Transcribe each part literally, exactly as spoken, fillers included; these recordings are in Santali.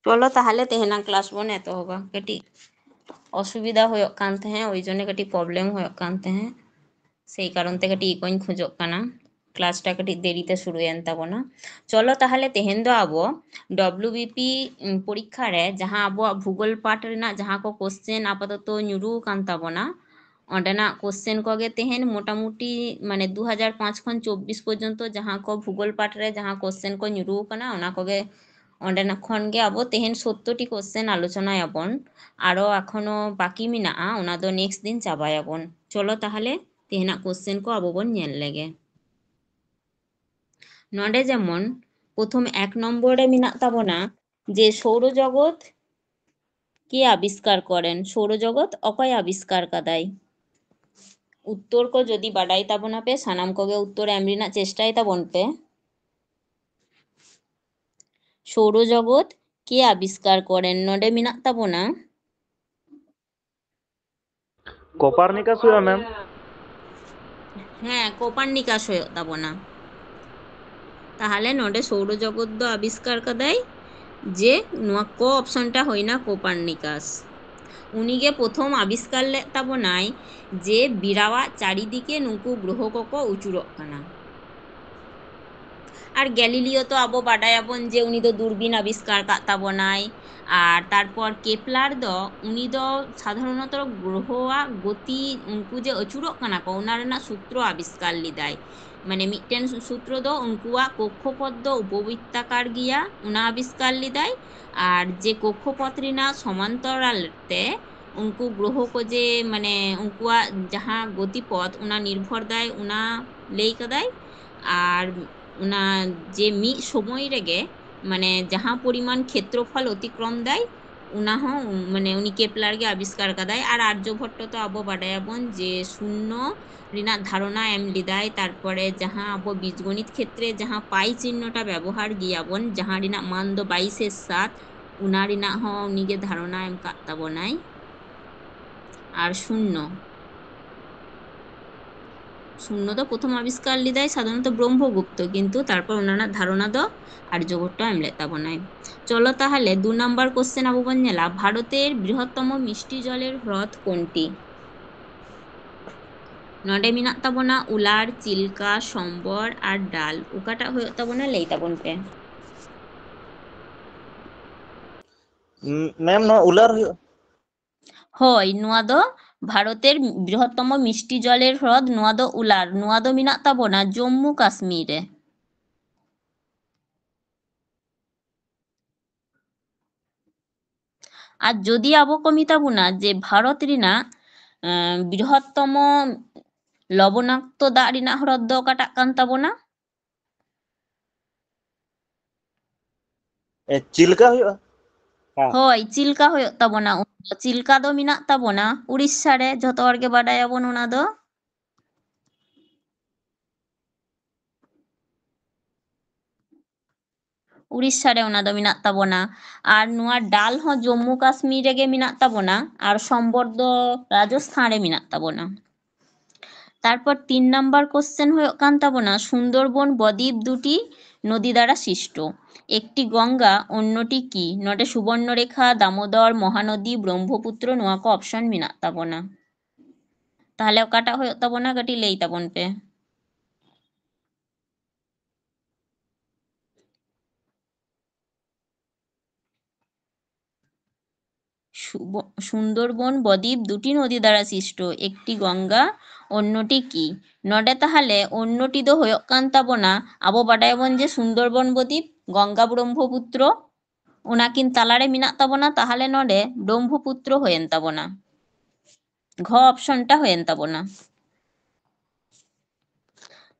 ᱪᱚᱞᱚ ᱛᱟᱦᱚᱞᱮ ᱛᱮᱦᱮᱧᱟᱜ ᱠᱞᱟᱥ ᱵᱚᱱ ᱮᱛᱚᱦᱚᱵᱟ᱾ ᱠᱟᱹᱴᱤᱡ ᱚᱥᱩᱵᱤᱫᱷᱟ ᱦᱩᱭᱩᱜ ᱠᱟᱱ ᱛᱟᱦᱮᱸᱫ, ᱳᱭ ᱡᱚᱱᱱᱮ ᱠᱟᱹᱴᱤᱡ ᱯᱨᱚᱵᱞᱮᱢ ᱦᱩᱭᱩᱜ ᱠᱟᱱ ᱛᱟᱦᱮᱸᱫ, ᱥᱮᱭ ᱠᱟᱨᱚᱱ ᱛᱮ ᱠᱟᱹᱴᱤᱡ ᱤᱠᱳᱧ ᱠᱷᱚᱡᱚᱜ ᱠᱟᱱᱟ᱾ ᱠᱞᱟᱥᱴᱟ ᱠᱟᱹᱴᱤᱡ ᱫᱮᱨᱤᱛᱮ ᱥᱩᱨᱩᱭᱮᱱ ᱛᱟᱵᱚᱱᱟ᱾ ᱪᱚᱞᱚ ᱛᱟᱦᱚᱞᱮ ᱛᱮᱦᱮᱧ ᱫᱚ ᱟᱵᱚ ᱰᱚᱵᱞᱤᱭᱩ ᱵᱤ ᱯᱤ ᱯᱚᱨᱤᱠᱠᱷᱟ ᱨᱮ ᱡᱟᱦᱟᱸ ᱟᱵᱚᱣᱟᱜ ᱵᱷᱩᱜᱳᱞ ᱯᱟᱴ ᱨᱮᱱᱟᱜ ᱡᱟᱦᱟᱸ ᱠᱚ ᱠᱚᱥᱪᱮᱱ ᱟᱯᱟᱛᱚᱛᱚ ᱧᱩᱨᱩ ᱟᱠᱟᱱ ᱛᱟᱵᱚᱱᱟ, ᱚᱸᱰᱮᱱᱟᱜ ᱠᱚᱥᱪᱮᱱ ᱠᱚᱜᱮ ᱛᱮᱦᱮᱧ ᱢᱚᱴᱟᱢᱩᱴᱤ ᱢᱟᱱᱮ ᱫᱩ ᱦᱟᱡᱟᱨ ᱯᱟᱸᱪ ᱠᱷᱚᱱ ᱪᱚᱵᱵᱤᱥ ᱯᱚᱨᱡᱚᱱᱛᱚ ᱡᱟᱦᱟᱸ ᱠᱚ ᱵᱷᱩᱜᱳᱞ ᱯᱟᱴ ᱨᱮ ᱡᱟᱦᱟᱸ ᱠᱚᱥᱪᱮᱱ ᱠᱚ ᱧᱩᱨᱩ ᱟᱠᱟᱱᱟ, ᱚᱱᱟ ᱠᱚᱜᱮ ᱚᱸᱰᱮᱱᱟᱜ ᱠᱷᱚᱱ ᱜᱮ ᱟᱵᱚ ᱛᱮᱦᱮᱧ ᱥᱳᱛᱛᱳᱨ ᱴᱤ ᱠᱚᱥᱪᱮᱱ ᱟᱞᱳᱪᱚᱱᱟᱭᱟᱵᱚᱱ᱾ ᱟᱨᱚ ᱮᱠᱷᱚᱱᱳ ᱵᱟᱹᱠᱤ ᱢᱮᱱᱟᱜᱼᱟ, ᱚᱱᱟ ᱫᱚ ᱱᱮᱠᱥᱴ ᱫᱤᱱ ᱪᱟᱵᱟᱭᱟᱵᱚᱱ᱾ ᱪᱚᱞᱚ ᱛᱟᱦᱚᱞᱮ ᱛᱮᱦᱮᱧᱟᱜ ᱠᱚᱥᱪᱮᱱ ᱠᱚ ᱟᱵᱚ ᱵᱚᱱ ᱧᱮᱞ ᱞᱮᱜᱮ᱾ ᱱᱚᱰᱮ ᱡᱮᱢᱚᱱ ᱯᱨᱚᱛᱷᱚᱢ ᱮᱠ ᱱᱚᱢᱵᱚᱨ ᱨᱮ ᱢᱮᱱᱟᱜ ᱛᱟᱵᱚᱱᱟ ᱡᱮ ᱥᱳᱣᱨᱚ ᱡᱚᱜᱚᱛ ᱠᱮ ᱟᱵᱤᱥᱠᱟᱨ ᱠᱚᱨᱮᱱ, ᱥᱳᱣᱨᱚ ᱡᱚᱜᱚᱛ ᱚᱠᱚᱭ ᱟᱵᱤᱥᱠᱟᱨ ᱠᱟᱫᱟᱭ? ᱩᱛᱛᱚᱨ ᱠᱚ ᱡᱩᱫᱤ ᱵᱟᱰᱟᱭ ᱛᱟᱵᱚᱱᱟ ᱯᱮ, ᱥᱟᱱᱟᱢ ᱠᱚᱜᱮ ᱩᱛᱛᱚᱨ ᱮᱢ ᱨᱮᱱᱟᱜ ᱪᱮᱥᱴᱟᱭ ᱛᱟᱵᱚᱱ ᱯᱮ᱾ ᱥᱳᱣᱨᱚ ᱡᱚᱜᱚᱛ ᱠᱮ ᱟᱵᱤᱥᱠᱟᱨ ᱠᱚᱨᱮᱱ? ᱱᱚᱰᱮ ᱢᱮᱱᱟᱜ ᱛᱟᱵᱚᱱᱟ ᱠᱚᱯᱟᱨᱱᱤᱠᱟᱥ ᱦᱩᱭᱩᱜᱼᱟ, ᱢᱮᱢ᱾ ᱦᱮᱸ, ᱠᱚᱯᱟᱨᱱᱤᱠᱟᱥ ᱦᱩᱭᱩᱜ ᱛᱟᱵᱚᱱᱟ᱾ ᱛᱟᱦᱚᱞᱮ ᱱᱚᱰᱮ ᱥᱳᱣᱨᱚ ᱡᱚᱜᱚᱛ ᱫᱚ ᱟᱵᱤᱥᱠᱟᱨ ᱠᱟᱫᱟᱭ ᱡᱮ ᱱᱚᱣᱟ ᱠᱚ ᱚᱯᱥᱚᱱᱴᱟ ᱦᱩᱭᱱᱟ ᱠᱚᱯᱟᱨᱱᱤᱠᱟᱥ᱾ ᱩᱱᱤᱜᱮ ᱯᱨᱚᱛᱷᱚᱢ ᱟᱵᱤᱥᱠᱟᱨ ᱞᱮᱫ ᱛᱟᱵᱚᱱᱟᱭ ᱡᱮ ᱵᱮᱲᱟᱣᱟᱜ ᱪᱟᱨᱤᱫᱤᱠᱮ ᱱᱩᱠᱩ ᱜᱨᱚᱦᱚ ᱠᱚᱠᱚ ᱟᱹᱪᱩᱨᱚᱜ ᱠᱟᱱᱟ᱾ ᱟᱨ ᱜᱮᱞᱤᱞᱤᱭᱳ ᱛᱚ ᱟᱵᱚ ᱵᱟᱰᱟᱭᱟᱵᱚᱱ ᱡᱮ ᱩᱱᱤ ᱫᱚ ᱫᱩᱨᱵᱤᱱ ᱟᱵᱤᱥᱠᱟᱨ ᱠᱟᱜ ᱛᱟᱵᱚᱱᱟᱭ᱾ ᱟᱨ ᱛᱟᱨᱯᱚᱨ ᱠᱮᱯᱞᱟᱨ ᱫᱚ, ᱩᱱᱤ ᱫᱚ ᱥᱟᱫᱷᱟᱨᱚᱱᱚᱛᱚ ᱜᱨᱚᱦᱚᱣᱟᱜ ᱜᱚᱛᱤ, ᱩᱱᱠᱩ ᱡᱮ ᱟᱹᱪᱩᱨᱚᱜ ᱠᱟᱱᱟ ᱠᱚ, ᱚᱱᱟ ᱨᱮᱱᱟᱜ ᱥᱩᱛᱨᱚ ᱟᱵᱤᱥᱠᱟᱨ ᱞᱮᱫᱟᱭ᱾ ᱢᱟᱱᱮ ᱢᱤᱫᱴᱮᱱ ᱥᱩᱛᱨᱚ ᱫᱚ ᱩᱱᱠᱩᱣᱟᱜ ᱠᱚᱠᱠᱷᱚᱯᱚᱛ ᱫᱚ ᱩᱯᱚᱵᱨᱤᱛᱛᱟᱠᱟᱨ ᱜᱮᱭᱟ, ᱚᱱᱟ ᱟᱵᱤᱥᱠᱟᱨ ᱞᱮᱫᱟᱭ᱾ ᱟᱨ ᱡᱮ ᱠᱚᱠᱠᱷᱚᱯᱚᱛ ᱨᱮᱱᱟᱜ ᱥᱚᱢᱟᱱᱛᱚᱨᱟᱞ ᱛᱮ ᱩᱱᱠᱩ ᱜᱨᱚᱦᱚ ᱠᱚ ᱡᱮ, ᱢᱟᱱᱮ ᱩᱱᱠᱩᱣᱟᱜ ᱡᱟᱦᱟᱸ ᱜᱚᱛᱤᱯᱚᱛ, ᱚᱱᱟ ᱱᱤᱨᱵᱷᱚᱨ ᱫᱟᱭ, ᱚᱱᱟ ᱞᱟᱹᱭ ᱠᱟᱫᱟᱭ᱾ ᱟᱨ ᱚᱱᱟ ᱡᱮ ᱢᱤᱫ ᱥᱚᱢᱚᱭ ᱨᱮᱜᱮ, ᱢᱟᱱᱮ ᱡᱟᱦᱟᱸ ᱯᱚᱨᱤᱢᱟᱱ ᱠᱷᱮᱛᱨᱚᱯᱷᱚᱞ ᱚᱛᱤᱠᱨᱚᱢ ᱫᱟᱭ, ᱚᱱᱟ ᱦᱚᱸ, ᱢᱟᱱᱮ ᱩᱱᱤ ᱠᱮᱯᱞᱟᱨ ᱜᱮ ᱟᱵᱤᱥᱠᱟᱨ ᱠᱟᱫᱟᱭ᱾ ᱟᱨ ᱟᱨᱡᱚᱵᱷᱚᱴᱴᱚ ᱛᱚ ᱟᱵᱚ ᱵᱟᱰᱟᱭᱟᱵᱚᱱ ᱡᱮ ᱥᱩᱱᱱᱚ ᱨᱮᱱᱟᱜ ᱫᱷᱟᱨᱚᱱᱟ ᱮᱢ ᱞᱮᱫᱟᱭ᱾ ᱛᱟᱨᱯᱚᱨᱮ ᱡᱟᱦᱟᱸ ᱟᱵᱚ ᱵᱤᱡᱽᱜᱚণᱤᱛ ᱠᱷᱮᱛᱨᱮ ᱡᱟᱦᱟᱸ ᱯᱟᱭ ᱪᱤᱱᱱᱚᱴᱟ ᱵᱮᱵᱚᱦᱟᱨ ᱜᱮᱭᱟᱵᱚᱱ, ᱡᱟᱦᱟᱸ ᱨᱮᱱᱟᱜ ᱢᱟᱱ ᱫᱚ ᱵᱟᱭᱤᱥ ᱮᱨ ᱥᱟᱛ, ᱚᱱᱟ ᱨᱮᱱᱟᱜ ᱦᱚᱸ ᱩᱱᱤᱜᱮ ᱫᱷᱟᱨᱚᱱᱟ ᱮᱢ ᱠᱟᱫ ᱛᱟᱵᱚᱱᱟᱭ᱾ ᱟᱨ ᱥᱩᱱᱱᱚ, ᱥᱩᱱᱱᱚ ᱫᱚ ᱯᱨᱚᱛᱷᱚᱢ ᱟᱵᱤᱥᱠᱟᱨ ᱞᱮᱫᱟᱭ ᱥᱟᱫᱷᱟᱨᱚᱱᱚᱛᱚ ᱵᱨᱚᱦᱢᱚᱜᱩᱯᱛᱚ, ᱠᱤᱱᱛᱩ ᱛᱟᱨᱯᱚᱨ ᱚᱱᱟ ᱨᱮᱱᱟᱜ ᱫᱷᱟᱨᱚᱱᱟ ᱫᱚ ᱟᱨᱡᱚᱵᱷᱚᱴᱴᱚ ᱮᱢ ᱞᱮᱫ ᱛᱟᱵᱚᱱᱟᱭ᱾ ᱪᱚᱞᱚ ᱛᱟᱦᱚᱞᱮ ᱫᱩ ᱱᱟᱢᱵᱟᱨ ᱠᱚᱥᱪᱮᱱ ᱟᱵᱚ ᱵᱚᱱ ᱧᱮᱞᱟ, ᱵᱷᱟᱨᱚᱛᱮᱨ ᱵᱨᱤᱦᱚᱛᱛᱚᱢᱚ ᱢᱤষ্টি ᱡᱚᱞᱮᱨ ᱦᱨᱚᱫ ᱠᱳᱱᱴᱤ? ᱱᱚᱰᱮ ᱢᱮᱱᱟᱜ ᱛᱟᱵᱚᱱᱟ ᱩᱞᱟᱨ, ᱪᱤᱞᱠᱟ, ᱥᱚᱢᱵᱚᱨ ᱟᱨ ᱰᱟᱞ᱾ ᱚᱠᱟᱴᱟᱜ ᱦᱩᱭᱩᱜ ᱛᱟᱵᱚᱱᱟ, ᱞᱟᱹᱭ ᱛᱟᱵᱚᱱ ᱯᱮ᱾ ᱢᱮᱢ, ᱱᱚᱣᱟ ᱩᱞᱟᱨ ᱦᱩᱭᱩᱜᱼᱟ᱾ ᱦᱳᱭ, ᱱᱚᱣᱟ ᱫᱚ ᱵᱷᱟᱨᱚᱛᱮᱨ ᱵᱨᱤᱦᱚᱛᱛᱚᱢᱚ ᱢᱤষ্টি ᱡᱚᱞᱮᱨ ᱦᱨᱚᱫ, ᱱᱚᱣᱟ ᱫᱚ ᱩᱞᱟᱨ, ᱱᱚᱣᱟ ᱫᱚ ᱢᱮᱱᱟᱜ ᱛᱟᱵᱚᱱᱟ ᱡᱚᱢᱢᱩ ᱠᱟᱥᱢᱤᱨ ᱨᱮ᱾ ᱟᱨ ᱡᱩᱫᱤ ᱟᱵᱚ ᱠᱚ ᱢᱮᱛᱟ ᱵᱚᱱᱟ ᱡᱮ ᱵᱷᱟᱨᱚᱛ ᱨᱮᱱᱟᱜ, ᱮᱸ, ᱵᱨᱤᱦᱚᱛᱛᱚᱢᱚ ᱞᱚᱵᱚᱱᱟᱠᱛᱚ ᱫᱟᱜ ᱨᱮᱱᱟᱜ ᱦᱨᱚᱫ ᱫᱚ ᱚᱠᱟᱴᱟᱜ ᱠᱟᱱ ᱛᱟᱵᱚᱱᱟ? ᱮ, ᱪᱤᱞᱠᱟ ᱦᱩᱭᱩᱜᱼᱟ᱾ ᱦᱮᱸ᱾ ᱦᱳᱭ, ᱪᱤᱞᱠᱟ ᱦᱩᱭᱩᱜ ᱛᱟᱵᱚᱱᱟ᱾ ᱩᱱ ᱫᱚ ᱪᱤᱞᱠᱟ ᱫᱚ ᱢᱮᱱᱟᱜ ᱛᱟᱵᱚᱱᱟ ᱩᱲᱤᱥᱥᱟ ᱨᱮ, ᱡᱷᱚᱛᱚ ᱦᱚᱲ ᱜᱮ ᱵᱟᱰᱟᱭᱟᱵᱚᱱ ᱚᱱᱟ ᱫᱚ᱾ ᱩᱲᱤᱥᱥᱟ ᱨᱮ ᱚᱱᱟ ᱫᱚ ᱢᱮᱱᱟᱜ ᱛᱟᱵᱚᱱᱟ᱾ ᱟᱨ ᱱᱚᱣᱟ ᱰᱟᱞ ᱦᱚᱸ ᱡᱚᱢᱢᱩ ᱠᱟᱥᱢᱤᱨ ᱨᱮᱜᱮ ᱢᱮᱱᱟᱜ ᱛᱟᱵᱚᱱᱟ, ᱟᱨ ᱥᱚᱢᱵᱚᱨ ᱫᱚ ᱨᱟᱡᱚᱥᱛᱷᱟᱱ ᱨᱮ ᱢᱮᱱᱟᱜ ᱛᱟᱵᱚᱱᱟ᱾ ᱛᱟᱨᱯᱚᱨ ᱛᱤᱱ ᱱᱟᱢᱵᱟᱨ ᱠᱚᱥᱪᱮᱱ ᱦᱩᱭᱩᱜ ᱠᱟᱱ ᱛᱟᱵᱚᱱᱟ, ᱥᱩᱱᱫᱚᱨᱵᱚᱱ ᱵᱚᱫᱤᱯ ᱫᱩᱴᱤ ᱱᱚᱫᱤ ᱫᱟᱨᱟ ᱥᱤᱥᱴᱚ, ᱮᱠᱴᱤ ᱜᱚᱝᱜᱟ, ᱚᱱᱱᱚᱴᱤ ᱠᱤ? ᱱᱚᱰᱮ ᱥᱩᱵᱚᱨᱱᱚᱨᱮᱠᱷᱟ, ᱫᱟᱢᱳᱫᱚᱨ, ᱢᱚᱦᱟᱱᱚᱫᱤ, ᱵᱨᱚᱦᱢᱚᱯᱩᱛᱨᱚ, ᱱᱚᱣᱟ ᱠᱚ ᱚᱯᱥᱚᱱ ᱢᱮᱱᱟᱜ ᱛᱟᱵᱚᱱᱟ᱾ ᱛᱟᱦᱚᱞᱮ ᱚᱠᱟᱴᱟᱜ ᱦᱩᱭᱩᱜ ᱛᱟᱵᱚᱱᱟ, ᱠᱟᱹᱴᱤᱡ ᱞᱟᱹᱭ ᱛᱟᱵᱚᱱ ᱯᱮ᱾ ᱥᱩᱵᱚ-, ᱥᱩᱱᱫᱚᱨᱵᱚᱱ ᱵᱚᱫᱤᱯ ᱫᱩᱴᱤ ᱱᱚᱫᱤ ᱫᱟᱨᱟ ᱥᱤᱥᱴᱚ, ᱮᱠᱴᱤ ᱜᱚᱝᱜᱟ, ᱚᱱᱱᱚᱴᱤ ᱠᱤ? ᱱᱚᱰᱮ ᱛᱟᱦᱚᱞᱮ ᱚᱱᱱᱚᱴᱤ ᱫᱚ ᱦᱩᱭᱩᱜ ᱠᱟᱱ ᱛᱟᱵᱚᱱᱟ, ᱟᱵᱚ ᱵᱟᱰᱟᱭᱟᱵᱚᱱ ᱡᱮ ᱥᱩᱱᱫᱚᱨᱵᱚᱱ ᱵᱚᱫᱤᱯ, ᱜᱚᱝᱜᱟ ᱵᱨᱚᱦᱢᱚᱯᱩᱛᱨᱚ, ᱚᱱᱟᱠᱤᱱ ᱛᱟᱞᱟᱨᱮ ᱢᱮᱱᱟᱜ ᱛᱟᱵᱚᱱᱟ, ᱛᱟᱦᱚᱞᱮ ᱱᱚᱰᱮ ᱵᱨᱚᱦᱢᱚᱯᱩᱛᱨᱚ ᱦᱩᱭᱮᱱ ᱛᱟᱵᱚᱱᱟ᱾ ᱜᱷ ᱚᱯᱥᱚᱱᱴᱟ ᱦᱩᱭᱮᱱ ᱛᱟᱵᱚᱱᱟ᱾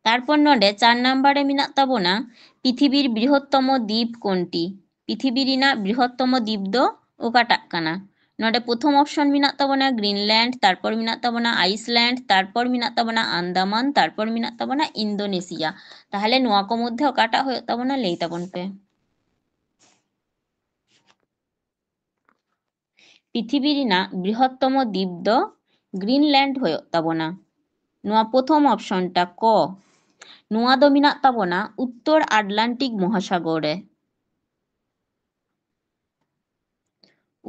ᱛᱟᱨᱯᱚᱨ ᱱᱚᱰᱮ ᱪᱟᱨ ᱱᱟᱢᱵᱟᱨ ᱨᱮ ᱢᱮᱱᱟᱜ ᱛᱟᱵᱚᱱᱟ, ᱯᱨᱤᱛᱷᱤᱵᱤᱨ ᱵᱨᱤᱦᱚᱛᱛᱚᱢᱚ ᱫᱤᱯ ᱠᱳᱱᱴᱤ? ᱯᱨᱤᱛᱷᱤᱵᱤ ᱨᱮᱱᱟᱜ ᱵᱨᱤᱦᱚᱛᱛᱚᱢᱚ ᱫᱤᱯ ᱫᱚ ᱚᱠᱟᱴᱟᱜ ᱠᱟᱱᱟ? ᱱᱚᱰᱮ ᱯᱨᱚᱛᱷᱚᱢ ᱚᱯᱥᱚᱱ ᱢᱮᱱᱟᱜ ᱛᱟᱵᱚᱱᱟ ᱜᱨᱤᱱᱞᱮᱱᱰ, ᱛᱟᱨᱯᱚᱨ ᱢᱮᱱᱟᱜ ᱛᱟᱵᱚᱱᱟ ᱟᱭᱤᱥᱞᱮᱱᱰ, ᱛᱟᱨᱯᱚᱨ ᱢᱮᱱᱟᱜ ᱛᱟᱵᱚᱱᱟ ᱟᱱᱫᱟᱢᱟᱱ, ᱛᱟᱨᱯᱚᱨ ᱢᱮᱱᱟᱜ ᱛᱟᱵᱚᱱᱟ ᱤᱱᱫᱳᱱᱮᱥᱤᱭᱟ᱾ ᱛᱟᱦᱚᱞᱮ ᱱᱚᱣᱟ ᱠᱚ ᱢᱚᱫᱽᱫᱷᱮ ᱚᱠᱟᱴᱟᱜ ᱦᱩᱭᱩᱜ ᱛᱟᱵᱚᱱᱟ, ᱞᱟᱹᱭ ᱛᱟᱵᱚᱱ ᱯᱮ᱾ ᱯᱨᱤᱛᱷᱤᱵᱤ ᱨᱮᱱᱟᱜ ᱵᱨᱤᱦᱚᱛᱛᱚᱢᱚ ᱫᱤᱯ ᱫᱚ ᱜᱨᱤᱱᱞᱮᱱᱰ ᱦᱩᱭᱩᱜ ᱛᱟᱵᱚᱱᱟ᱾ ᱱᱚᱣᱟ ᱯᱨᱚᱛᱷᱚᱢ ᱚᱯᱥᱚᱱ ᱴᱟ ᱠᱚ, ᱱᱚᱣᱟ ᱫᱚ ᱢᱮᱱᱟᱜ ᱛᱟᱵᱚᱱᱟ ᱩᱛᱛᱚᱨ ᱟᱴᱞᱟᱱᱴᱤᱠ ᱢᱚᱦᱟᱥᱟᱜᱚᱨ ᱨᱮ᱾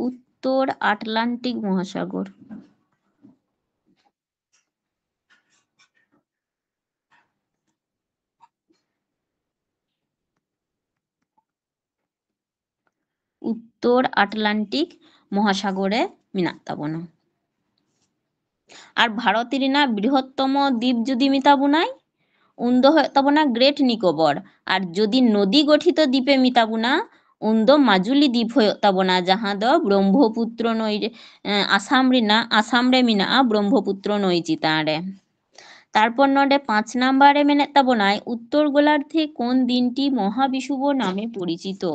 ᱩᱛᱛᱚᱨ ᱟᱴᱞᱟᱱᱴᱤᱠ ᱢᱚᱦᱟᱥᱟᱜᱚᱨ᱾ ᱩᱛᱛᱚᱨ ᱟᱴᱞᱟᱱᱴᱤᱠ ᱢᱚᱦᱟᱥᱟᱜᱚᱨ ᱨᱮ ᱢᱮᱱᱟᱜ ᱛᱟᱵᱚᱱᱟ᱾ ᱟᱨ ᱵᱷᱟᱨᱚᱛ ᱨᱮᱱᱟᱜ ᱵᱨᱤᱦᱚᱛᱛᱚᱢᱚ ᱫᱤᱯ ᱡᱩᱫᱤ ᱢᱮᱛᱟ ᱵᱚᱱᱟᱭ, ᱩᱱ ᱫᱚ ᱦᱩᱭᱩᱜ ᱛᱟᱵᱚᱱᱟ ᱜᱨᱮᱴ ᱱᱤᱠᱳᱵᱚᱨ᱾ ᱟᱨ ᱡᱩᱫᱤ ᱱᱚᱫᱤ ᱜᱚᱴᱷᱤᱛᱚ ᱫᱤᱯᱮ ᱢᱮᱛᱟ ᱵᱚᱱᱟ, ᱩᱱ ᱫᱚ ᱢᱟᱡᱩᱞᱤ ᱫᱤᱯ ᱦᱩᱭᱩᱜ ᱛᱟᱵᱚᱱᱟ, ᱡᱟᱦᱟᱸ ᱫᱚ ᱵᱨᱚᱦᱢᱚᱯᱩᱛᱨᱚ ᱱᱟᱹᱭ ᱨᱮ, ᱮᱸ, ᱟᱥᱟᱢ ᱨᱮᱱᱟᱜ, ᱟᱥᱟᱢ ᱨᱮ ᱢᱮᱱᱟᱜᱼᱟ ᱵᱨᱚᱦᱢᱚᱯᱩᱛᱨᱚ ᱱᱟᱹᱭ ᱪᱮᱛᱟᱱ ᱨᱮ᱾ ᱛᱟᱨᱯᱚᱨ ᱱᱚᱰᱮ ᱯᱟᱸᱪ ᱱᱟᱢᱵᱟᱨ ᱨᱮ ᱢᱮᱱᱮᱫ ᱛᱟᱵᱚᱱᱟᱭ, ᱩᱛᱛᱚᱨ ᱜᱳᱞᱟᱨᱫᱷᱮ ᱠᱳᱱ ᱫᱤᱱᱴᱤ ᱢᱚᱦᱟᱵᱤষᱩᱵ ᱱᱟᱢᱮ ᱯᱚᱨᱤᱪᱤᱛᱚ?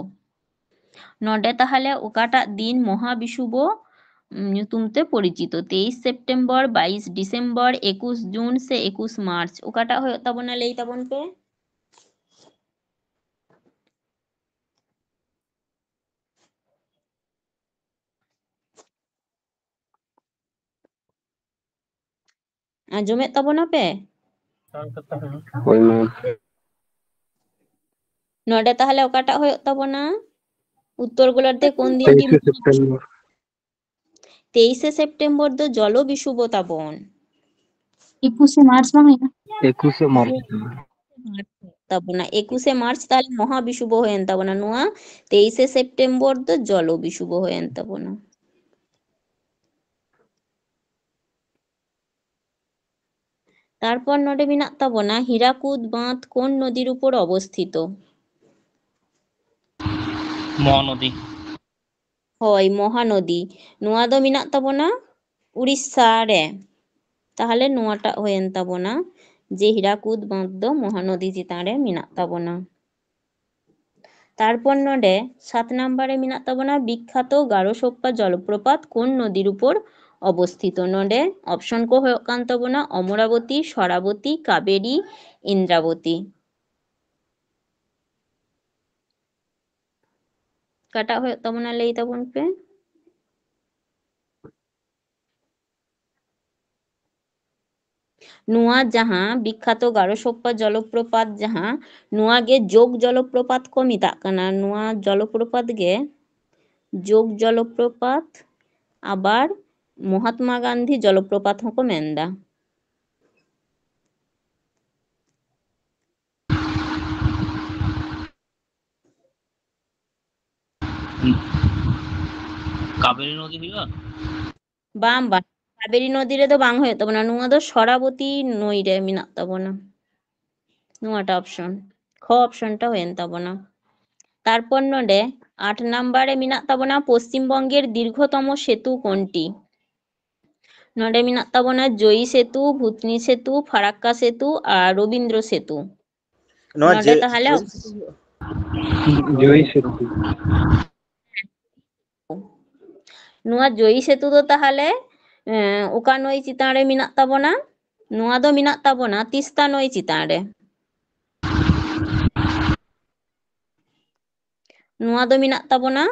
ᱱᱚᱰᱮ ᱛᱟᱦᱚᱞᱮ ᱚᱠᱟᱴᱟᱜ ᱫᱤᱱ ᱢᱚᱦᱟᱵᱤᱥᱩᱵ, ᱩᱢ, ᱧᱩᱛᱩᱢ ᱛᱮ ᱯᱚᱨᱤᱪᱤᱛᱚ? ᱛᱮᱭᱤᱥ ᱥᱮᱯᱴᱮᱢᱵᱚᱨ, ᱵᱟᱭᱤᱥ ᱰᱤᱥᱮᱢᱵᱚᱨ, ᱮᱠᱩᱥ ᱡᱩᱱ ᱥᱮ ᱮᱠᱩᱥ ᱢᱟᱨᱪ, ᱚᱠᱟᱴᱟᱜ ᱦᱩᱭᱩᱜ ᱛᱟᱵᱚᱱᱟ ᱞᱟᱹᱭ ᱛᱟᱵᱚᱱ ᱯᱮ? ᱟᱸᱡᱚᱢᱮᱫ ᱛᱟᱵᱚᱱᱟ ᱯᱮ? ᱦᱳᱭ ᱢᱮᱢ᱾ ᱱᱚᱰᱮ ᱛᱟᱦᱚᱞᱮ ᱚᱠᱟᱴᱟᱜ ᱦᱩᱭᱩᱜ ᱛᱟᱵᱚᱱᱟ? ᱩᱛᱛᱚᱨ ᱜᱳᱞᱟᱨᱫᱷᱮ ᱠᱳᱱ ᱫᱤᱱ ᱛᱤᱱ ᱛᱮᱭᱤᱥᱮ ᱢᱟᱦᱟ ᱥᱮᱯᱴᱮᱢᱵᱚᱨ᱾ ᱛᱮᱭᱤᱥᱮ ᱥᱮᱯᱴᱮᱢᱵᱚᱨ ᱫᱚ ᱡᱚᱞᱚ ᱵᱤᱥᱩᱵ ᱛᱟᱵᱚᱱ᱾ ᱮᱠᱩᱥᱮ ᱢᱟᱨᱪ ᱵᱟᱝ ᱦᱩᱭᱩᱜᱼᱟ? ᱮᱠᱩᱥᱮ ᱢᱟᱨᱪ᱾ ᱛᱟᱵᱚᱱᱟ ᱮᱠᱩᱥᱮ ᱢᱟᱨᱪ, ᱛᱟᱦᱚᱞᱮ ᱢᱚᱦᱟ ᱵᱤᱥᱩᱵ ᱦᱩᱭᱮᱱ ᱛᱟᱵᱚᱱᱟ᱾ ᱱᱚᱣᱟ ᱛᱮᱭᱤᱥᱮ ᱥᱮᱯᱴᱮᱢᱵᱚᱨ ᱫᱚ ᱡᱚᱞᱚ ᱵᱤᱥᱩᱵ ᱦᱩᱭᱮᱱ ᱛᱟᱵᱚᱱᱟ᱾ ᱛᱟᱨᱯᱚᱨ ᱱᱚᱰᱮ ᱢᱮᱱᱟᱜ ᱛᱟᱵᱚᱱᱟ, ᱦᱤᱨᱟᱠᱩᱫ ᱵᱟᱸᱫᱷ ᱠᱳᱱ ᱱᱚᱫᱤᱨ ᱩᱯᱚᱨ ᱚᱵᱚᱥᱛᱷᱤᱛᱚ? ᱢᱚᱦᱟᱱᱚᱫᱤ᱾ ᱦᱳᱭ, ᱢᱚᱦᱟᱱᱚᱫᱤ᱾ ᱱᱚᱣᱟ ᱫᱚ ᱢᱮᱱᱟᱜ ᱛᱟᱵᱚᱱᱟ ᱩᱲᱤᱥᱥᱟ ᱨᱮ᱾ ᱛᱟᱦᱚᱞᱮ ᱱᱚᱣᱟᱴᱟᱜ ᱦᱩᱭᱮᱱ ᱛᱟᱵᱚᱱᱟ ᱡᱮ ᱦᱤᱨᱟᱠᱩᱫ ᱵᱟᱸᱫᱷ ᱫᱚ ᱢᱚᱦᱟᱱᱚᱫᱤ ᱪᱮᱛᱟᱱ ᱨᱮ ᱢᱮᱱᱟᱜ ᱛᱟᱵᱚᱱᱟ᱾ ᱛᱟᱨᱯᱚᱨ ᱱᱚᱰᱮ ᱥᱟᱛ ᱱᱟᱢᱵᱟᱨ ᱨᱮ ᱢᱮᱱᱟᱜ ᱛᱟᱵᱚᱱᱟ ᱵᱤᱠᱠᱷᱟᱛᱚ ᱜᱟᱨᱳ ᱥᱳᱯᱯᱟ ᱡᱚᱞᱚᱯᱨᱯᱟᱛ ᱠᱳᱱ ᱱᱚᱫᱤᱨ ᱩᱯᱚᱨ ᱚᱵᱚᱥᱛᱷᱤᱛᱚ? ᱱᱚᱰᱮ ᱚᱯᱥᱚᱱ ᱠᱚ ᱦᱩᱭᱩᱜ ᱠᱟᱱ ᱛᱟᱵᱚᱱᱟ ᱚᱢᱚᱨᱟᱵᱚᱛᱤ, ᱥᱚᱨᱟᱵᱚᱛᱤ, ᱠᱟᱵᱮᱨᱤ, ᱤᱱᱫᱨᱟᱵᱚᱛᱤ᱾ ᱚᱠᱟᱴᱟᱜ ᱦᱩᱭᱩᱜ ᱛᱟᱵᱚᱱᱟ ᱞᱟᱹᱭ ᱛᱟᱵᱚᱱ ᱯᱮ? ᱱᱚᱣᱟ ᱡᱟᱦᱟᱸ ᱵᱤᱠᱠᱷᱟᱛᱚ ᱜᱟᱨᱚ ᱥᱚᱯᱯᱟ ᱡᱚᱞᱚᱯᱨᱚᱯᱟᱛ, ᱡᱟᱦᱟᱸ, ᱱᱚᱣᱟ ᱜᱮ ᱡᱳᱜᱽ ᱡᱚᱞᱚᱯᱨᱚᱯᱟᱛ ᱠᱚ ᱢᱮᱛᱟᱜ ᱠᱟᱱᱟ᱾ ᱱᱚᱣᱟ ᱡᱚᱞᱚᱯᱨᱚᱯᱟᱛ ᱜᱮ ᱡᱳᱜᱽ ᱡᱚᱞᱚᱯᱨᱚᱯᱟᱛ, ᱟᱵᱟᱨ ᱢᱚᱦᱟᱛᱢᱟ ᱜᱟᱱᱫᱷᱤ ᱡᱚᱞᱚᱯᱨᱚᱯᱟᱛ ᱦᱚᱸᱠᱚ ᱢᱮᱱᱫᱟ᱾ ᱠᱟᱵᱮᱨᱤ ᱱᱚᱫᱤ ᱦᱩᱭᱩᱜᱼᱟ? ᱵᱟᱝ, ᱵᱟᱝ, ᱠᱟᱵᱮᱨᱤ ᱱᱚᱫᱤ ᱨᱮᱫᱚ ᱵᱟᱝ ᱦᱩᱭᱩᱜ ᱛᱟᱵᱚᱱᱟ᱾ ᱱᱚᱣᱟ ᱫᱚ ᱥᱚᱨᱟᱵᱚᱛᱤ ᱱᱟᱹᱭ ᱨᱮ ᱢᱮᱱᱟᱜ ᱛᱟᱵᱚᱱᱟ᱾ ᱱᱚᱣᱟᱴᱟᱜ ᱚᱯᱥᱚᱱ, ᱠᱷ ᱚᱯᱥᱚᱱ ᱴᱟ ᱦᱩᱭᱮᱱ ᱛᱟᱵᱚᱱᱟ᱾ ᱛᱟᱨᱯᱚᱨ ᱱᱚᱰᱮ ᱟᱴ ᱱᱟᱢᱵᱟᱨ ᱨᱮ ᱢᱮᱱᱟᱜ ᱛᱟᱵᱚᱱᱟ ᱯᱚᱥᱪᱤᱢ ᱵᱚᱝᱜᱮᱨ ᱫᱤᱨᱜᱷᱚᱛᱚᱢᱚ ᱥᱮᱛᱩ ᱠᱚᱱᱴᱤ? ᱱᱚᱰᱮ ᱢᱮᱱᱟᱜ ᱛᱟᱵᱚᱱᱟ ᱡᱚᱭᱤ ᱥᱮᱛᱩ, ᱵᱷᱩᱛᱱᱤ ᱥᱮᱛᱩ, ᱯᱷᱟᱨᱟᱠᱠᱟ ᱥᱮᱛᱩ ᱟᱨ ᱨᱚᱵᱤᱱᱫᱨᱚ ᱥᱮᱛᱩ᱾ ᱱᱚᱣᱟ ᱱᱚᱰᱮ ᱡᱮ-, ᱛᱟᱦᱚᱞᱮ ᱡᱚᱭᱤ ᱥᱮᱛᱩ ᱦᱩᱭᱩᱜᱼᱟ? ᱡᱚᱭᱤ ᱥᱮᱛᱩ᱾ ᱱᱚᱣᱟ ᱡᱚᱭᱤ ᱥᱮᱛᱩ ᱫᱚ ᱛᱟᱦᱚᱞᱮ, ᱮᱸ, ᱚᱠᱟ ᱱᱟᱹᱭ ᱪᱮᱛᱟᱱ ᱨᱮ ᱢᱮᱱᱟᱜ ᱛᱟᱵᱚᱱᱟ? ᱱᱚᱣᱟ ᱫᱚ ᱢᱮᱱᱟᱜ ᱛᱟᱵᱚᱱᱟ ᱛᱤᱥᱛᱟ ᱱᱟᱹᱭ ᱪᱮᱛᱟᱱ ᱨᱮ᱾ ᱱᱚᱣᱟ ᱫᱚ ᱢᱮᱱᱟᱜ ᱛᱟᱵᱚᱱᱟ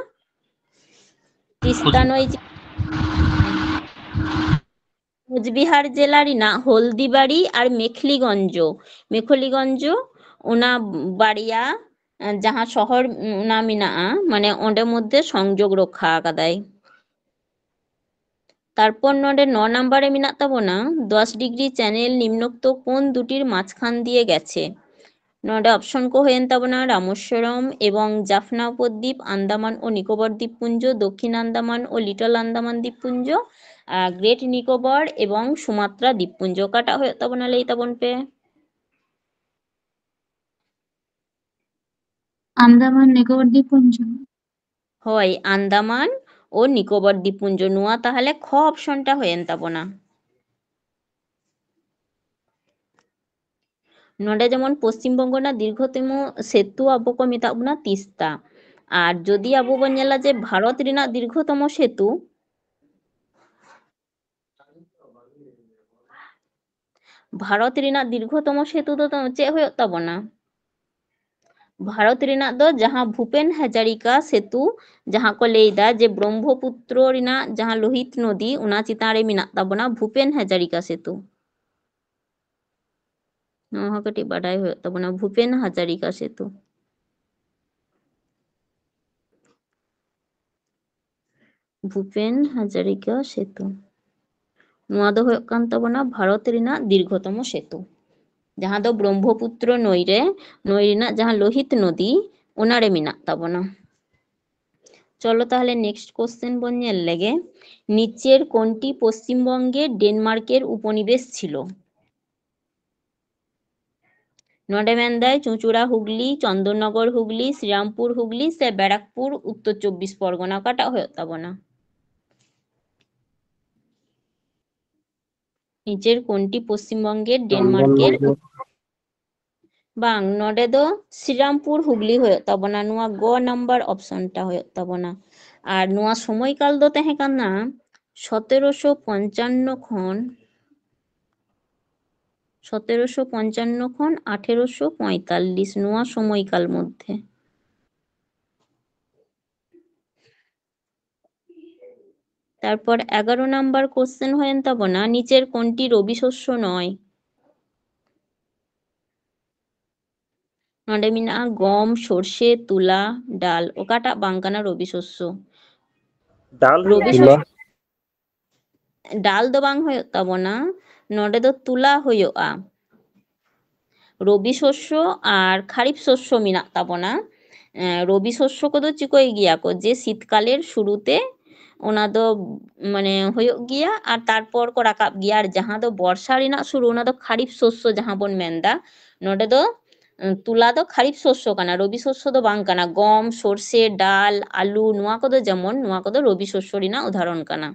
ᱛᱤᱥᱛᱟ ᱱᱟᱹᱭ ᱪᱮᱛᱟᱱ᱾ ᱠᱳᱪᱵᱤᱦᱟᱨ ᱡᱮᱞᱟ ᱨᱮᱱᱟᱜ ᱦᱚᱞᱫᱤᱵᱟᱲᱤ ᱟᱨ ᱢᱮᱠᱷᱞᱤᱜᱚᱧᱡᱚ, ᱢᱮᱠᱷᱞᱤᱜᱚᱧᱡᱚ, ᱚᱱᱟ ᱵᱟᱨᱭᱟ, ᱡᱟᱦᱟᱸ ᱥᱚᱦᱚᱨ ᱚᱱᱟ ᱢᱮᱱᱟᱜᱼᱟ, ᱢᱟᱱᱮ ᱚᱸᱰᱮ ᱢᱚᱫᱽᱫᱷᱮ ᱥᱚᱝᱡᱳᱜᱽ ᱨᱚᱠᱠᱷᱟ ᱟᱠᱟᱫᱟᱭ᱾ ᱛᱟᱨᱯᱚᱨ ᱱᱚᱰᱮ ᱱᱚ ᱱᱟᱢᱵᱟᱨ ᱨᱮ ᱢᱮᱱᱟᱜ ᱛᱟᱵᱚᱱᱟ, ᱫᱚᱥ ᱰᱤᱜᱽᱨᱤ ᱪᱮᱱᱮᱞ ᱱᱤᱢᱱᱳᱠᱛᱚ ᱠᱳᱱ ᱫᱩᱴᱤᱨ ᱢᱟঝখান দিয়ে গেছে? ᱱᱚᱰᱮ ᱚᱯᱥᱚᱱ ᱠᱚ ᱦᱩᱭᱮᱱ ᱛᱟᱵᱚᱱᱟ ᱨᱟᱢᱮᱥᱣᱚᱨᱚᱢ ᱮᱵᱚᱝ ᱡᱟᱯᱷᱱᱟ ᱩᱯᱚᱫᱽᱫᱤᱯ, ᱟᱱᱫᱟᱢᱟᱱ ᱳ ᱱᱤᱠᱳᱵᱚᱨ ᱫᱤᱯᱯᱩᱧᱡᱚ, ᱫᱚᱠᱠᱷᱤᱱ ᱟᱱᱫᱟᱢᱟᱱ ᱳ ᱞᱤᱴᱚᱞ ᱟᱱᱫᱟᱢᱟᱱ ᱫᱤᱯᱯᱩᱧᱡᱚ, ᱟᱨ ᱜᱨᱮᱴ ᱱᱤᱠᱳᱵᱚᱨ ᱮᱵᱚᱝ ᱥᱩᱢᱟᱛᱨᱟ ᱫᱤᱯᱯᱩᱧᱡᱚ᱾ ᱚᱠᱟᱴᱟᱜ ᱦᱩᱭᱩᱜ ᱛᱟᱵᱚᱱᱟ, ᱞᱟᱹᱭ ᱛᱟᱵᱚᱱ ᱯᱮ? ᱟᱱᱫᱟᱢᱟᱱ ᱱᱤᱠᱳᱵᱚᱨ ᱫᱤᱯᱯᱩᱧᱡᱚ᱾ ᱦᱳᱭ, ᱟᱱᱫᱟᱢᱟᱱ ᱳ ᱱᱤᱠᱳᱵᱚᱨ ᱫᱤᱯᱯᱩᱧᱡᱚ᱾ ᱱᱚᱣᱟ ᱛᱟᱦᱚᱞᱮ ᱠᱷ ᱚᱯᱥᱚᱱ ᱴᱟ ᱦᱩᱭᱮᱱ ᱛᱟᱵᱚᱱᱟ᱾ ᱱᱚᱰᱮ ᱡᱮᱢᱚᱱ ᱯᱚᱥᱪᱤᱢ ᱵᱚᱝᱜᱚ ᱨᱮᱱᱟᱜ ᱫᱤᱨᱜᱷᱚᱛᱚᱢᱚ ᱥᱮᱛᱩ ᱟᱵᱚ ᱠᱚ ᱢᱮᱛᱟᱜ ᱵᱚᱱᱟ ᱛᱤᱥᱛᱟ᱾ ᱟᱨ ᱡᱩᱫᱤ ᱟᱵᱚ ᱵᱚᱱ ᱧᱮᱞᱟ ᱡᱮ ᱵᱷᱟᱨᱚᱛ ᱨᱮᱱᱟᱜ ᱫᱤᱨᱜᱷᱚᱛᱚᱢᱚ ᱥᱮᱛᱩ, ᱵᱷᱟᱨᱚᱛ ᱨᱮᱱᱟᱜ ᱫᱤᱨᱜᱷᱚᱛᱚᱢᱚ ᱥᱮᱛᱩ ᱫᱚ ᱪᱮᱫ ᱦᱩᱭᱩᱜ ᱛᱟᱵᱚᱱᱟ? ᱵᱷᱟᱨᱚᱛ ᱨᱮᱱᱟᱜ ᱫᱚ ᱡᱟᱦᱟᱸ ᱵᱷᱩᱯᱮᱱ ᱦᱟᱡᱟᱨᱤᱠᱟ ᱥᱮᱛᱩ, ᱡᱟᱦᱟᱸ ᱠᱚ ᱞᱟᱹᱭᱫᱟ ᱡᱮ ᱵᱨᱚᱦᱢᱚᱯᱩᱛᱨᱚ ᱨᱮᱱᱟᱜ ᱡᱟᱦᱟᱸ ᱞᱳᱦᱤᱛ ᱱᱚᱫᱤ, ᱚᱱᱟ ᱪᱮᱛᱟᱱ ᱨᱮ ᱢᱮᱱᱟᱜ ᱛᱟᱵᱚᱱᱟ ᱵᱷᱩᱯᱮᱱ ᱦᱟᱡᱟᱨᱤᱠᱟ ᱥᱮᱛᱩ᱾ ᱱᱚᱣᱟ ᱦᱚᱸ ᱠᱟᱹᱴᱤᱡ ᱵᱟᱰᱟᱭ ᱦᱩᱭᱩᱜ ᱛᱟᱵᱚᱱᱟ, ᱵᱷᱩᱯᱮᱱ ᱦᱟᱡᱟᱨᱤᱠᱟ ᱥᱮᱛᱩ᱾ ᱵᱷᱩᱯᱮᱱ ᱦᱟᱡᱟᱨᱤᱠᱟ ᱥᱮᱛᱩ᱾ ᱱᱚᱣᱟ ᱫᱚ ᱦᱩᱭᱩᱜ ᱠᱟᱱ ᱛᱟᱵᱚᱱᱟ ᱵᱷᱟᱨᱚᱛ ᱨᱮᱱᱟᱜ ᱫᱤᱨᱜᱷᱚᱛᱚᱢ ᱥᱮᱛᱩ, ᱡᱟᱦᱟᱸ ᱫᱚ ᱵᱨᱚᱦᱢᱚᱯᱩᱛᱨᱚ ᱱᱟᱹᱭ ᱨᱮ, ᱱᱟᱹᱭ ᱨᱮᱱᱟᱜ ᱡᱟᱦᱟᱸ ᱞᱳᱦᱤᱛ ᱱᱚᱫᱤ, ᱚᱱᱟᱨᱮ ᱢᱮᱱᱟᱜ ᱛᱟᱵᱚᱱᱟ᱾ চলো তাহলে নেক্সট কোশ্চেন ᱵᱚᱱ ᱧᱮᱞ ᱞᱮᱜᱮ, নিচের কোনটি পশ্চিমবঙ্গে ডেনমার্কের উপনিবেশ ছিল? ᱱᱚᱰᱮ ᱢᱮᱱᱫᱟᱭ ᱪᱩᱸᱪᱩᱲᱟ ᱦᱩᱜᱽᱞᱤ, ᱪᱚᱱᱫᱚᱱᱱᱚᱜᱚᱨ ᱦᱩᱜᱽᱞᱤ, ᱥᱨᱤᱨᱟᱢᱯᱩᱨ ᱦᱩᱜᱽᱞᱤ ᱥᱮ ᱵᱮᱨᱟᱠᱯᱩᱨ ᱩᱛᱛᱚᱨ ᱪᱚᱵᱵᱤᱥ ᱯᱚᱨᱜᱚᱱᱟ, ᱚᱠᱟᱴᱟᱜ ᱦᱩᱭᱩᱜ ᱛᱟᱵᱚᱱᱟ? নিচের কোনটি পশ্চিমবঙ্গের ডেনমার্কের উপ-, ᱵᱟᱝ, ᱱᱚᱰᱮ ᱫᱚ ᱥᱨᱤᱨᱟᱢᱯᱩᱨ ᱦᱩᱜᱽᱞᱤ ᱦᱩᱭᱩᱜ ᱛᱟᱵᱚᱱᱟ᱾ ᱱᱚᱣᱟ ᱜᱚ ᱱᱟᱢᱵᱟᱨ ᱚᱯᱥᱚᱱ ᱴᱟ ᱦᱩᱭᱩᱜ ᱛᱟᱵᱚᱱᱟ᱾ ᱟᱨ ᱱᱚᱣᱟ ᱥᱚᱢᱚᱭ ᱠᱟᱞ ᱫᱚ ᱛᱟᱦᱮᱸ ᱠᱟᱱᱟ ᱥᱚᱛᱮᱨᱚᱥᱚ ᱯᱚᱧᱪᱟᱱᱱᱚ ᱠᱷᱚᱱ, ᱥᱚᱛᱮᱨᱚᱥᱚ ᱯᱚᱧᱪᱟᱱᱱᱚ ᱠᱷᱚᱱ ᱟᱴᱷᱮᱨᱚᱥᱚ ᱯᱚᱸᱭᱛᱟᱞᱞᱤᱥ, ᱱᱚᱣᱟ ᱥᱚᱢᱚᱭ ᱠᱟᱞ ᱢᱚᱫᱽᱫᱷᱮ᱾ তারপর ᱮᱜᱟᱨᱚ নাম্বার কোশ্চেন ᱦᱩᱭᱮᱱ ᱛᱟᱵᱚᱱᱟ, নিচের কোনটি রবি শস্য নয়? ᱱᱚᱰᱮ ᱢᱮᱱᱟᱜᱼᱟ ᱜᱚᱢ, ᱥᱚᱨᱥᱮ, ᱛᱩᱞᱟ, ᱰᱟᱞ, ᱚᱠᱟᱴᱟᱜ ᱵᱟᱝ ᱠᱟᱱᱟ ᱨᱚᱵᱤ ᱥᱚᱥᱭᱚ? ᱰᱟᱞ ᱨᱚᱵᱤ ᱦᱩᱭᱩᱜᱼᱟ᱾ ᱥᱚᱥᱭᱚ, ᱰᱟᱞ ᱫᱚ ᱵᱟᱝ ᱦᱩᱭᱩᱜ ᱛᱟᱵᱚᱱᱟ, ᱱᱚᱰᱮ ᱫᱚ ᱛᱩᱞᱟ ᱦᱩᱭᱩᱜᱼᱟ᱾ ᱨᱚᱵᱤ ᱥᱚᱥᱭᱚ ᱟᱨ ᱠᱷᱟᱨᱤᱯ ᱥᱚᱥᱭᱚ ᱢᱮᱱᱟᱜ ᱛᱟᱵᱚᱱᱟ᱾ ᱮᱸ, ᱨᱚᱵᱤ ᱥᱚᱥᱭᱚ ᱠᱚᱫᱚ ᱪᱤᱠᱟᱹᱭ ᱜᱮᱭᱟ ᱠᱚ ᱡᱮ ᱥᱤᱛᱠᱟᱞᱮᱨ ᱥᱩᱨᱩᱛᱮ ᱚᱱᱟ ᱫᱚ ᱢᱟᱱᱮ ᱦᱩᱭᱩᱜ ᱜᱮᱭᱟ ᱟᱨ ᱛᱟᱨᱯᱚᱨ ᱠᱚ ᱨᱟᱠᱟᱵ ᱜᱮᱭᱟ, ᱟᱨ ᱡᱟᱦᱟᱸ ᱫᱚ ᱵᱚᱨᱥᱟ ᱨᱮᱱᱟᱜ ᱥᱩᱨᱩ, ᱚᱱᱟ ᱫᱚ ᱠᱷᱟᱨᱤᱯ ᱥᱚᱥᱭᱚ ᱡᱟᱦᱟᱸ ᱵᱚᱱ ᱢᱮᱱᱫᱟ, ᱱᱚᱰᱮ ᱫᱚ, ᱩᱸ, ᱛᱩᱞᱟ ᱫᱚ ᱠᱷᱟᱨᱤᱯ ᱥᱚᱥᱭᱚ ᱠᱟᱱᱟ, ᱨᱚᱵᱤ ᱥᱚᱥᱭᱚ ᱫᱚ ᱵᱟᱝ ᱠᱟᱱᱟ᱾ ᱜᱚᱢ, ᱥᱚᱨᱥᱮ, ᱰᱟᱞ, ᱟᱞᱩ, ᱱᱚᱣᱟ ᱠᱚᱫᱚ ᱡᱮᱢᱚᱱ, ᱱᱚᱣᱟ ᱠᱚᱫᱚ ᱨᱚᱵᱤ ᱥᱚᱥᱭᱚ ᱨᱮᱱᱟᱜ ᱩᱫᱟᱦᱚᱨᱚᱱ ᱠᱟᱱᱟ᱾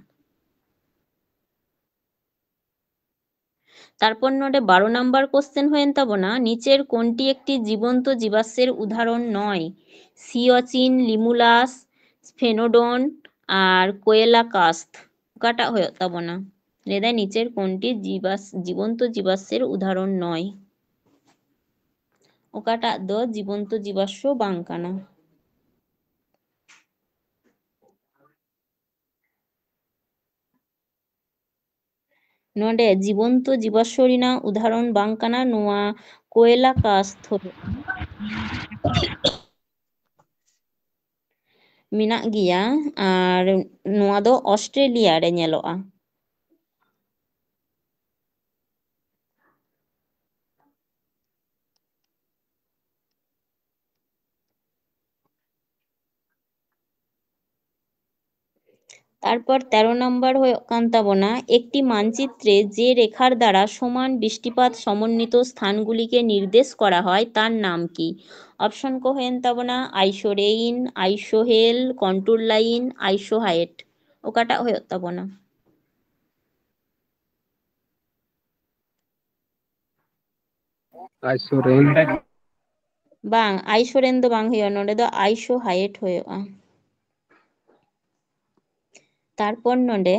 তারপর ᱱᱚᱰᱮ ᱵᱟᱨᱚ ᱱᱟᱢᱵᱟᱨ ᱠᱚᱥᱪᱮᱱ ᱦᱩᱭᱮᱱ ᱛᱟᱵᱚᱱᱟ, নিচের কোনটি একটি জীবন্ত জীবাশ্মের উদাহরণ নয়? সিওচিন, লিমুলাস, স্ফেনোডন আর কোয়েলা কাস্ত, ᱚᱠᱟᱴᱟᱜ ᱦᱩᱭᱩᱜ ᱛᱟᱵᱚᱱᱟ? ᱞᱟᱹᱭᱫᱟᱭ নিচের কোনটি জীবাশ্-, জীবন্ত জীবাশ্মের উদাহরণ নয়? ᱚᱠᱟᱴᱟᱜ ᱫᱚ ᱡᱤᱵᱚᱱᱛᱚ ᱡᱤᱵᱟᱥᱥᱚ ᱵᱟᱝ ᱠᱟᱱᱟ? ᱱᱚᱰᱮ ᱡᱤᱵᱚᱱᱛᱚ ᱡᱤᱵᱟᱥᱥᱚ ᱨᱮᱱᱟᱜ ᱩᱫᱟᱦᱚᱨᱚᱱ ᱵᱟᱝ ᱠᱟᱱᱟ ᱱᱚᱣᱟ ᱠᱚᱭᱞᱟ ᱠᱟᱥᱛᱷᱚ᱾ ᱢᱮᱱᱟᱜ ᱜᱮᱭᱟ, ᱟᱨ ᱱᱚᱣᱟ ᱫᱚ ᱚᱥᱴᱨᱮᱞᱤᱭᱟ ᱨᱮ ᱧᱮᱞᱚᱜᱼᱟ᱾ ᱛᱟᱨᱯᱚᱨ ᱛᱮᱨᱚ ᱱᱟᱢᱵᱟᱨ ᱦᱩᱭᱩᱜ ᱠᱟᱱ ᱛᱟᱵᱚᱱᱟ, একটি মানচিত্রে যে রেখার দ্বারা সমান বৃষ্টিপাত সমন্বিত স্থানগুলিকে নির্দেশ করা হয় তার নাম কি? অপশন ᱠᱚ ᱦᱩᱭᱮᱱ ᱛᱟᱵᱚᱱᱟ ᱟᱭᱥᱳ ᱨᱮᱭᱤᱱ, ᱟᱭᱥᱳ ᱦᱮᱞ, ᱠᱚᱱᱴᱩᱨ ᱞᱟᱭᱤᱱ, ᱟᱭᱥᱳ ᱦᱟᱭᱮᱴ᱾ ᱚᱠᱟᱴᱟᱜ ᱦᱩᱭᱩᱜ ᱛᱟᱵᱚᱱᱟ? ᱟᱭᱥᱳ ᱨᱮᱭᱤᱱ᱾ ᱵᱟᱝ, ᱟᱭᱥᱳ ᱨᱮᱭᱤᱱ ᱫᱚ ᱵᱟᱝ ᱦᱩᱭᱩᱜᱼᱟ, ᱱᱚᱰᱮ ᱫᱚ ᱟᱭᱥᱳ ᱦᱟᱭᱮᱴ ᱦᱩᱭᱩᱜᱼᱟ᱾ ᱛᱟᱨᱯᱚᱨ ᱱᱚᱰᱮ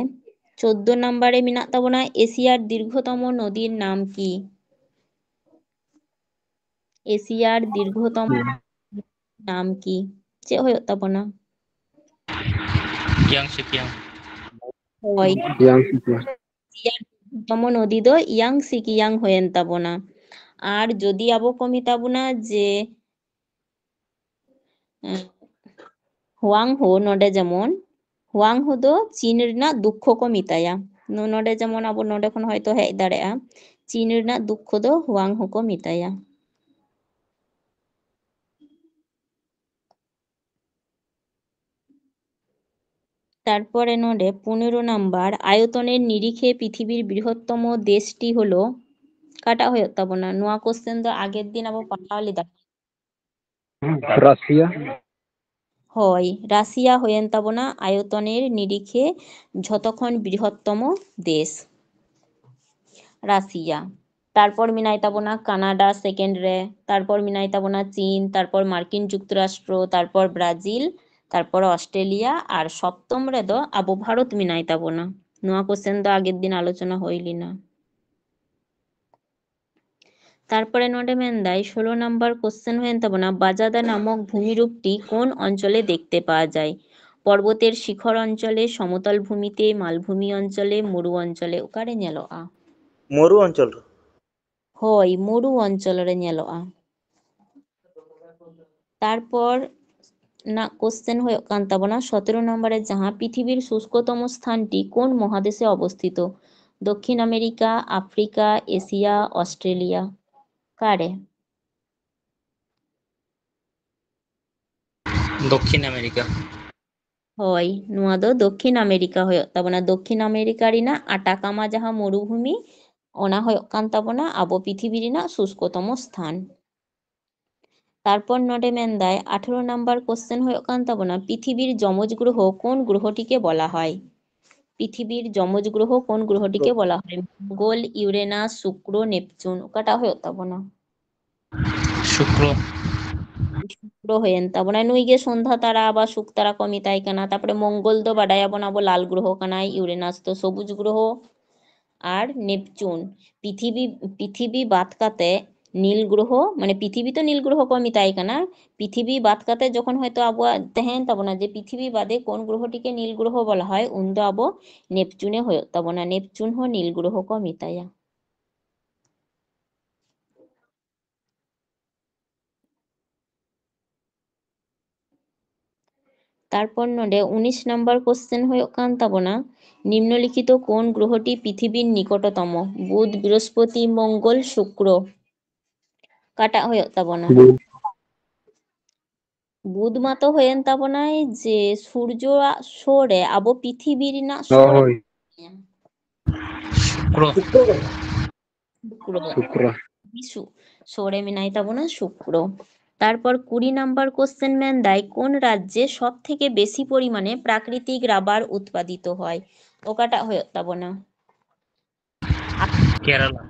ᱪᱳᱫᱫᱳ ᱱᱟᱢᱵᱟᱨ ᱨᱮ ᱢᱮᱱᱟᱜ ᱛᱟᱵᱚᱱᱟ, ᱮᱥᱤᱭᱟᱨ ᱫᱤᱨᱜᱷᱚᱛᱚᱢ ᱱᱚᱫᱤᱨ ᱱᱟᱢ ᱠᱤ? ᱮᱥᱤᱭᱟᱨ ᱫᱤᱨᱜᱷᱚᱛᱚᱢ ᱱᱟᱢ ᱠᱤ? ᱪᱮᱫ ᱦᱩᱭᱩᱜ ᱛᱟᱵᱚᱱᱟ? ᱠᱤᱭᱟᱝ ᱥᱮ ᱠᱤᱭᱟᱝ᱾ ᱦᱳᱭ᱾ ᱠᱤᱭᱟᱝ ᱥᱮ ᱠᱤᱭᱟᱝ᱾ ᱮᱥᱤᱭᱟᱨ ᱫᱤᱨᱜᱷᱚᱛᱚᱢ ᱱᱚᱫᱤ ᱫᱚ ᱤᱭᱟᱝ ᱥᱤ ᱠᱤᱭᱟᱝ ᱦᱩᱭᱮᱱ ᱛᱟᱵᱚᱱᱟ᱾ ᱟᱨ ᱡᱩᱫᱤ ᱟᱵᱚ ᱠᱚ ᱢᱮᱛᱟ ᱵᱚᱱᱟ ᱡᱮ, ᱮᱸ, ᱦᱩᱣᱟᱝ ᱦᱳ, ᱱᱚᱰᱮ ᱡᱮᱢᱚᱱ ᱦᱩᱣᱟᱝ ᱦᱳ ᱫᱚ ᱪᱤᱱ ᱨᱮᱱᱟᱜ ᱫᱩᱠᱠᱷᱚ ᱠᱚ ᱢᱮᱛᱟᱭᱟ᱾ ᱱᱚ-, ᱱᱚᱰᱮ ᱡᱮᱢᱚᱱ ᱟᱵᱚ ᱱᱚᱰᱮ ᱠᱷᱚᱱ ᱦᱚᱭᱛᱳ ᱦᱮᱡ ᱫᱟᱲᱮᱭᱟᱜᱼᱟ, ᱪᱤᱱ ᱨᱮᱱᱟᱜ ᱫᱩᱠᱠᱷᱚ ᱫᱚ ᱦᱩᱣᱟᱝ ᱦᱳ ᱠᱚ ᱢᱮᱛᱟᱭᱟ᱾ ᱛᱟᱨᱯᱚᱨᱮ ᱱᱚᱰᱮ ᱯᱚᱱᱮᱨᱚ ᱱᱟᱢᱵᱟᱨ, ᱟᱭᱚᱛᱚᱱᱮᱨ ᱱᱤᱨᱤᱠᱷᱮ ᱯᱨᱤᱛᱷᱤᱵᱤᱨ ᱵᱨᱤᱦᱚᱛᱛᱚᱢᱚ ᱫᱮᱥᱴᱤ ᱦᱚᱞᱚ, ᱚᱠᱟᱴᱟᱜ ᱦᱩᱭᱩᱜ ᱛᱟᱵᱚᱱᱟ? ᱱᱚᱣᱟ question ᱫᱚ ᱟᱜᱮᱨ ᱫᱤᱱ ᱟᱵᱚ ᱯᱟᱲᱦᱟᱣ ᱞᱮᱫᱟ᱾ ᱨᱟᱥᱤᱭᱟ᱾ ᱦᱳᱭ, ᱨᱟᱥᱤᱭᱟ ᱦᱩᱭᱮᱱ ᱛᱟᱵᱚᱱᱟ ᱟᱭᱚᱛᱚᱱᱮᱨ ᱱᱤᱨᱤᱠᱷᱮ ᱡᱷᱚᱛᱚ ᱠᱷᱚᱱ ᱵᱨᱤᱦᱚᱛᱛᱚᱢᱚ ᱫᱮᱥ, ᱨᱟᱥᱤᱭᱟ᱾ ᱛᱟᱨᱯᱚᱨ ᱢᱮᱱᱟᱭ ᱛᱟᱵᱚᱱᱟ ᱠᱟᱱᱟᱰᱟ second ᱨᱮ, ᱛᱟᱨᱯᱚᱨ ᱢᱮᱱᱟᱭ ᱛᱟᱵᱚᱱᱟ ᱪᱤᱱ, ᱛᱟᱨᱯᱚᱨ ᱢᱟᱨᱠᱤᱱ ᱡᱩᱠᱛᱚᱨᱟᱥᱴᱨᱚ, ᱛᱟᱨᱯᱚᱨ ᱵᱨᱟᱡᱤᱞ, ᱛᱟᱨᱯᱚᱨ ᱚᱥᱴᱨᱮᱞᱤᱭᱟ, ᱟᱨ ᱥᱚᱯᱛᱚᱢ ᱨᱮᱫᱚ ᱟᱵᱚ ᱵᱷᱟᱨᱚᱛ ᱢᱮᱱᱟᱭ ᱛᱟᱵᱚᱱᱟ᱾ ᱱᱚᱣᱟ question ᱫᱚ ᱟᱜᱮᱨ ᱫᱤᱱ ᱟᱞᱳᱪᱚᱱᱟ ᱦᱩᱭ ᱞᱮᱱᱟ᱾ ᱛᱟᱨᱯᱚᱨᱮ ᱱᱚᱰᱮ ᱢᱮᱱᱫᱟᱭ, ᱥᱳᱞᱳ ᱱᱟᱢᱵᱟᱨ question ᱦᱩᱭᱮᱱ ᱛᱟᱵᱚᱱᱟ, ᱵᱟᱡᱟᱫᱟ ᱱᱟᱢᱚᱠ ᱵᱷᱩᱢᱤᱨᱩᱯᱴᱤ ᱠᱳᱱ ᱚᱧᱪᱚᱞᱮ ᱫᱮᱠᱛᱮ ᱯᱟᱣᱟ ᱡᱟᱭ? ᱯᱚᱨᱵᱚᱛᱮᱨ ᱥᱤᱠᱷᱚᱨ ᱚᱧᱪᱚᱞᱮ, ᱥᱚᱢᱚᱛᱚᱞ ᱵᱷᱩᱢᱤᱛᱮ, ᱢᱟᱞᱵᱷᱩᱢᱤ ᱚᱧᱪᱚᱞᱮ, ᱢᱩᱨᱩ ᱚᱧᱪᱚᱞᱮ, ᱚᱠᱟᱨᱮ ᱧᱮᱞᱚᱜᱼᱟ? ᱢᱩᱨᱩ ᱚᱧᱪᱚᱞ ᱨᱮ᱾ ᱦᱳᱭ, ᱢᱩᱨᱩ ᱚᱧᱪᱚᱞ ᱨᱮ ᱧᱮᱞᱚᱜᱼᱟ᱾ ᱛᱟᱨᱯᱚᱨ ᱨᱮᱱᱟᱜ ᱠᱚᱥᱪᱮᱱ ᱦᱩᱭᱩᱜ ᱠᱟᱱ ᱛᱟᱵᱚᱱᱟ ᱥᱚᱛᱮᱨᱚ ᱱᱚᱢᱵᱚᱨ ᱨᱮ, ᱡᱟᱦᱟᱸ ᱯᱨᱤᱛᱷᱤᱵᱤᱨ ᱥᱩᱥᱠᱚᱛᱚᱢ ᱥᱛᱷᱟᱱᱴᱤ ᱠᱳᱱ ᱢᱚᱦᱟᱫᱮᱥᱮ ᱚᱵᱚᱥᱛᱷᱤᱛᱚ? ᱫᱚᱠᱠᱷᱤᱱ ᱟᱢᱮᱨᱤᱠᱟ, ᱟᱯᱷᱨᱤᱠᱟ, ᱮᱥᱤᱭᱟ, ᱚᱥᱴᱨᱮᱞᱤᱭᱟ, ᱚᱠᱟᱨᱮ? ᱫᱚᱠᱠᱷᱤᱱ ᱟᱢᱮᱨᱤᱠᱟ᱾ ᱦᱳᱭ, ᱱᱚᱣᱟ ᱫᱚ ᱫᱚᱠᱠᱷᱤᱱ ᱟᱢᱮᱨᱤᱠᱟ ᱦᱩᱭᱩᱜ ᱛᱟᱵᱚᱱᱟ᱾ ᱫᱚᱠᱠᱷᱤᱱ ᱟᱢᱮᱨᱤᱠᱟ ᱨᱮᱱᱟᱜ ᱟᱴᱟᱠᱟᱢᱟ ᱡᱟᱦᱟᱸ ᱢᱩᱨᱩᱵᱷᱩᱢᱤ, ᱚᱱᱟ ᱦᱩᱭᱩᱜ ᱠᱟᱱ ᱛᱟᱵᱚᱱᱟ ᱟᱵᱚ ᱯᱨᱤᱛᱷᱤᱵᱤ ᱨᱮᱱᱟᱜ ᱥᱩᱥᱠᱚᱛᱚᱢᱚ ᱥᱛᱷᱟᱱ᱾ ᱛᱟᱨᱯᱚᱨ ᱱᱚᱰᱮ ᱢᱮᱱᱫᱟᱭ, ᱟᱴᱷᱮᱨᱚ ᱱᱟᱢᱵᱟᱨ ᱠᱚᱥᱪᱮᱱ ᱦᱩᱭᱩᱜ ᱠᱟᱱ ᱛᱟᱵᱚᱱᱟ, ᱯᱨᱤᱛᱷᱤᱵᱤᱨ ᱡᱚᱢᱚᱡᱽ ᱜᱨᱚᱦᱚ ᱠᱳᱱ ᱜᱨᱚᱦᱚᱴᱤᱠᱮ ᱵᱚᱞᱟ ᱦᱚᱭ? ᱯᱨᱤᱛᱷᱤᱵᱤᱨ ᱡᱚᱢᱚᱡᱽ ᱜᱨᱚᱦᱚ ᱠᱳᱱ ᱜᱨᱚᱦᱚᱴᱤᱠᱮ ᱵᱚᱞᱟ ᱦᱚᱭ? ᱢᱚᱝᱜᱚᱞ, ᱤᱭᱩᱨᱮᱱᱟᱥ, ᱥᱩᱠᱨᱚ, ᱱᱮᱯᱪᱩᱱ, ᱚᱠᱟᱴᱟᱜ ᱦᱩᱭᱩᱜ ᱛᱟᱵᱚᱱᱟ? ᱥᱩᱠᱨᱚ᱾ ᱥᱩᱠᱨᱚ ᱦᱩᱭᱮᱱ ᱛᱟᱵᱚᱱᱟ᱾ ᱱᱩᱭ ᱜᱮ ᱥᱚᱱᱫᱷᱟ ᱛᱟᱨᱟ ᱵᱟ ᱥᱩᱠ ᱛᱟᱨᱟ ᱠᱚ ᱢᱮᱛᱟᱭ ᱠᱟᱱᱟ᱾ ᱛᱟᱯᱚᱨᱮ ᱢᱚᱝᱜᱚᱞ ᱫᱚ ᱵᱟᱰᱟᱭᱟᱵᱚᱱ ᱟᱵᱚ ᱞᱟᱞ ᱜᱨᱚᱦᱚ ᱠᱟᱱᱟᱭ, ᱤᱭᱩᱨᱮᱱᱟᱥ ᱫᱚ ᱥᱚᱵᱩᱡ ᱜᱨᱚᱦᱚ, ᱟᱨ ᱱᱮᱯᱪᱩᱱ ᱯᱨᱤᱛᱷᱤᱵᱤ, ᱯᱨᱤᱛᱷᱤᱵᱤ ᱵᱟᱫ ᱠᱟᱛᱮ ᱱᱤᱞ ᱜᱨᱚᱦᱚ, ᱢᱟᱱᱮ ᱯᱨᱤᱛᱷᱤᱵᱤ ᱛᱚ ᱱᱤᱞ ᱜᱨᱚᱦᱚ ᱠᱚ ᱢᱮᱛᱟᱭ ᱠᱟᱱᱟ, ᱯᱨᱤᱛᱷᱤᱵᱤ ᱵᱟᱫ ᱠᱟᱛᱮ ᱡᱚᱠᱷᱚᱱ ᱦᱚᱭᱛᱳ ᱟᱵᱚᱣᱟᱜ ᱛᱟᱦᱮᱸᱭᱮᱱ ᱛᱟᱵᱚᱱᱟ ᱡᱮ ᱯᱨᱤᱛᱷᱤᱵᱤ ᱵᱟᱫᱮ ᱠᱳᱱ ᱜᱨᱚᱦᱚᱴᱤᱠᱮ ᱱᱤᱞ ᱜᱨᱚᱦᱚ ᱵᱚᱞᱟ ᱦᱚᱭ, ᱩᱱᱫᱚ ᱟᱵᱚ ᱱᱮᱯᱪᱩᱱᱮ ᱦᱩᱭᱩᱜ ᱛᱟᱵᱚᱱᱟ᱾ ᱱᱮᱯᱪᱩᱱ ᱦᱚᱸ ᱱᱤᱞ ᱜᱨᱚᱦᱚ ᱠᱚ ᱢᱮᱛᱟᱭᱟ᱾ ᱛᱟᱨᱯᱚᱨ ᱱᱚᱰᱮ ᱩᱱᱤᱥ ᱱᱟᱢᱵᱟᱨ ᱠᱚᱥᱪᱮᱱ ᱦᱩᱭᱩᱜ ᱠᱟᱱ ᱛᱟᱵᱚᱱᱟ, ᱱᱤᱢᱱᱚᱞᱤᱠᱷᱤᱛᱚ ᱠᱳᱱ ᱜᱨᱚᱦᱚᱴᱤ ᱯᱨᱤᱛᱷᱤᱵᱤᱨ ᱱᱤᱠᱚᱴᱚᱛᱚᱢᱚ? ᱵᱩধ, ᱵᱨᱤᱦᱚᱥᱯᱚᱛᱤ, ᱢᱚᱝᱜᱚᱞ, ᱥᱩᱠᱨᱚ, ᱚᱠᱟᱴᱟᱜ ᱦᱩᱭᱩᱜ ᱛᱟᱵᱚᱱᱟ? ᱵᱩᱫᱷ ᱢᱟᱛᱚ ᱦᱩᱭᱮᱱ ᱛᱟᱵᱚᱱᱟᱭ ᱡᱮ ᱥᱩᱨᱡᱚᱣᱟᱜ ᱥᱳᱨ ᱨᱮ, ᱟᱵᱚ ᱯᱨᱤᱛᱷᱤᱵᱤ ᱨᱮᱱᱟᱜ ᱥᱳᱨ ᱨᱮ᱾ ᱥᱩᱠᱨᱚ᱾ ᱥᱩᱠᱨᱚ᱾ ᱥᱩᱠᱨᱚ᱾ ᱥᱩ-, ᱥᱳᱨ ᱨᱮ ᱢᱮᱱᱟᱭ ᱛᱟᱵᱚᱱᱟ ᱥᱩᱠᱨᱚ᱾ ᱛᱟᱨᱯᱚᱨ ᱠᱩᱲᱤ ᱱᱟᱢᱵᱟᱨ ᱠᱚᱥᱪᱮᱱ ᱢᱮᱱᱫᱟᱭ, ᱠᱳᱱ ᱨᱟᱡᱽᱡᱮ ᱥᱚᱵ ᱛᱷᱮᱠᱮ ᱵᱮᱥᱤ ᱯᱚᱨᱤᱢᱟᱱᱮ ᱯᱨᱟᱠᱨᱤᱛᱤᱠ ᱨᱟᱵᱟᱨ ᱩᱛᱯᱟᱫᱤᱛᱚ ᱦᱚᱭ? ᱚᱠᱟᱴᱟᱜ ᱦᱩᱭᱩᱜ ᱛᱟᱵᱚᱱᱟ? ᱠᱮᱨᱟᱞᱟ᱾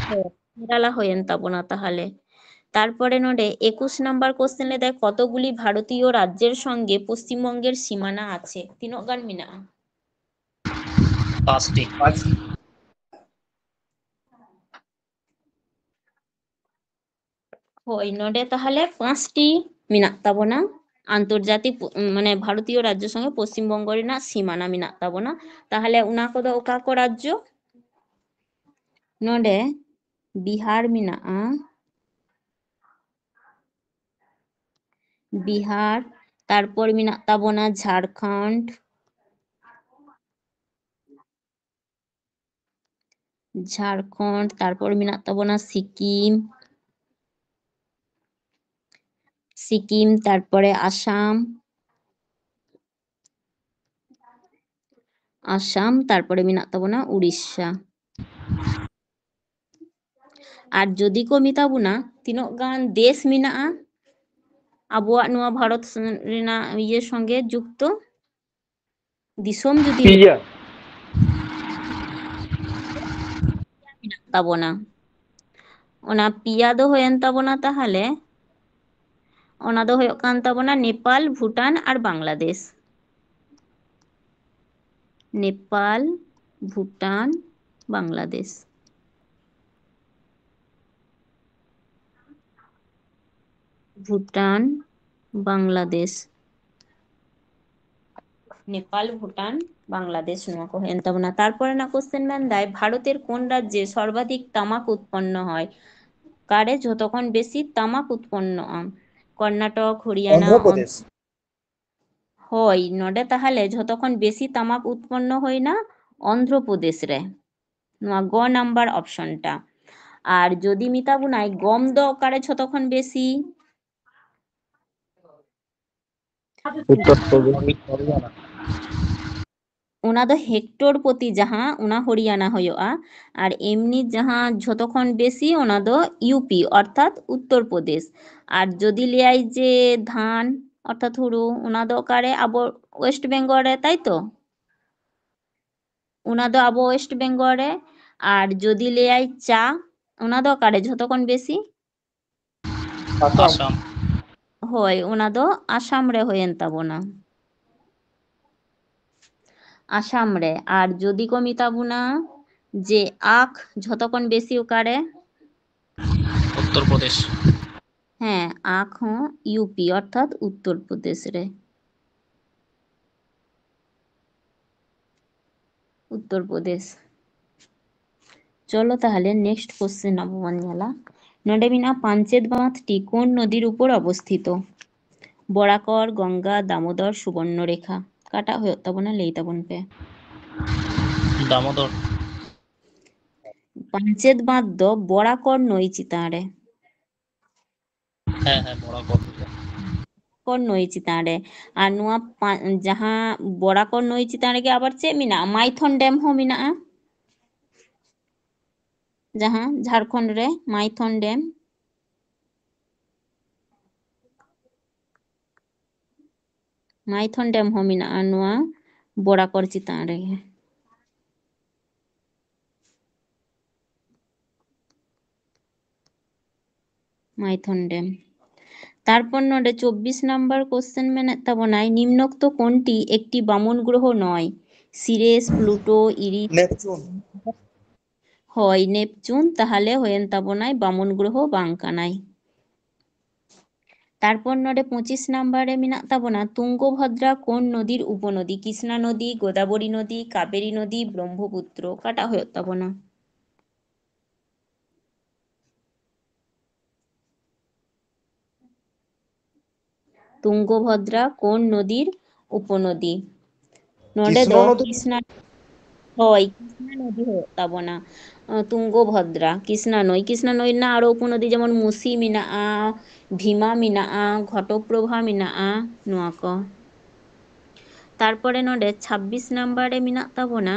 ᱦᱮᱸ, ᱠᱮᱨᱟᱞᱟ ᱦᱩᱭᱮᱱ ᱛᱟᱵᱚᱱᱟ ᱛᱟᱦᱚᱞᱮ᱾ ᱛᱟᱨᱯᱚᱨᱮ ᱱᱚᱰᱮ ᱮᱠᱩᱥ ᱱᱟᱢᱵᱟᱨ ᱠᱚᱥᱪᱮᱱ ᱞᱮᱫᱟᱭ, ᱠᱚᱛᱚᱜᱩᱞᱤ ᱵᱷᱟᱨᱚᱛᱤᱭᱚ ᱨᱟᱡᱽᱡᱮᱨ ᱥᱚᱝᱜᱮ ᱯᱚᱥᱪᱤᱢᱵᱚᱝᱜᱮᱨ ᱥᱤᱢᱟᱱᱟ ᱟᱪᱷᱮ? ᱛᱤᱱᱟᱹᱜ ᱜᱟᱱ ᱢᱮᱱᱟᱜᱼᱟ? ᱯᱟᱸᱪᱴᱤ᱾ ᱦᱳᱭ, ᱱᱚᱰᱮ ᱛᱟᱦᱚᱞᱮ ᱯᱟᱸᱪᱴᱤ ᱢᱮᱱᱟᱜ ᱛᱟᱵᱚᱱᱟ᱾ ᱟᱱᱛᱚᱨᱡᱟᱛᱤᱠ ᱯᱚ-, ᱢᱟᱱᱮ ᱵᱷᱟᱨᱚᱛᱤᱭᱚ ᱨᱟᱡᱽᱡᱚ ᱥᱚᱸᱜᱮ ᱯᱚᱥᱪᱤᱢ ᱵᱚᱝᱜᱚ ᱨᱮᱱᱟᱜ ᱥᱤᱢᱟᱱᱟ ᱢᱮᱱᱟᱜ ᱛᱟᱵᱚᱱᱟ᱾ ᱛᱟᱦᱚᱞᱮ ᱚᱱᱟ ᱠᱚᱫᱚ ᱚᱠᱟ ᱠᱚ ᱨᱟᱡᱽᱡᱚ? ᱱᱚᱰᱮ ᱵᱤᱦᱟᱨ ᱢᱮᱱᱟᱜᱼᱟ, ᱵᱤᱦᱟᱨ, ᱛᱟᱨᱯᱚᱨ ᱢᱮᱱᱟᱜ ᱛᱟᱵᱚᱱᱟ ᱡᱷᱟᱲᱠᱷᱚᱸᱰ, ᱡᱷᱟᱲᱠᱷᱚᱸᱰ, ᱛᱟᱨᱯᱚᱨ ᱢᱮᱱᱟᱜ ᱛᱟᱵᱚᱱᱟ ᱥᱤᱠᱤᱢ, ᱥᱤᱠᱤᱢ, ᱛᱟᱨᱯᱚᱨᱮ ᱟᱥᱟᱢ, ᱟᱥᱟᱢ, ᱛᱟᱨᱯᱚᱨᱮ ᱢᱮᱱᱟᱜ ᱛᱟᱵᱚᱱᱟ ᱩᱲᱤᱥᱥᱟ᱾ ᱟᱨ ᱡᱩᱫᱤ ᱠᱚ ᱢᱮᱛᱟ ᱵᱚᱱᱟ ᱛᱤᱱᱟᱹᱜ ᱜᱟᱱ ᱫᱮᱥ ᱢᱮᱱᱟᱜᱼᱟ ᱟᱵᱚᱣᱟᱜ ᱱᱚᱣᱟ ᱵᱷᱟᱨᱚᱛ ᱨᱮᱱᱟᱜ ᱤᱭᱟᱹ ᱥᱚᱸᱜᱮ ᱡᱩᱠᱛᱚ, ᱫᱤᱥᱚᱢ ᱡᱩᱫᱤ ᱯᱮᱭᱟ᱾ ᱢᱮᱱᱟᱜ ᱛᱟᱵᱚᱱᱟ᱾ ᱚᱱᱟ ᱯᱮᱭᱟ ᱫᱚ ᱦᱩᱭᱮᱱ ᱛᱟᱵᱚᱱᱟ ᱛᱟᱦᱚᱞᱮ, ᱚᱱᱟ ᱫᱚ ᱦᱩᱭᱩᱜ ᱠᱟᱱ ᱛᱟᱵᱚᱱᱟ ᱱᱮᱯᱟᱞ, ᱵᱷᱩᱴᱟᱱ ᱟᱨ ᱵᱟᱝᱞᱟᱫᱮᱥ᱾ ᱱᱮᱯᱟᱞ, ᱵᱷᱩᱴᱟᱱ, ᱵᱟᱝᱞᱟᱫᱮᱥ᱾ ᱵᱷᱩᱴᱟᱱ, ᱵᱟᱝᱞᱟᱫᱮᱥ᱾ ᱱᱮᱯᱟᱞ, ᱵᱷᱩᱴᱟᱱ, ᱵᱟᱝᱞᱟᱫᱮᱥ, ᱱᱚᱣᱟ ᱠᱚ ᱦᱩᱭᱮᱱ ᱛᱟᱵᱚᱱᱟ᱾ ᱛᱟᱨᱯᱚᱨᱮᱱᱟᱜ question ᱢᱮᱱᱫᱟᱭ, ᱵᱷᱟᱨᱚᱛᱮᱨ ᱠᱳᱱ ᱨᱟᱡᱽᱡᱮ ᱥᱚᱨᱵᱟধিক তামাক উৎপন্ন হয়? ᱚᱠᱟᱨᱮ ᱡᱷᱚᱛᱚ ᱠᱷᱚᱱ ᱵᱮᱥᱤ ᱛᱟᱢᱟᱠ ᱩᱛᱯᱚᱱᱱᱚᱜᱼᱟ? ᱠᱚᱨᱱᱟᱴᱚᱠ, ᱦᱚᱨᱤᱭᱟᱱᱟ, ᱚᱱᱫᱷᱨᱚ ᱯᱨᱚᱫᱮᱥ᱾ ᱦᱳᱭ, ᱱᱚᱰᱮ ᱛᱟᱦᱚᱞᱮ ᱡᱷᱚᱛᱚ ᱠᱷᱚᱱ ᱵᱮᱥᱤ ᱛᱟᱢᱟᱠ ᱩᱛᱯᱚᱱᱱᱚ ᱦᱩᱭᱱᱟ ᱚᱱᱫᱷᱨᱚ ᱯᱨᱚᱫᱮᱥ ᱨᱮ, ᱱᱚᱣᱟ ᱜᱚ ᱱᱟᱢᱵᱟᱨ option ᱴᱟ᱾ ᱟᱨ ᱡᱩᱫᱤ ᱢᱮᱛᱟ ᱵᱚᱱᱟᱭ ᱜᱚᱢ ᱫᱚ ᱚᱠᱟᱨᱮ ᱡᱷᱚᱛᱚ ᱠᱷᱚᱱ ᱵᱮᱥᱤ? ᱩᱛᱛᱚᱨ ᱯᱨᱚᱫᱮᱥ, ᱦᱚᱨᱤᱭᱟᱱᱟ᱾ ᱚᱱᱟ ᱫᱚ ᱦᱮᱠᱴᱚᱨ ᱯᱨᱚᱛᱤ ᱡᱟᱦᱟᱸ, ᱚᱱᱟ ᱦᱚᱨᱤᱭᱟᱱᱟ ᱦᱩᱭᱩᱜᱼᱟ᱾ ᱟᱨ ᱮᱢᱱᱤ ᱡᱟᱦᱟᱸ ᱡᱷᱚᱛᱚ ᱠᱷᱚᱱ ᱵᱮᱥᱤ, ᱚᱱᱟ ᱫᱚ ᱤᱭᱩ ᱯᱤ, ᱚᱨᱛᱷᱟᱛ ᱩᱛᱛᱚᱨ ᱯᱨᱚᱫᱮᱥ᱾ ᱟᱨ ᱡᱩᱫᱤ ᱞᱟᱹᱭᱟᱭ ᱡᱮ ᱫᱷᱟᱱ, ᱚᱨᱛᱷᱟᱛ ᱦᱩᱲᱩ, ᱚᱱᱟ ᱫᱚ ᱚᱠᱟᱨᱮ? ᱟᱵᱚ ᱳᱭᱮᱥᱴ ᱵᱮᱝᱜᱚᱞ ᱨᱮ, ᱛᱟᱭ ᱛᱚ? ᱚᱱᱟ ᱫᱚ ᱟᱵᱚ ᱳᱭᱮᱥᱴ ᱵᱮᱝᱜᱚᱞ ᱨᱮ᱾ ᱟᱨ ᱡᱩᱫᱤ ᱞᱟᱹᱭᱟᱭ ᱪᱟ, ᱚᱱᱟ ᱫᱚ ᱚᱠᱟᱨᱮ ᱡᱷᱚᱛᱚ ᱠᱷᱚᱱ ᱵᱮᱥᱤ? ᱟᱥᱟᱢ᱾ ᱟᱥᱟᱢ᱾ ᱦᱳᱭ, ᱚᱱᱟ ᱫᱚ ᱟᱥᱟᱢ ᱨᱮ ᱦᱩᱭᱮᱱ ᱛᱟᱵᱚᱱᱟ, ᱟᱥᱟᱢ ᱨᱮ᱾ ᱟᱨ ᱡᱩᱫᱤ ᱠᱚ ᱢᱮᱛᱟ ᱵᱚᱱᱟ ᱡᱮ ᱟᱸᱠ ᱡᱷᱚᱛᱚ ᱠᱷᱚᱱ ᱵᱮᱥᱤ ᱚᱠᱟᱨᱮ? ᱩᱛᱛᱚᱨ ᱯᱨᱚᱫᱮᱥ᱾ ᱦᱮᱸ, ᱟᱸᱠ ᱦᱚᱸ ᱤᱭᱩ ᱯᱤ ᱚᱨᱛᱷᱟᱛ ᱩᱛᱛᱚᱨ ᱯᱨᱚᱫᱮᱥ ᱨᱮ᱾ ᱩᱛᱛᱚᱨ ᱯᱨᱚᱫᱮᱥ᱾ ᱪᱚᱞᱚ ᱛᱟᱦᱚᱞᱮ next question ᱟᱵᱚ ᱵᱚᱱ ᱧᱮᱞᱟ᱾ ᱱᱚᱰᱮ ᱢᱮᱱᱟᱜᱼᱟ, ᱯᱟᱧᱪᱮᱛ ᱵᱟᱸᱫᱷ ᱴᱤ ᱠᱳᱱ ᱱᱚᱫᱤᱨ ᱩᱯᱚᱨ ᱚᱵᱚᱥᱛᱷᱤᱛᱚ? ᱵᱚᱨᱟᱠᱚᱨ, ᱜᱚᱝᱜᱟ, ᱫᱟᱢᱳᱫᱚᱨ, ᱥᱩᱵᱚᱨᱱᱚᱨᱮᱠᱷᱟ᱾ ᱚᱠᱟᱴᱟᱜ ᱦᱩᱭᱩᱜ ᱛᱟᱵᱚᱱᱟ ᱞᱟᱹᱭ ᱛᱟᱵᱚᱱ ᱯᱮ᱾ ᱫᱟᱢᱳᱫᱚᱨ᱾ ᱯᱟᱧᱪᱮᱛ ᱵᱟᱸᱫᱷ ᱫᱚ ᱵᱚᱨᱟᱠᱚᱨ ᱱᱟᱹᱭ ᱪᱮᱛᱟᱱ ᱨᱮ᱾ ᱦᱮᱸ, ᱦᱮᱸ, ᱵᱚᱨᱟᱠᱚᱨ᱾ ᱵᱚᱨᱟᱠᱚᱨ ᱱᱟᱹᱭ ᱪᱮᱛᱟᱱ ᱨᱮ᱾ ᱟᱨ ᱱᱚᱣᱟ ᱯᱟ-, ᱡᱟᱦᱟᱸ ᱵᱚᱨᱟᱠᱚᱨ ᱱᱟᱹᱭ ᱪᱮᱛᱟᱱ ᱨᱮᱜᱮ ᱟᱵᱟᱨ ᱪᱮᱫ ᱢᱮᱱᱟᱜᱼᱟ? ᱢᱟᱭᱛᱷᱚᱱ ᱰᱮᱢ ᱦᱚᱸ ᱢᱮᱱᱟᱜᱼᱟ᱾ ᱡᱟᱦᱟᱸ ᱡᱷᱟᱲᱠᱷᱚᱸᱰ ᱨᱮ ᱢᱟᱭᱛᱷᱚᱱ ᱰᱮᱢ᱾ ᱢᱟᱭᱛᱷᱚᱱ ᱰᱮᱢ ᱦᱚᱸ ᱢᱮᱱᱟᱜᱼᱟ ᱱᱚᱣᱟ ᱵᱚᱨᱟᱠᱚᱨ ᱪᱮᱛᱟᱱ ᱨᱮᱜᱮ᱾ ᱢᱟᱭᱛᱷᱚᱱ ᱰᱮᱢ᱾ ᱛᱟᱨᱯᱚᱨ ᱱᱚᱰᱮ ᱪᱚᱵᱵᱤᱥ ᱱᱟᱢᱵᱟᱨ question ᱢᱮᱱᱮᱫ ᱛᱟᱵᱚᱱᱟᱭ, ᱱᱤᱢᱱᱳᱠᱛᱚ ᱠᱳᱱᱴᱤ ᱮᱠᱴᱤ ᱵᱟᱢᱚᱱ ᱜᱨᱚᱦᱚ ᱱᱚᱭ? ᱥᱤᱨᱮᱥ, ᱯᱞᱩᱴᱳ, ᱤᱨᱤᱥ? ᱱᱮᱯᱪᱩᱱ᱾ ᱦᱳᱭ, ᱱᱮᱯᱪᱩᱱ᱾ ᱛᱟᱦᱚᱞᱮ ᱦᱩᱭᱮᱱ ᱛᱟᱵᱚᱱᱟᱭ ᱵᱟᱢᱚᱱ ᱜᱨᱚᱦᱚ ᱵᱟᱝ ᱠᱟᱱᱟᱭ᱾ ᱛᱟᱨᱯᱚᱨ ᱱᱚᱰᱮ ᱯᱚᱸᱪᱤᱥ ᱱᱟᱢᱵᱟᱨ ᱨᱮ ᱢᱮᱱᱟᱜ ᱛᱟᱵᱚᱱᱟ, ᱛᱩᱝᱜᱚᱵᱷᱚᱫᱨᱟ ᱠᱳᱱ ᱱᱚᱫᱤᱨ ᱩᱯᱚᱱᱚᱫᱤ? ᱠᱨᱤᱥᱱᱟ ᱱᱚᱫᱤ, ᱜᱳᱫᱟᱵᱚᱨᱤ ᱱᱚᱫᱤ, ᱠᱟᱵᱮᱨᱤ ᱱᱚᱫᱤ, ᱵᱨᱚᱦᱢᱯᱩᱛᱨᱚ? ᱚᱠᱟᱴᱟᱜ ᱦᱩᱭᱩᱜ ᱛᱟᱵᱚᱱᱟ? ᱛᱩᱝᱜᱚᱵᱷᱚᱫᱨᱟ ᱠᱳᱱ ᱱᱚᱫᱤᱨ ᱩᱯᱚᱱᱚᱫᱤ? ᱱᱚᱰᱮ ᱫᱚ ᱠᱨᱤᱥᱱᱟ ᱱᱚᱫᱤ᱾ ᱠᱨᱤᱥᱱᱟ, ᱦᱳᱭ, ᱠᱨᱤᱥᱱᱟ ᱱᱚᱫᱤ ᱦᱩᱭᱩᱜ ᱛᱟᱵᱚᱱᱟ᱾ ᱟᱸ, ᱛᱩᱝᱜᱚᱵᱷᱚᱫᱨᱟ, ᱠᱨᱤᱥᱱᱟ ᱱᱟᱹᱭ, ᱠᱨᱤᱥᱱᱟ ᱱᱟᱹᱭ ᱨᱮᱱᱟᱜ ᱟᱨᱚ ᱩᱯᱚᱱᱚᱫᱤ ᱡᱮᱢᱚᱱ ᱢᱩᱥᱤ ᱢᱮᱱᱟᱜᱼᱟ, ᱵᱷᱤᱢᱟ ᱢᱮᱱᱟᱜᱼᱟ, ᱜᱷᱚᱴᱚᱯᱨᱚᱵᱷᱟ ᱢᱮᱱᱟᱜᱼᱟ, ᱱᱚᱣᱟ ᱠᱚ᱾ ᱛᱟᱨᱯᱚᱨᱮ ᱱᱚᱰᱮ ᱪᱷᱟᱵᱵᱤᱥ ᱱᱟᱢᱵᱟᱨ ᱨᱮ ᱢᱮᱱᱟᱜ ᱛᱟᱵᱚᱱᱟ,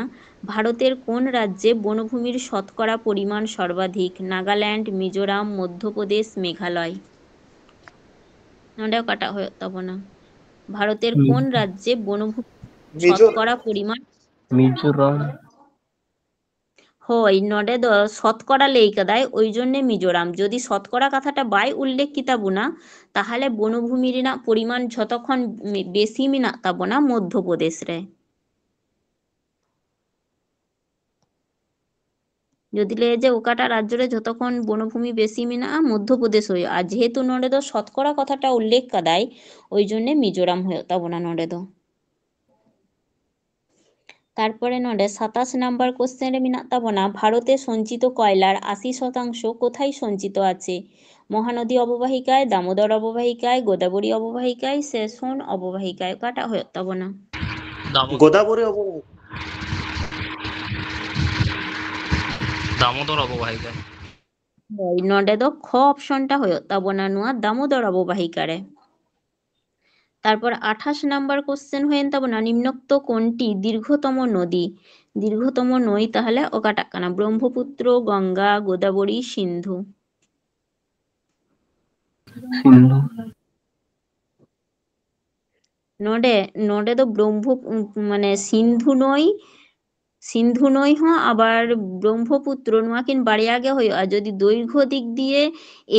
ᱵᱷᱟᱨᱚᱛᱮᱨ ᱠᱳᱱ ᱨᱟᱡᱽᱡᱮ ᱵᱚᱱᱚᱵᱷᱩᱢᱤᱨ ᱥᱚᱛᱠᱚᱨᱟ ᱯᱚᱨᱤᱢᱟᱱ ᱥᱚᱨᱵᱟᱫᱷᱤᱠ? ᱱᱟᱜᱟᱞᱮᱱᱰ, ᱢᱤᱡᱳᱨᱟᱢ, ᱢᱚᱫᱽᱫᱷᱚᱯᱨᱚᱫᱮᱥ, ᱢᱮᱜᱷᱟᱞᱚᱭ? ᱱᱚᱰᱮ ᱚᱠᱟᱴᱟᱜ ᱦᱩᱭᱩᱜ ᱛᱟᱵᱚᱱᱟ? ᱵᱷᱟᱨᱚᱛᱮᱨ ᱢᱤ-, ᱠᱳᱱ ᱨᱟᱡᱽᱡᱮ ᱵᱚᱱᱚᱵᱷᱩᱢᱤ ᱢᱤᱡᱳᱨᱟᱢ᱾ ᱥᱚᱛᱠᱚᱨᱟ ᱯᱚᱨᱤᱢᱟᱱ? ᱢᱤᱡᱳᱨᱟᱢ᱾ ᱦᱳᱭ, ᱱᱚᱰᱮ ᱫᱚ ᱥᱚᱛᱠᱚᱨᱟ ᱞᱟᱹᱭ ᱠᱟᱫᱟᱭ, ᱳᱭ ᱡᱚᱱᱱᱮ ᱢᱤᱡᱳᱨᱟᱢ᱾ ᱡᱩᱫᱤ ᱥᱚᱛᱠᱚᱨᱟ ᱠᱟᱛᱷᱟᱴᱟ ᱵᱟᱭ ᱩᱞᱞᱮᱠᱷ ᱠᱮᱛᱟ ᱵᱚᱱᱟ, ᱛᱟᱦᱚᱞᱮ ᱵᱚᱱᱚᱵᱷᱩᱢᱤ ᱨᱮᱱᱟᱜ ᱯᱚᱨᱤᱢᱟᱱ ᱡᱷᱚᱛᱚ ᱠᱷᱚᱱ ᱢᱤ-, ᱵᱮᱥᱤ ᱢᱮᱱᱟᱜ ᱛᱟᱵᱚᱱᱟ ᱢᱚᱫᱽᱫᱷᱚᱯᱨᱚᱫᱮᱥ ᱨᱮ᱾ ᱡᱩᱫᱤ ᱞᱟᱹᱭᱟ ᱡᱮ ᱚᱠᱟᱴᱟᱜ ᱨᱟᱡᱽᱡᱚ ᱨᱮ ᱡᱷᱚᱛᱚ ᱠᱷᱚᱱ ᱵᱚᱱᱚᱵᱷᱩᱢᱤ ᱵᱮᱥᱤ ᱢᱮᱱᱟᱜᱼᱟ, ᱢᱚᱫᱽᱫᱷᱚ ᱯᱨᱚᱫᱮᱥ ᱦᱩᱭᱩᱜᱼᱟ᱾ ᱟᱨ ᱡᱮᱦᱮᱛᱩ ᱱᱚᱰᱮ ᱫᱚ ᱥᱚᱛᱠᱚᱨᱟ ᱠᱟᱛᱷᱟᱴᱟ ᱩᱞᱞᱮᱠᱷ ᱠᱟᱫᱟᱭ, ᱳᱭ ᱡᱚᱱᱱᱮ ᱢᱤᱡᱳᱨᱟᱢ ᱦᱩᱭᱩᱜ ᱛᱟᱵᱚᱱᱟ ᱱᱚᱰᱮ ᱫᱚ᱾ ᱛᱟᱨᱯᱚᱨᱮ ᱱᱚᱰᱮ ᱥᱟᱛᱟᱥ ᱱᱟᱢᱵᱟᱨ ᱠᱚᱥᱪᱮᱱ ᱨᱮ ᱢᱮᱱᱟᱜ ᱛᱟᱵᱚᱱᱟ, ᱵᱷᱟᱨᱚᱛᱮ ᱥᱚᱧᱪᱤᱛᱚ ᱠᱚᱭᱞᱟᱨ ᱟᱥᱤ ᱥᱚᱛᱟᱝᱥᱚ ᱠᱳᱛᱷᱟᱭ ᱥᱚᱧᱪᱤᱛᱚ ᱟᱪᱷᱮ? ᱢᱚᱦᱟᱱᱚᱫᱤ ᱚᱵᱚᱵᱟᱦᱤᱠᱟᱭ, ᱫᱟᱢᱳᱫᱚᱨ ᱚᱵᱚᱵᱟᱦᱤᱠᱟᱭ, ᱜᱳᱫᱟᱵᱚᱨᱤ ᱚᱵᱚᱵᱟᱦᱤᱠᱟᱭ ᱥᱮ ᱥᱳᱱ ᱚᱵᱚᱵᱟᱦᱤᱠᱟᱭ, ᱚᱠᱟᱴᱟᱜ ᱦᱩᱭᱩᱜ ᱛᱟᱵᱚᱱᱟ? ᱫᱟᱢᱳᱫᱚᱨ᱾ ᱜᱳᱫᱟᱵᱚᱨᱤ ᱚᱵᱚᱵᱟᱦᱤᱠᱟᱭ᱾ ᱫᱟᱢᱳᱫᱚᱨ ᱚᱵᱚᱵᱟᱦᱤᱠᱟᱭ᱾ ᱦᱳᱭ, ᱱᱚᱰᱮ ᱫᱚ ᱠᱷ ᱚᱯᱥᱚᱱ ᱴᱟ ᱦᱩᱭᱩᱜ ᱛᱟᱵᱚᱱᱟ, ᱱᱚᱣᱟ ᱫᱟᱢᱳᱫᱚᱨ ᱚᱵᱚᱵᱟᱦᱤᱠᱟ ᱨᱮ᱾ ᱛᱟᱨᱯᱚᱨ ᱟᱴᱷᱟᱥ ᱱᱟᱢᱵᱟᱨ ᱠᱚᱥᱪᱮᱱ ᱦᱩᱭᱮᱱ ᱛᱟᱵᱚᱱᱟ, ᱱᱤᱢᱱᱳᱠᱛᱚ ᱠᱳᱱᱴᱤ ᱫᱤᱨᱜᱷᱚᱛᱚᱢᱚ ᱱᱚᱫᱤ? ᱫᱤᱨᱜᱷᱚᱛᱚᱢᱚ ᱱᱚᱭ ᱛᱟᱦᱚᱞᱮ ᱚᱠᱟᱴᱟᱜ ᱠᱟᱱᱟ? ᱵᱨᱚᱦᱢᱯᱩᱛᱨᱚ, ᱜᱚᱝᱜᱟ, ᱜᱳᱫᱟᱵᱚᱨᱤ, ᱥᱤᱱᱫᱷᱩ? ᱥᱤᱱᱫᱷᱩ᱾ ᱱᱚᱰᱮ, ᱱᱚᱰᱮ ᱫᱚ ᱵᱨᱚᱦᱢᱚ, ᱢᱟᱱᱮ ᱥᱤᱱᱫᱷᱩ ᱱᱚᱭ, ᱥᱤᱱᱫᱷᱩ ᱱᱚᱭ ᱦᱚᱸ ᱟᱵᱟᱨ ᱵᱨᱚᱦᱢᱚᱯᱩᱛᱨᱚ, ᱱᱚᱣᱟ ᱠᱤᱱ ᱵᱟᱨᱭᱟ ᱜᱮ ᱦᱩᱭᱩᱜᱼᱟ᱾ ᱡᱩᱫᱤ ᱫᱳᱭᱜᱷᱚ ᱫᱤᱠ ᱫᱤᱭᱮ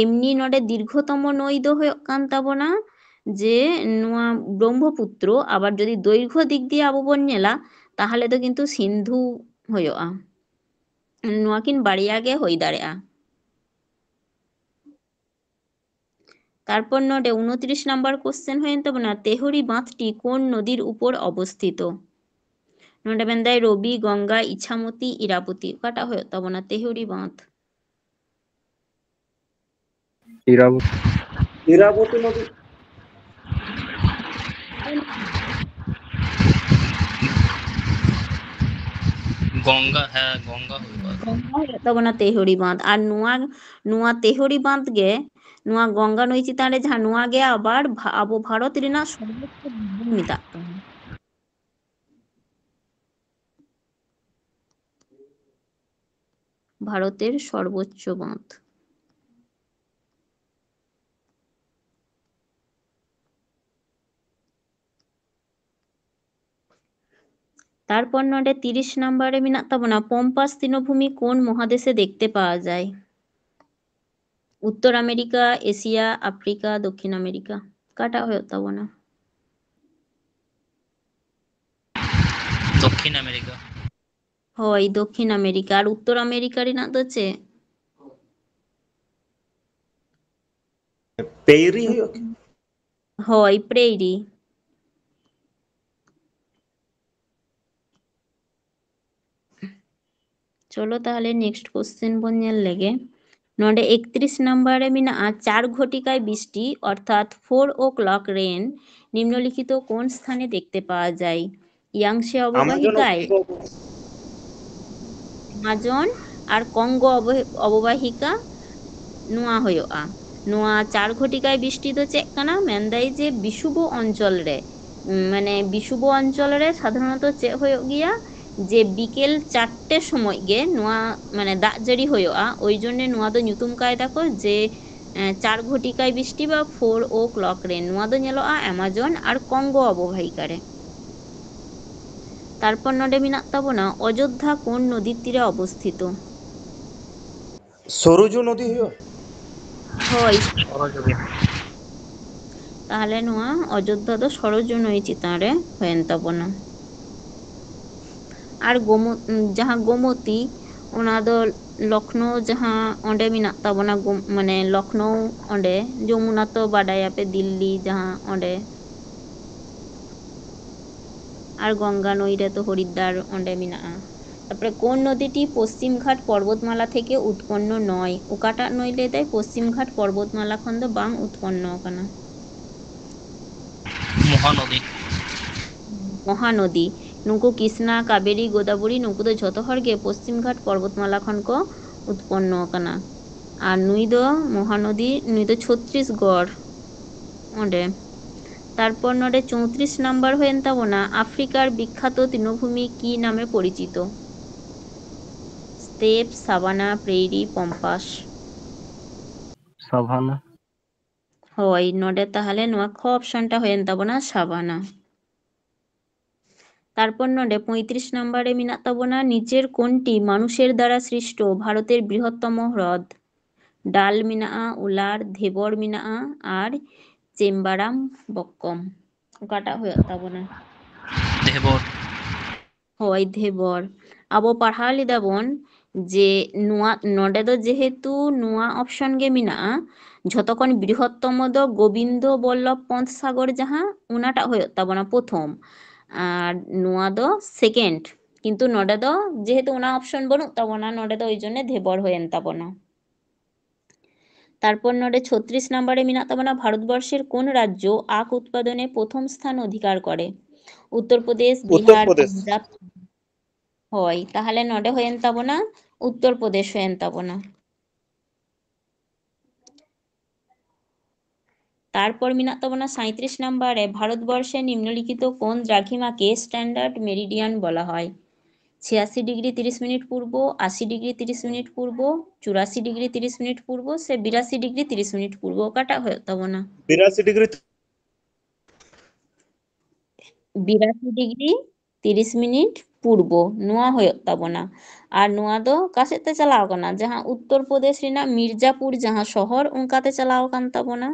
ᱮᱢᱱᱤ ᱱᱚᱰᱮ ᱫᱤᱨᱜᱷᱚᱛᱚᱢᱚ ᱱᱚᱭ ᱫᱚ ᱦᱩᱭᱩᱜ ᱠᱟᱱ ᱛᱟᱵᱚᱱᱟ ᱡᱮ ᱱᱚᱣᱟ ᱵᱨᱚᱦᱢᱚᱯᱩᱛᱨᱚ, ᱟᱵᱟᱨ ᱡᱩᱫᱤ ᱫᱳᱭᱜᱷᱚ ᱫᱤᱠ ᱫᱤᱭᱮ ᱟᱵᱚ ᱵᱚᱱ ᱧᱮᱞᱟ, ᱛᱟᱦᱚᱞᱮ ᱫᱚ ᱠᱤᱱᱛᱩ ᱥᱤᱱᱫᱷᱩ ᱦᱩᱭᱩᱜᱼᱟ᱾ ᱱᱚᱣᱟ ᱠᱤᱱ ᱵᱟᱨᱭᱟ ᱜᱮ ᱦᱩᱭ ᱫᱟᱲᱮᱭᱟᱜᱼᱟ᱾ ᱛᱟᱨᱯᱚᱨ ᱱᱚᱰᱮ ᱩᱱᱛᱨᱤᱥ ᱱᱟᱢᱵᱟᱨ ᱠᱚᱥᱪᱮᱱ ᱦᱩᱭᱮᱱ ᱛᱟᱵᱚᱱᱟ, ᱛᱮᱦᱩᱨᱤ ᱵᱟᱸᱫᱷᱴᱤ ᱠᱳᱱ ᱱᱚᱫᱤᱨ ᱩᱯᱚᱨ ᱚᱵᱚᱥᱛᱷᱤᱛᱚ? ᱱᱚᱰᱮ ᱢᱮᱱᱫᱟᱭ ᱨᱚᱵᱤ, ᱜᱚᱝᱜᱟ, ᱤᱪᱷᱟᱢᱚᱛᱤ, ᱤᱨᱟᱵᱚᱛᱤ, ᱚᱠᱟᱴᱟᱜ ᱦᱩᱭᱩᱜ ᱛᱟᱵᱚᱱᱟ ᱛᱮᱦᱩᱨᱤ ᱵᱟᱸᱫᱷ? ᱤᱨᱟᱵᱚᱛᱤ᱾ ᱤᱨᱟᱵᱚᱛᱤ ᱱᱚᱫᱤ᱾ ᱜᱚᱝᱜᱟ, ᱦᱮᱸ, ᱜᱚᱝᱜᱟ ᱦᱩᱭᱩᱜᱼᱟ᱾ ᱜᱚᱝᱜᱟ ᱦᱩᱭᱩᱜ ᱛᱟᱵᱚᱱᱟ ᱛᱮᱦᱩᱨᱤ ᱵᱟᱸᱫᱷ᱾ ᱟᱨ ᱱᱚᱣᱟ, ᱱᱚᱣᱟ ᱛᱮᱦᱩᱨᱤ ᱵᱟᱸᱫᱷ ᱜᱮ ᱱᱚᱣᱟ ᱜᱚᱝᱜᱟ ᱱᱟᱹᱭ ᱪᱮᱛᱟᱱ ᱨᱮ ᱡᱟᱦᱟᱸ, ᱱᱚᱣᱟ ᱜᱮ ᱟᱵᱟᱨ ᱵᱷᱟ-, ᱟᱵᱚ ᱵᱷᱟᱨᱚᱛ ᱨᱮᱱᱟᱜ ᱥᱚᱨᱵᱚᱛᱛᱚ ᱵᱟᱸᱫᱷ ᱵᱚᱱ ᱢᱮᱛᱟᱜ ᱠᱟᱱᱟ᱾ ভারতের সর্বোচ্চ বাঁধ। তারপর ᱱᱚᱰᱮ ᱛᱤᱨᱤᱥ ᱱᱟᱢᱵᱟᱨ ᱨᱮ ᱢᱮᱱᱟᱜ ᱛᱟᱵᱚᱱᱟ, ᱯᱚᱢᱯᱟᱥ ᱛᱤᱱᱚᱵᱷᱩᱢᱤ ᱠᱳᱱ ᱢᱚᱦᱟᱫᱮᱥᱮ ᱫᱮᱠᱛᱮ ᱯᱟᱣᱟ ᱡᱟᱭ? ᱩᱛᱛᱚᱨ ᱟᱢᱮᱨᱤᱠᱟ, ᱮᱥᱤᱭᱟ, ᱟᱯᱷᱨᱤᱠᱟ, ᱫᱚᱠᱠᱷᱤᱱ ᱟᱢᱮᱨᱤᱠᱟ, ᱚᱠᱟᱴᱟᱜ ᱦᱩᱭᱩᱜ ᱛᱟᱵᱚᱱᱟ? ᱫᱚᱠᱠᱷᱤᱱ ᱟᱢᱮᱨᱤᱠᱟ᱾ ᱦᱳᱭ, ᱫᱚᱠᱷᱤᱱ ᱟᱢᱮᱨᱤᱠᱟ᱾ ᱟᱨ ᱩᱛᱛᱚᱨ ᱟᱢᱮᱨᱤᱠᱟ ᱨᱮᱱᱟᱜ ᱫᱚ ᱪᱮᱫ? ᱯᱮᱭᱨᱤ ᱦᱩᱭᱩᱜᱼᱟ ᱠᱤ? ᱦᱳᱭ, ᱯᱨᱮᱭᱨᱤ᱾ ᱪᱚᱞᱚ ᱛᱟᱦᱚᱞᱮ next question ᱵᱚᱱ ᱧᱮᱞ ᱞᱮᱜᱮ᱾ ᱱᱚᱰᱮ ᱮᱠᱛᱨᱤᱥ ᱱᱟᱢᱵᱟᱨ ᱨᱮ ᱢᱮᱱᱟᱜᱼᱟ, ᱪᱟᱨ ᱜᱷᱚᱴᱤᱠᱟᱭ ᱵᱤᱥᱴᱤ ᱚᱨᱛᱷᱟᱛ four o'clock rain নিম্নলিখিত কোন স্থানে দেখতে পাওয়া যায়? ইয়াংশে আমাজন অববাহিকায়, অববাহিকা। আমাজন ᱟᱨ ᱠᱚᱝᱜᱳ ᱚᱵᱚ- ᱚᱵᱚᱵᱟᱦᱤᱠᱟ ᱱᱚᱣᱟ ᱦᱩᱭᱩᱜᱼᱟ᱾ ᱱᱚᱣᱟ ᱪᱟᱨ ᱜᱷᱚᱴᱤᱠᱟᱭ ᱵᱤᱥᱴᱤ ᱫᱚ ᱪᱮᱫ ᱠᱟᱱᱟ? ᱢᱮᱱᱫᱟᱭ ᱡᱮ ᱵᱤᱥᱩᱵ ᱚᱧᱪᱚᱞ ᱨᱮ, ᱩᱢ, ᱢᱟᱱᱮ ᱵᱤᱥᱩᱵ ᱚᱧᱪᱚᱞ ᱨᱮ ᱥᱟᱫᱷᱟᱨᱚᱱᱚᱛᱚ ᱪᱮᱫ ᱦᱩᱭᱩᱜ ᱜᱮᱭᱟ? ᱡᱮ ᱵᱤᱠᱮᱞ ᱪᱟᱨᱴᱮ ᱥᱚᱢᱚᱭ ᱜᱮ ᱱᱚᱣᱟ ᱢᱟᱱᱮ ᱫᱟᱜ ᱡᱟᱹᱲᱤ ᱦᱩᱭᱩᱜᱼᱟ᱾ ᱳᱭ ᱡᱚᱱᱱᱮ ᱱᱚᱣᱟ ᱫᱚ ᱧᱩᱛᱩᱢ ᱠᱟᱭᱫᱟ ᱠᱚ ᱡᱮ, ᱮ, ᱪᱟᱨ ᱜᱷᱚᱴᱤᱠᱟᱭ ᱵᱤᱥᱴᱤ ᱵᱟ four o'clock rain᱾ ᱱᱚᱣᱟ ᱫᱚ ᱧᱮᱞᱚᱜᱼᱟ ᱟᱢᱟᱡᱚᱱ ᱟᱨ ᱠᱚᱝᱜᱳ ᱚᱵᱚᱵᱟᱦᱤᱠᱟ ᱨᱮ᱾ ᱛᱟᱨᱯᱚᱨ ᱱᱚᱰᱮ ᱢᱮᱱᱟᱜ ᱛᱟᱵᱚᱱᱟ ᱚᱡᱳᱫᱽᱫᱷᱟ ᱠᱳᱱ ᱱᱚᱫᱤᱨ ᱛᱤᱨᱮ ᱚᱵᱚᱥᱛᱷᱤᱛᱚ? ᱥᱚᱨᱚᱡᱩ ᱱᱚᱫᱤ ᱦᱩᱭᱩᱜᱼᱟ᱾ ᱦᱳᱭ, ᱛᱟᱦᱚᱞᱮ ᱱᱚᱣᱟ ᱚᱡᱳᱫᱽᱫᱷᱟ ᱫᱚ ᱥᱚᱨᱚᱡᱩ ᱱᱟᱹᱭ ᱪᱮᱛᱟᱱ ᱨᱮ ᱦᱩᱭᱮᱱ ᱛᱟᱵᱚᱱᱟ᱾ ᱟᱨ ᱜᱳᱢᱚ- ᱡᱟᱦᱟᱸ ᱜᱳᱢᱚᱛᱤ, ᱚᱱᱟ ᱫᱚ ᱞᱚᱠᱷᱱᱳ ᱡᱟᱦᱟᱸ ᱚᱸᱰᱮ ᱢᱮᱱᱟᱜ ᱛᱟᱵᱚᱱᱟ, ᱜᱳᱢ- ᱢᱟᱱᱮ ᱞᱚᱠᱷᱱᱳ ᱚᱸᱰᱮ, ᱡᱚᱢᱩᱱᱟ ᱛᱚ ᱵᱟᱰᱟᱭᱟᱯᱮ ᱫᱤᱞᱞᱤ ᱡᱟᱦᱟᱸ ᱚᱸᱰᱮ, ᱟᱨ ᱜᱚᱝᱜᱟ ᱱᱟᱹᱭ ᱨᱮ ᱛᱚ ᱦᱚᱨᱤᱫᱽᱫᱟᱨ ᱚᱸᱰᱮ ᱢᱮᱱᱟᱜᱼᱟ᱾ ᱛᱟᱨᱯᱚᱨᱮ কোন নদীটি পশ্চিমঘাট পর্বতমালা থেকে উৎপন্ন নয়? ᱚᱠᱟᱴᱟᱜ ᱱᱟᱹᱭ ᱞᱟᱹᱭ ᱫᱟᱭ ᱯᱚᱥᱪᱤᱢ ᱜᱷᱟᱴ ᱯᱚᱨᱵᱚᱛᱢᱟᱞᱟ ᱠᱷᱚᱱ ᱫᱚ ᱵᱟᱝ ᱩᱛᱯᱚᱱᱱᱚ ᱟᱠᱟᱱᱟ? ᱢᱚᱦᱟᱱᱚᱫᱤ᱾ ᱢᱚᱦᱟᱱᱚᱫᱤ᱾ ᱱᱩᱠᱩ ᱠᱨᱤᱥᱱᱟ, ᱠᱟᱵᱮᱨᱤ, ᱜᱳᱫᱟᱵᱚᱨᱤ, ᱱᱩᱠᱩ ᱫᱚ ᱡᱷᱚᱛᱚ ᱦᱚᱲ ᱜᱮ ᱯᱚᱥᱪᱤᱢ ᱜᱷᱟᱴ ᱯᱚᱨᱵᱚᱛᱢᱟᱞᱟ ᱠᱷᱚᱱ ᱠᱚ ᱩᱛᱯᱚᱱᱱᱚ ᱟᱠᱟᱱᱟ᱾ ᱟᱨ ᱱᱩᱭ ᱫᱚ ᱢᱚᱦᱟᱱᱚᱫᱤ, ᱱᱩᱭ ᱫᱚ ᱪᱷᱚᱛᱨᱤᱥᱜᱚᱲ ᱚᱸᱰᱮ᱾ ᱛᱟᱨᱯᱚᱨ ᱱᱚᱰᱮ ᱪᱳᱭᱛᱨᱤᱥ ᱱᱟᱢᱵᱟᱨ ᱦᱩᱭᱮᱱ ᱛᱟᱵᱚᱱᱟ, ᱟᱯᱷᱨᱤᱠᱟᱨ ᱵᱤᱠᱠᱷᱟᱛᱚ ᱛᱤᱱᱚᱵᱷᱩᱢᱤ ᱠᱤ ᱱᱟᱢᱮ ᱯᱚᱨᱤᱪᱤᱛᱚ? ᱥᱛᱮᱯ, ᱥᱟᱵᱟᱱᱟ, ᱯᱨᱮᱭᱨᱤ, ᱯᱚᱢᱯᱟᱥ᱾ ᱥᱟᱵᱷᱟᱱᱟ᱾ ᱦᱳᱭ, ᱱᱚᱰᱮ ᱛᱟᱦᱚᱞᱮ ᱱᱚᱣᱟ ᱠᱷᱚ ᱚᱯᱥᱚᱱ ᱴᱟ ᱦᱩᱭᱮᱱ ᱛᱟᱵᱚᱱᱟ ᱥᱟᱵᱟᱱᱟ᱾ তারপর ᱱᱚᱰᱮ ᱯᱚᱸᱭᱛᱨᱤশ ᱱᱟᱢᱵᱟᱨ ᱨᱮ ᱢᱮᱱᱟᱜ ᱛᱟᱵᱚᱱᱟ, নিচের কোনটি মানুষের দ্বারা সৃষ্ট ভারতের বৃহত্তম হ্রদ? ডাল ᱢᱮᱱᱟᱜᱼᱟ, ᱩᱞᱟᱨ, ᱫᱷᱮᱵᱚᱨ ᱢᱮᱱᱟᱜᱼᱟ ᱟᱨ ᱪᱮᱢᱵᱟᱨᱟᱢ ᱵᱚᱠᱠᱚᱢ᱾ ᱚᱠᱟᱴᱟᱜ ᱦᱩᱭᱩᱜ ᱛᱟᱵᱚᱱᱟ? ᱫᱷᱮᱵᱚᱨ᱾ ᱦᱳᱭ, ᱫᱷᱮᱵᱚᱨ᱾ ᱟᱵᱚ ᱯᱟᱲᱦᱟᱣ ᱞᱮᱫᱟ ᱵᱚᱱ ᱡᱮ ᱱᱚᱣᱟ, ᱱᱚᱰᱮ ᱫᱚ ᱡᱮᱦᱮᱛᱩ ᱱᱚᱣᱟ option ᱜᱮ ᱢᱮᱱᱟᱜᱼᱟ, ᱡᱷᱚᱛᱚ ᱠᱷᱚᱱ ᱵᱨᱤᱦᱚᱛᱛᱚᱢᱚ ᱫᱚ ᱜᱳᱵᱤᱱᱫᱚ ᱵᱚᱞᱞᱚᱵᱷ ᱯᱚᱱᱛᱷ ᱥᱟᱜᱚᱨ, ᱡᱟᱦᱟᱸ ᱚᱱᱟᱴᱟᱜ ᱦᱩᱭᱩᱜ ᱛᱟᱵᱚᱱᱟ ᱯᱨᱚᱛᱷᱚᱢ, ᱟᱨ ᱱᱚᱣᱟ ᱫᱚ second᱾ ᱠᱤᱱᱛᱩ ᱱᱚᱰᱮ ᱫᱚ ᱡᱮᱦᱮᱛᱩ ᱚᱱᱟ option ᱵᱟᱹᱱᱩᱜ ᱛᱟᱵᱚᱱᱟ, ᱱᱚᱰᱮ ᱫᱚ ᱳᱭ ᱡᱚᱱᱱᱮ ᱫᱷᱮᱵᱚᱨ ᱦᱩᱭᱮᱱ ᱛᱟᱵᱚᱱᱟ᱾ ᱛᱟᱨᱯᱚᱨ ᱱᱚᱰᱮ ᱪᱷᱚᱛᱨᱤᱥ ᱱᱟᱢᱵᱟᱨ ᱨᱮ ᱢᱮᱱᱟᱜ ᱛᱟᱵᱚᱱᱟ, ᱵᱷᱟᱨᱚᱛᱵᱚᱨষᱮᱨ ᱠᱳᱱ ᱨᱟᱡᱽᱡᱚ ᱟᱠ ᱩᱛᱯᱟᱫᱚᱱᱮ ᱯᱨᱚᱛᱷᱚᱢ ᱥᱛᱷᱟᱱ ᱚᱫᱷᱤᱠᱟᱨ ᱠᱚᱨᱮ? ᱩᱛᱛᱚᱨ ᱯᱨᱚᱫᱮᱥ, ᱩᱛᱛᱚᱨ ᱵᱤᱦᱟᱨ, ᱯᱨᱚᱫᱮᱥ᱾ ᱯᱚᱧᱡᱟᱵᱽ᱾ ᱦᱳᱭ, ᱛᱟᱦᱚᱞᱮ ᱱᱚᱰᱮ ᱦᱩᱭᱮᱱ ᱛᱟᱵᱚᱱᱟ ᱩᱛᱛᱚᱨ ᱯᱨᱚᱫᱮᱥ ᱦᱩᱭᱮᱱ ᱛᱟᱵᱚᱱᱟ᱾ ᱛᱟᱨᱯᱚᱨ ᱢᱮᱱᱟᱜ ᱛᱟᱵᱚᱱᱟ ᱥᱟᱸᱭᱛᱨᱤᱥ ᱱᱟᱢᱵᱟᱨ ᱨᱮ, ᱵᱷᱟᱨᱚᱛᱵᱚᱨষᱮ ᱱᱤᱢᱱᱚᱞᱤᱠᱷᱤᱛ ᱠᱳᱱ ᱫᱨᱟᱜᱷᱤᱢᱟᱠᱮ standard meridian ᱵᱚᱞᱟ ᱦᱚᱭ? ᱪᱷᱤᱭᱟᱥᱤ ᱰᱤᱜᱽᱨᱤ ᱛᱤᱨᱤᱥ ᱢᱤᱱᱤᱴ ᱯᱩᱨᱵᱚ, ᱟᱥᱤ ᱰᱤᱜᱽᱨᱤ ᱛᱤᱨᱤᱥ ᱢᱤᱱᱤᱴ ᱯᱩᱨᱵᱚ, ᱪᱩᱨᱟᱥᱤ ᱰᱤᱜᱽᱨᱤ ᱛᱤᱨᱤᱥ ᱢᱤᱱᱤᱴ ᱯᱩᱨᱵᱚ ᱥᱮ ᱵᱤᱨᱟᱥᱤ ᱰᱤᱜᱽᱨᱤ ᱛᱤᱨᱤᱥ ᱢᱤᱱᱤᱴ ᱯᱩᱨᱵᱚ, ᱚᱠᱟᱴᱟᱜ ᱦᱩᱭᱩᱜ ᱛᱟᱵᱚᱱᱟ? ᱵᱤᱨᱟᱥᱤ ᱰᱤᱜᱽᱨᱤ᱾ ᱵᱤᱨᱟᱥᱤ ᱰᱤᱜᱽᱨᱤ ᱛᱤᱨᱤᱥ ᱢᱤᱱᱤᱴ ᱯᱩᱨᱵᱚ, ᱱᱚᱣᱟ ᱦᱩᱭᱩᱜ ᱛᱟᱵᱚᱱᱟ᱾ ᱟᱨ ᱱᱚᱣᱟ ᱫᱚ ᱚᱠᱟ ᱥᱮᱫ ᱛᱮ ᱪᱟᱞᱟᱣ ᱠᱟᱱᱟ? ᱡᱟᱦᱟᱸ ᱩᱛᱛᱚᱨ ᱯᱨᱚᱫᱮᱥ ᱨᱮᱱᱟᱜ ᱢᱤᱨᱡᱟᱯᱩᱨ ᱡᱟᱦᱟᱸ ᱥᱚᱦᱚᱨ, ᱚᱱᱠᱟᱛᱮ ᱪᱟᱞᱟᱣ ᱟᱠᱟᱱ ᱛᱟᱵᱚᱱᱟ᱾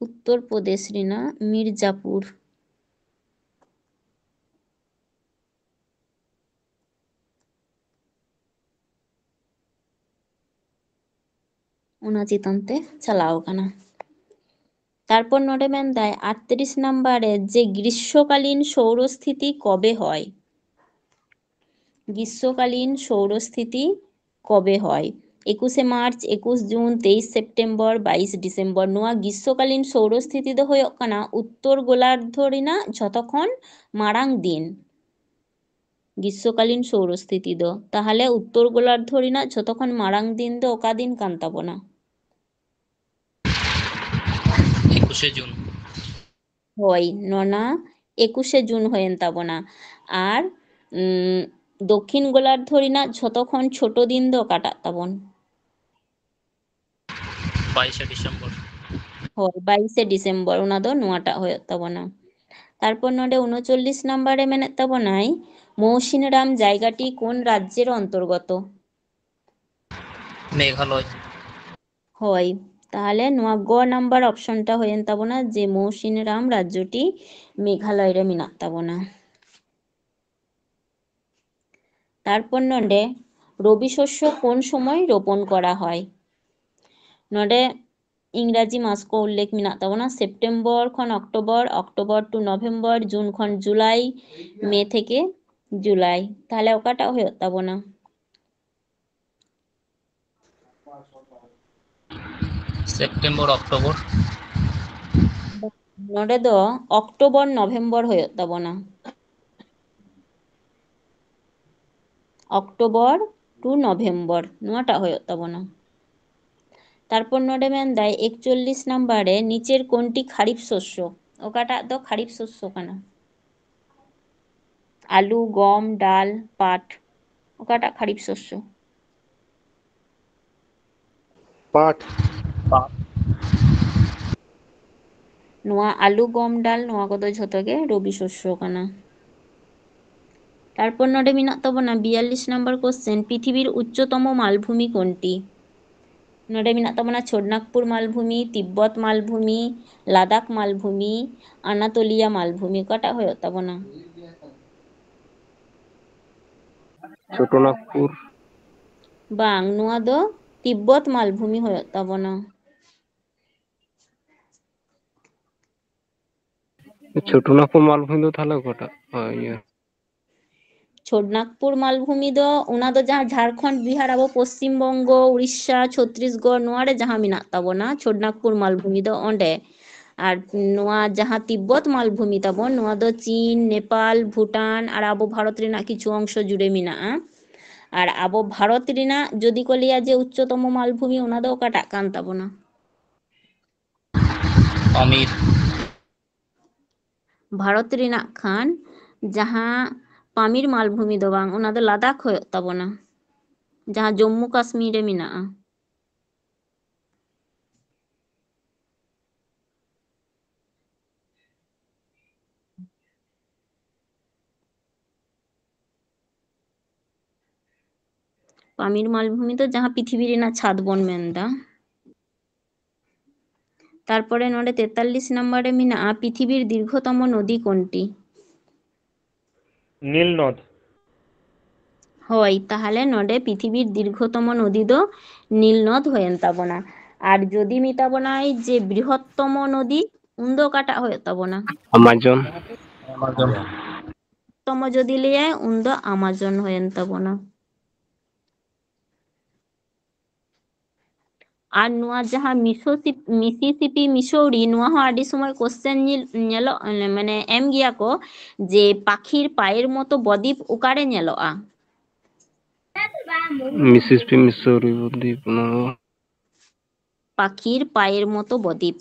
ᱩᱛᱛᱚᱨ ᱯᱨᱚᱫᱮᱥ ᱨᱮᱱᱟᱜ ᱢᱤᱨᱡᱟᱯᱩᱨ᱾ ᱚᱱᱟ ᱪᱮᱛᱟᱱ ᱛᱮ ᱪᱟᱞᱟᱣ ᱟᱠᱟᱱᱟ᱾ ᱛᱟᱨᱯᱚᱨ ᱱᱚᱰᱮ ᱢᱮᱱᱫᱟᱭ ᱟᱴᱛᱨᱤᱥ ᱱᱟᱢᱵᱟᱨ ᱨᱮ, ᱡᱮ ᱜᱨᱤᱥᱥᱚᱠᱟᱞᱤᱱ ᱥᱳᱣᱨᱚᱥᱛᱷᱤᱛᱤ ᱠᱚᱵᱮ ᱦᱚᱭ? ᱜᱨᱤᱥᱥᱚᱠᱟᱞᱤᱱ ᱥᱳᱣᱨᱚᱥᱛᱷᱤᱛᱤ ᱠᱚᱵᱮ ᱦᱚᱭ? ᱮᱠᱩᱥᱮ ᱢᱟᱨᱪ, ᱮᱠᱩᱥ ᱡᱩᱱ, ᱛᱮᱭᱤᱥ ᱥᱮᱯᱴᱮᱢᱵᱚᱨ, ᱵᱟᱭᱤᱥ ᱰᱤᱥᱮᱢᱵᱚᱨ᱾ ᱱᱚᱣᱟ ᱜᱨᱤᱥᱥᱚᱠᱟᱞᱤᱱ ᱥᱳᱣᱨᱚᱥᱛᱷᱤᱛᱤ ᱫᱚ ᱦᱩᱭᱩᱜ ᱠᱟᱱᱟ ᱩᱛᱛᱚᱨ ᱜᱳᱞᱟᱨᱫᱷᱚ ᱨᱮᱱᱟᱜ ᱡᱷᱚᱛᱚ ᱠᱷᱚᱱ ᱢᱟᱲᱟᱝ ᱫᱤᱱ᱾ ᱜᱨᱤᱥᱥᱚᱠᱟᱞᱤᱱ ᱥᱳᱣᱨᱚᱥᱛᱷᱤᱛᱤ ᱫᱚ᱾ ᱛᱟᱦᱚᱞᱮ ᱩᱛᱛᱚᱨ ᱜᱳᱞᱟᱨᱫᱷᱚ ᱨᱮᱱᱟᱜ ᱡᱷᱚᱛᱚ ᱠᱷᱚᱱ ᱢᱟᱲᱟᱝ ᱫᱤᱱ ᱫᱚ ᱚᱠᱟ ᱫᱤᱱ ᱠᱟᱱ ᱛᱟᱵᱚᱱᱟ? ᱮᱠᱩᱥᱮ ᱡᱩᱱ᱾ ᱦᱳᱭ, ᱱᱚᱣᱟ ᱮᱠᱩᱥᱮ ᱡᱩᱱ ᱦᱩᱭᱮᱱ ᱛᱟᱵᱚᱱᱟ᱾ ᱟᱨ, ᱩᱢ, ᱫᱚᱠᱠᱷᱤᱱ ᱜᱳᱞᱟᱨᱫᱷᱚ ᱨᱮᱱᱟᱜ ᱡᱷᱚᱛᱚ ᱠᱷᱚᱱ ᱪᱷᱳᱴᱳ ᱫᱤᱱ ᱫᱚ ᱚᱠᱟᱴᱟᱜ ᱛᱟᱵᱚᱱ? ᱵᱟᱭᱤᱥᱮ ᱰᱤᱥᱮᱢᱵᱚᱨ᱾ ᱦᱳᱭ, ᱵᱟᱭᱤᱥᱮ ᱰᱤᱥᱮᱢᱵᱚᱨ, ᱚᱱᱟ ᱫᱚ ᱱᱚᱣᱟᱴᱟᱜ ᱦᱩᱭᱩᱜ ᱛᱟᱵᱚᱱᱟ᱾ ᱛᱟᱨᱯᱚᱨ ᱱᱚᱰᱮ ᱩᱱᱩᱪᱚᱞᱞᱤᱥ ᱱᱟᱢᱵᱟᱨ ᱨᱮ ᱢᱮᱱᱮᱫ ᱛᱟᱵᱚᱱᱟᱭ, ᱢᱚᱣᱥᱤᱱᱨᱟᱢ ᱡᱟᱭᱜᱟᱴᱤ ᱠᱳᱱ ᱨᱟᱡᱽᱡᱮᱨ ᱚᱱᱛᱚᱨᱜᱚᱛᱚ? ᱢᱮᱜᱷᱟᱞᱚᱭ᱾ ᱦᱳᱭ, ᱛᱟᱦᱚᱞᱮ ᱱᱚᱣᱟ ᱜᱚ ᱱᱟᱢᱵᱟᱨ ᱚᱯᱥᱚᱱ ᱴᱟ ᱦᱩᱭᱮᱱ ᱛᱟᱵᱚᱱᱟ ᱡᱮ ᱢᱳᱣᱥᱤᱱᱨᱟᱢ ᱨᱟᱡᱽᱡᱚᱴᱤ ᱢᱮᱜᱷᱟᱞᱚᱭ ᱨᱮ ᱢᱮᱱᱟᱜ ᱛᱟᱵᱚᱱᱟ᱾ ᱛᱟᱨᱯᱚᱨ ᱱᱚᱰᱮ ᱨᱚᱵᱤ ᱥᱚᱥᱭᱚ ᱠᱳᱱ ᱥᱚᱢᱚᱭ ᱨᱳᱯᱚᱱ ᱠᱚᱨᱟ ᱦᱚᱭ? ᱱᱚᱰᱮ ᱤᱝᱨᱟᱡᱤ ᱢᱟᱥ ᱠᱚ ᱩᱞᱞᱮᱠᱷ ᱢᱮᱱᱟᱜ ᱛᱟᱵᱚᱱᱟ, ᱥᱮᱯᱴᱮᱢᱵᱚᱨ ᱠᱷᱚᱱ ᱚᱠᱴᱳᱵᱚᱨ, ᱚᱠᱴᱳᱵᱚᱨ ᱴᱩ ᱱᱚᱵᱷᱮᱢᱵᱚᱨ, ᱡᱩᱱ ᱠᱷᱚᱱ ᱡᱩᱞᱟᱭ, ᱢᱮ ᱛᱷᱮᱠᱮ ᱡᱩᱞᱟᱭ᱾ ᱛᱟᱦᱚᱞᱮ ᱚᱠᱟᱴᱟᱜ ᱦᱩᱭᱩᱜ ᱛᱟᱵᱚᱱᱟ? September October. ᱱᱚᱰᱮ ᱫᱚ ᱚᱠᱴᱳᱵᱚᱨ ᱱᱚᱵᱷᱮᱢᱵᱚᱨ ᱦᱩᱭᱩᱜ ᱛᱟᱵᱚᱱᱟ᱾ ᱚᱠᱴᱳᱵᱚᱨ ᱴᱩ ᱱᱚᱵᱷᱮᱢᱵᱚᱨ ᱱᱚᱣᱟᱴᱟᱜ ᱦᱩᱭᱩᱜ ᱛᱟᱵᱚᱱᱟ᱾ ᱛᱟᱨᱯᱚᱨ ᱱᱚᱰᱮ ᱢᱮᱱᱫᱟᱭ ᱮᱠᱪᱚᱞᱞᱤᱥ ᱱᱟᱢᱵᱟᱨ ᱨᱮ ᱱᱤᱪᱮᱨ ᱠᱳᱱᱴᱤ ᱠᱷᱟᱨᱤᱯ ᱥᱚᱥᱭᱚ, ᱚᱠᱟᱴᱟᱜ ᱫᱚ ᱠᱷᱟᱨᱤᱯ ᱥᱚᱥᱭᱚ ᱠᱟᱱᱟ? ᱟᱞᱩ, ᱜᱚᱢ, ᱰᱟᱞ, ᱯᱟᱴ, ᱚᱠᱟᱴᱟᱜ ᱠᱷᱟᱨᱤᱯ ᱥᱚᱥᱭᱚ? ᱯᱟᱴ᱾ ᱱᱚᱣᱟ ᱟᱞᱩ, ᱜᱚᱢ, ᱰᱟᱞ, ᱱᱚᱣᱟ ᱠᱚᱫᱚ ᱡᱷᱚᱛᱚ ᱜᱮ ᱨᱚᱵᱤ ᱥᱚᱥᱭᱚ ᱠᱟᱱᱟ᱾ ᱛᱟᱨᱯᱚᱨ ᱱᱚᱰᱮ ᱢᱮᱱᱟᱜ ᱛᱟᱵᱚᱱᱟ ᱵᱤᱭᱟᱞᱞᱤᱥ ᱱᱟᱢᱵᱟᱨ ᱠᱚᱥᱪᱮᱱ, ᱯᱨᱤᱛᱷᱤᱵᱤᱨ ᱩᱪᱪᱚᱛᱚᱢᱚ ᱢᱟᱞᱵᱷᱩᱢᱤ ᱠᱳᱱᱴᱤ? ᱱᱚᱰᱮ ᱢᱮᱱᱟᱜ ᱛᱟᱵᱚᱱᱟ ᱪᱷᱳᱰᱱᱟᱜᱽᱯᱩᱨ ᱢᱟᱞᱵᱷᱩᱢᱤ, ᱛᱤᱵᱵᱚᱛ ᱢᱟᱞᱵᱷᱩᱢᱤ, ᱞᱟᱫᱟᱠᱷ ᱢᱟᱞᱵᱷᱩᱢᱤ, ᱟᱱᱟᱛᱳᱞᱤᱭᱟ ᱢᱟᱞᱵᱷᱩᱢᱤ, ᱚᱠᱟᱴᱟᱜ ᱦᱩᱭᱩᱜ ᱛᱟᱵᱚᱱᱟ? ᱪᱷᱳᱴᱳ ᱱᱟᱜᱽᱯᱩᱨ᱾ ᱵᱟᱝ, ᱱᱚᱣᱟ ᱫᱚ ᱛᱤᱵᱵᱚᱛ ᱢᱟᱞᱵᱷᱩᱢᱤ ᱦᱩᱭᱩᱜ ᱛᱟᱵᱚᱱᱟ᱾ ᱪᱷᱳᱴᱳ ᱱᱟᱜᱽᱯᱩᱨ ᱢᱟᱞᱵᱷᱩᱢᱤ ᱫᱚ ᱛᱟᱦᱚᱞᱮ ᱚᱠᱟᱴᱟᱜ? ᱚ, ᱤᱭᱟᱹ᱾ ᱪᱷᱳᱰᱱᱟᱜᱽᱯᱩᱨ ᱢᱟᱞᱵᱷᱩᱢᱤ ᱫᱚ ᱚᱱᱟ ᱫᱚ ᱡᱟᱦᱟᱸ ᱡᱷᱟᱲᱠᱷᱚᱸᱰ, ᱵᱤᱦᱟᱨ, ᱟᱵᱚ ᱯᱚᱥᱪᱤᱢ ᱵᱚᱝᱜᱚ, ᱩᱲᱤᱥᱥᱟ, ᱪᱷᱚᱛᱨᱤᱥᱜᱚᱲ, ᱱᱚᱣᱟ ᱨᱮ ᱡᱟᱦᱟᱸ ᱢᱮᱱᱟᱜ ᱛᱟᱵᱚᱱᱟ ᱪᱷᱳᱰᱱᱟᱜᱽᱯᱩᱨ ᱢᱟᱞᱵᱷᱩᱢᱤ ᱫᱚ ᱚᱸᱰᱮ᱾ ᱟᱨ ᱱᱚᱣᱟ ᱡᱟᱦᱟᱸ ᱛᱤᱵᱵᱚᱛ ᱢᱟᱞᱵᱷᱩᱢᱤ ᱛᱟᱵᱚᱱ, ᱱᱚᱣᱟ ᱫᱚ ᱪᱤᱱ, ᱱᱮᱯᱟᱞ, ᱵᱷᱩᱴᱟᱱ ᱟᱨ ᱟᱵᱚ ᱵᱷᱟᱨᱚᱛ ᱨᱮᱱᱟᱜ ᱠᱤᱪᱷᱩ ᱚᱝᱥᱚ ᱡᱩᱲᱮ ᱢᱮᱱᱟᱜᱼᱟ᱾ ᱟᱨ ᱟᱵᱚ ᱵᱷᱟᱨᱚᱛ ᱨᱮᱱᱟᱜ ᱡᱩᱫᱤ ᱠᱚ ᱞᱟᱹᱭᱟ ᱡᱮ ᱩᱪᱪᱚᱛᱚᱢᱚ ᱢᱟᱞᱵᱷᱩᱢᱤ, ᱚᱱᱟ ᱫᱚ ᱚᱠᱟᱴᱟᱜ ᱠᱟᱱ ᱛᱟᱵᱚᱱᱟ? ᱯᱟᱢᱤᱨ᱾ ᱵᱷᱟᱨᱚᱛ ᱨᱮᱱᱟᱜ ᱠᱷᱟᱱ ᱡᱟᱦᱟᱸ ᱯᱟᱢᱤᱨ ᱢᱟᱞᱵᱷᱩᱢᱤ ᱫᱚ ᱵᱟᱝ, ᱚᱱᱟ ᱫᱚ ᱞᱟᱫᱟᱠᱷ ᱦᱩᱭᱩᱜ ᱛᱟᱵᱚᱱᱟ, ᱡᱟᱦᱟᱸ ᱡᱚᱢᱢᱩ ᱠᱟᱥᱢᱤᱨ ᱨᱮ ᱢᱮᱱᱟᱜᱼᱟ᱾ ᱯᱟᱢᱤᱨ ᱢᱟᱞᱵᱷᱩᱢᱤ ᱫᱚ ᱡᱟᱦᱟᱸ ᱯᱨᱤᱛᱷᱤᱵᱤ ᱨᱮᱱᱟᱜ ᱪᱷᱟᱫᱽ ᱵᱚᱱ ᱢᱮᱱᱫᱟ᱾ ᱛᱟᱨᱯᱚᱨᱮ ᱱᱚᱰᱮ ᱛᱮᱛᱟᱞᱞᱤᱥ ᱱᱟᱢᱵᱟᱨ ᱨᱮ ᱢᱮᱱᱟᱜᱼᱟ, ᱯᱨᱤᱛᱷᱤᱵᱤᱨ ᱫᱤᱨᱜᱷᱚᱛᱚᱢᱚ ᱱᱚᱫᱤ ᱠᱚᱱᱴᱤ? ᱱᱤᱞ ᱱᱚᱫ᱾ ᱦᱳᱭ, ᱛᱟᱦᱚᱞᱮ ᱱᱚᱰᱮ ᱯᱨᱤᱛᱷᱤᱵᱤᱨ ᱫᱤᱨᱜᱷᱚᱛᱚᱢᱚ ᱱᱚᱫᱤ ᱫᱚ ᱱᱤᱞ ᱱᱚᱫ ᱦᱩᱭᱮᱱ ᱛᱟᱵᱚᱱᱟ᱾ ᱟᱨ ᱡᱩᱫᱤ ᱢᱮᱛᱟ ᱵᱚᱱᱟᱭ ᱡᱮ ᱵᱨᱤᱦᱚᱛᱛᱚᱢᱚ ᱱᱚᱫᱤ, ᱩᱱᱫᱚ ᱚᱠᱟᱴᱟᱜ ᱦᱩᱭᱩᱜ ᱛᱟᱵᱚᱱᱟ? ᱟᱢᱟᱡᱚᱱ᱾ ᱛᱚᱢᱚ ᱡᱩᱫᱤ ᱞᱟᱹᱭᱟᱭ, ᱩᱱᱫᱚ ᱟᱢᱟᱡᱚᱱ ᱦᱩᱭᱮᱱ ᱛᱟᱵᱚᱱᱟ᱾ ᱟᱨ ᱱᱚᱣᱟ ᱡᱟᱦᱟᱸ ᱢᱤᱥᱳᱥᱤᱯ-, ᱢᱤᱥᱤᱥᱤᱯᱤ ᱢᱤᱥᱳᱨᱤ, ᱱᱚᱣᱟ ᱦᱚᱸ ᱟᱹᱰᱤ ᱥᱚᱢᱚᱭ question ᱧᱮᱞ-, ᱧᱮᱞᱚᱜ, ᱢᱟᱱᱮ ᱮᱢ ᱜᱮᱭᱟ ᱠᱚ ᱡᱮ ᱯᱟখির পায়ের মতো বদ্বীপ ᱚᱠᱟᱨᱮ ᱧᱮᱞᱚᱜᱼᱟ? ᱢᱤᱥᱤᱥᱤᱯᱤ ᱢᱤᱥᱳᱨᱤ ᱵᱚᱫᱤᱯ, ᱚᱱᱟ ᱫᱚ᱾ পাখির পায়ের মতো বদ্বীপ।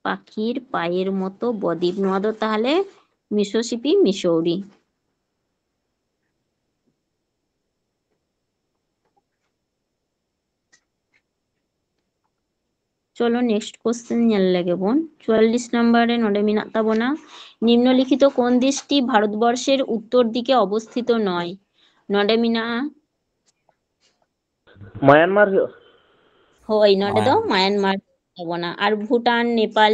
পাখির পায়ের মতো বদ্বীপ, ᱱᱚᱣᱟ ᱫᱚ ᱛᱟᱦᱚᱞᱮ ᱢᱤᱥᱤᱥᱤᱯᱤ ᱢᱤᱥᱳᱨᱤ᱾ চলো, next question ᱧᱮᱞ ᱞᱮᱜᱮ ᱵᱚᱱ᱾ ᱪᱩᱣᱟᱞᱞᱤᱥ ᱱᱟᱢᱵᱟᱨ ᱨᱮ ᱱᱚᱰᱮ ᱢᱮᱱᱟᱜ ᱛᱟᱵᱚᱱᱟ, নিম্নলিখিত কোন দেশটি ভারতবর্ষের উত্তর দিকে অবস্থিত নয়? ᱱᱚᱰᱮ ᱢᱮᱱᱟᱜᱼᱟ, ᱢᱟᱭᱟᱱᱢᱟᱨ ᱦᱩᱭᱩᱜᱼᱟ᱾ ᱦᱳᱭ, ᱱᱚᱰᱮ ᱫᱚ ᱢᱟᱭᱟᱱᱢᱟᱨ᱾ ᱢᱟᱭᱟᱱᱢᱟᱨ ᱛᱟᱵᱚᱱᱟ᱾ ᱟᱨ ᱵᱷᱩᱴᱟᱱ, ᱱᱮᱯᱟᱞ?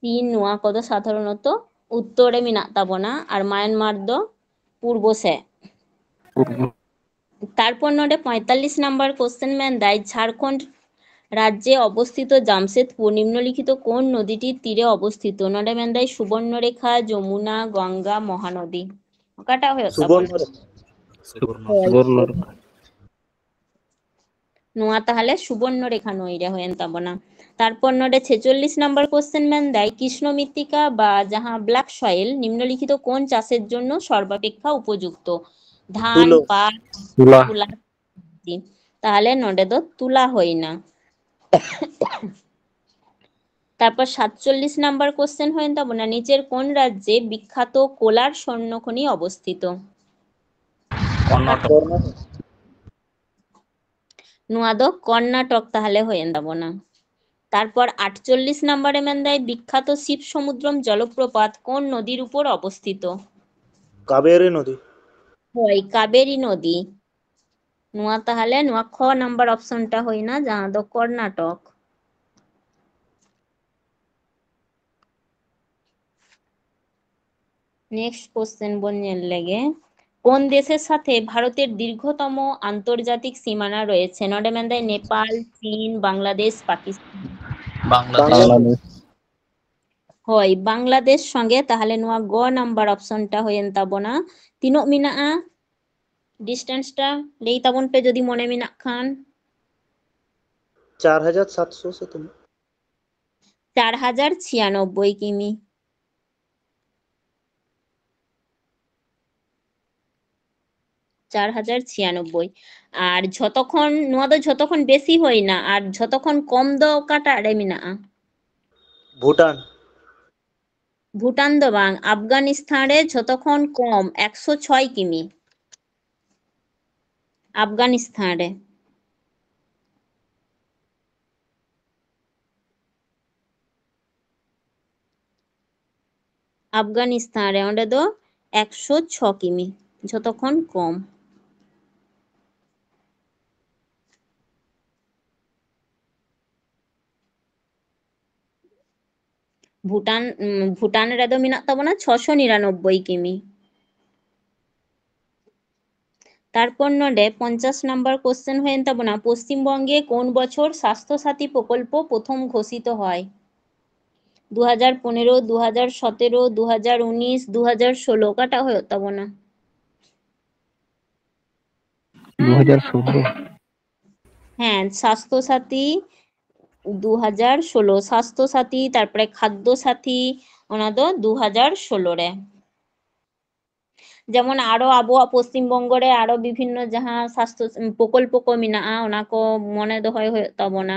ᱪᱤᱱ, ᱱᱚᱣᱟ ᱠᱚᱫᱚ ᱥᱟᱫᱷᱟᱨᱚᱱᱚᱛᱚ ᱩᱛᱛᱚᱨ ᱨᱮ ᱢᱮᱱᱟᱜ ᱛᱟᱵᱚᱱᱟ, ᱟᱨ ᱢᱟᱭᱟᱱᱢᱟᱨ ᱫᱚ ᱯᱩᱨᱵᱚ ᱥᱮᱫ᱾ ᱯᱩᱨᱵᱚ᱾ ᱛᱟᱨᱯᱚᱨ ᱱᱚᱰᱮ ᱯᱚᱸᱭᱛᱟᱞᱞᱤᱥ ᱱᱟᱢᱵᱟᱨ question ᱢᱮᱱᱫᱟᱭ, ᱡᱷᱟᱲᱠᱷᱚᱸᱰ রাজ্যে অবস্থিত জামশেদপুর নিম্নলিখিত কোন নদীটির তীরে অবস্থিত? ᱱᱚᱰᱮ ᱢᱮᱱᱫᱟᱭ ᱥᱩᱵᱚᱨᱱᱚᱨᱮᱠᱷᱟ, ᱡᱚᱢᱩᱱᱟ, ᱜᱚᱝᱜᱟ, ᱢᱚᱦᱟᱱᱚᱫᱤ᱾ ᱚᱠᱟᱴᱟᱜ ᱦᱩᱭᱩᱜ ᱛᱟᱵᱚᱱᱟ? ᱥᱩᱵᱚᱨᱱᱚ ᱨᱮᱠᱷᱟ᱾ ᱦᱳᱭ᱾ ᱥᱩᱵᱚᱨᱱᱚ ᱨᱮᱠᱷᱟ᱾ ᱱᱚᱣᱟ ᱛᱟᱦᱚᱞᱮ ᱥᱩᱵᱚᱨᱱᱚ ᱨᱮᱠᱷᱟ ᱱᱟᱹᱭ ᱨᱮ ᱦᱩᱭᱮᱱ ᱛᱟᱵᱚᱱᱟ᱾ ᱛᱟᱨᱯᱚᱨ ᱱᱚᱰᱮ ᱪᱷᱮᱪᱚᱞᱞᱤᱥ ᱱᱟᱢᱵᱟᱨ question ᱢᱮᱱᱫᱟᱭ, ᱠᱨᱤᱥᱱᱚ ᱢᱨᱤᱛᱛᱤᱠᱟ ᱵᱟ ᱡᱟᱦᱟᱸ black soil নিম্নলিখিত কোন চাষের জন্য সর্বাপেক্ষা উপযুক্ত? ধান, তুলো। পাট, তুলা। তুলা। ᱛᱟᱦᱚᱞᱮ ᱱᱚᱰᱮ ᱫᱚ ᱛᱩᱞᱟ ᱦᱩᱭᱱᱟ᱾ ᱛᱟᱨᱯᱚᱨ ᱥᱟᱛᱪᱚᱞᱞᱤᱥ ᱱᱟᱢᱵᱟᱨ question ᱦᱩᱭᱮᱱ ᱛᱟᱵᱚᱱᱟ, নিচের কোন রাজ্যে বিখ্যাত কোলার স্বর্ণখনি অবস্থিত? কর্ণাটক। ᱱᱚᱣᱟ ᱫᱚ ᱠᱚᱨᱱᱟᱴᱚᱠ ᱛᱟᱦᱚᱞᱮ ᱦᱩᱭᱮᱱ ᱛᱟᱵᱚᱱᱟ᱾ ᱛᱟᱨᱯᱚᱨ ᱟᱴᱪᱚᱞᱞᱤᱥ ᱱᱟᱢᱵᱟᱨ ᱨᱮ ᱢᱮᱱᱫᱟᱭ, বিখ্যাত শিবসমুদ্রম জলপ্রপাত কোন নদীর উপর অবস্থিত? ᱠᱟᱵᱮᱨᱤ ᱱᱚᱫᱤ᱾ ᱦᱳᱭ, ᱠᱟᱵᱮᱨᱤ ᱱᱚᱫᱤ᱾ ᱱᱚᱣᱟ ᱛᱟᱦᱚᱞᱮ ᱱᱚᱣᱟ ᱠᱷᱚ ᱱᱟᱢᱵᱟᱨ ᱚᱯᱥᱚᱱ ᱴᱟ ᱦᱩᱭᱱᱟ, ᱡᱟᱦᱟᱸ ᱫᱚ ᱠᱚᱨᱱᱟᱴᱚᱠ᱾ নেক্সট কোশ্চেন ᱵᱚᱱ ᱧᱮᱞ ᱞᱮᱜᱮ, কোন দেশের সাথে ভারতের দীর্ঘতম আন্তর্জাতিক সীমানা রয়েছে? ᱱᱚᱰᱮ ᱢᱮᱱᱫᱟᱭ ᱱᱮᱯᱟᱞ, ᱪᱤᱱ, ᱵᱟᱝᱞᱟᱫᱮᱥ, ᱯᱟᱠᱤᱥᱛᱟᱱ᱾ ᱵᱟᱝᱞᱟᱫᱮᱥ᱾ ᱦᱳᱭ, ᱵᱟᱝᱞᱟᱫᱮᱥ ᱥᱚᱸᱜᱮ᱾ ᱛᱟᱦᱚᱞᱮ ᱱᱚᱣᱟ ᱜᱚ ᱱᱟᱢᱵᱟᱨ ᱚᱯᱥᱚᱱ ᱴᱟ ᱦᱩᱭᱮᱱ ᱛᱟᱵᱚᱱᱟ᱾ ᱛᱤᱱᱟᱹᱜ ᱢᱮᱱᱟᱜᱼᱟ? ᱰᱤᱥᱴᱮᱱᱥ ᱴᱟ ᱞᱟᱹᱭ ᱛᱟᱵᱚᱱ ᱯᱮ ᱡᱩᱫᱤ ᱢᱚᱱᱮ ᱢᱮᱱᱟᱜ ᱠᱷᱟᱱ᱾ ᱪᱟᱨ ᱦᱟᱡᱟᱨ ᱥᱟᱛᱥᱚ ᱥᱮ ᱛᱤᱱᱟᱹᱜ? ᱪᱟᱨ ᱦᱟᱡᱟᱨ ᱪᱷᱤᱭᱟᱱᱚᱵᱵᱳᱭ ᱠᱤᱢᱤ᱾ ᱪᱟᱨ ᱦᱟᱡᱟᱨ ᱪᱷᱤᱭᱟᱱᱚᱵᱵᱳᱭ᱾ ᱟᱨ ᱡᱷᱚᱛᱚ ᱠᱷᱚᱱ, ᱱᱚᱣᱟ ᱫᱚ ᱡᱷᱚᱛᱚ ᱠᱷᱚᱱ ᱵᱮᱥᱤ ᱦᱩᱭᱱᱟ, ᱟᱨ ᱡᱷᱚᱛᱚ ᱠᱷᱚᱱ ᱠᱚᱢ ᱫᱚ ᱚᱠᱟᱴᱟᱜ ᱨᱮ ᱢᱮᱱᱟᱜᱼᱟ? ᱵᱷᱩᱴᱟᱱ᱾ ᱵᱷᱩᱴᱟᱱ ᱫᱚ ᱵᱟᱝ, ᱟᱯᱷᱜᱟᱱᱤᱥᱛᱷᱟᱱ ᱨᱮ ᱡᱷᱚᱛᱚ ᱠᱷᱚᱱ ᱠᱚᱢ ᱮᱠᱥᱚ ᱪᱷᱚᱭ ᱠᱤᱢᱤ᱾ ᱟᱯᱷᱜᱟᱱᱤᱥᱛᱷᱟᱱ ᱨᱮ᱾ ᱟᱯᱷᱜᱟᱱᱤᱥᱛᱷᱟᱱ ᱨᱮ, ᱚᱸᱰᱮ ᱫᱚ ᱮᱠᱥᱚ ᱪᱷᱚ ᱠᱤᱢᱤ, ᱡᱷᱚᱛᱚ ᱠᱷᱚᱱ ᱠᱚᱢ᱾ ᱵᱷᱩᱴᱟᱱ, ᱩᱢ, ᱵᱷᱩᱴᱟᱱ ᱨᱮᱫᱚ ᱢᱮᱱᱟᱜ ᱛᱟᱵᱚᱱᱟ ᱪᱷᱚᱥᱚ ᱱᱤᱨᱟᱱᱚᱵᱵᱳᱭ ᱠᱤᱢᱤ᱾ তারপর ᱱᱚᱰᱮ ᱯᱚᱧᱪᱟᱥ ᱱᱟᱢᱵᱟᱨ ᱠᱚᱥᱪᱮᱱ ᱦᱩᱭᱮᱱ ᱛᱟᱵᱚᱱᱟ, পশ্চিমবঙ্গে কোন বছর স্বাস্থ্য সাথী প্রকল্প প্রথম ঘোষিত হয়? দু হাজার পনেরো, দু হাজার সতেরো, দু হাজার উনিশ, দু হাজার ষোলো, ᱚᱠᱟᱴᱟᱜ ᱦᱩᱭᱩᱜ ᱛᱟᱵᱚᱱᱟ? ᱫᱩ ᱦᱟᱡᱟᱨ ᱥᱳᱞᱳ᱾ ᱦᱮᱸ, ᱥᱟᱥᱛᱷᱚ ᱥᱟᱛᱷᱤ ᱫᱩ ᱦᱟᱡᱟᱨ ᱥᱳᱞᱳ, ᱥᱟᱥᱛᱷᱚ ᱥᱟᱛᱷᱤ, ᱛᱟᱨᱯᱚᱨᱮ ᱠᱷᱟᱫᱽᱫᱚ ᱥᱟᱛᱷᱤ, ᱚᱱᱟ ᱫᱚ ᱫᱩ ᱦᱟᱡᱟᱨ ᱥᱳᱞᱳ ᱨᱮ᱾ ᱡᱮᱢᱚᱱ ᱟᱨᱚ ᱟᱵᱚᱣᱟᱜ ᱯᱚᱥᱪᱤᱢ ᱵᱚᱝᱜᱚ ᱨᱮ ᱟᱨᱚ ᱵᱤᱵᱷᱤᱱᱱᱚ ᱡᱟᱦᱟᱸ ᱥᱟᱥᱛᱷᱚ ᱯᱨᱚᱠᱚᱞᱯᱚ ᱠᱚ ᱢᱮᱱᱟᱜᱼᱟ, ᱚᱱᱟ ᱠᱚ ᱢᱚᱱᱮ ᱫᱚᱦᱚᱭ ᱦᱩᱭᱩᱜ ᱛᱟᱵᱚᱱᱟ᱾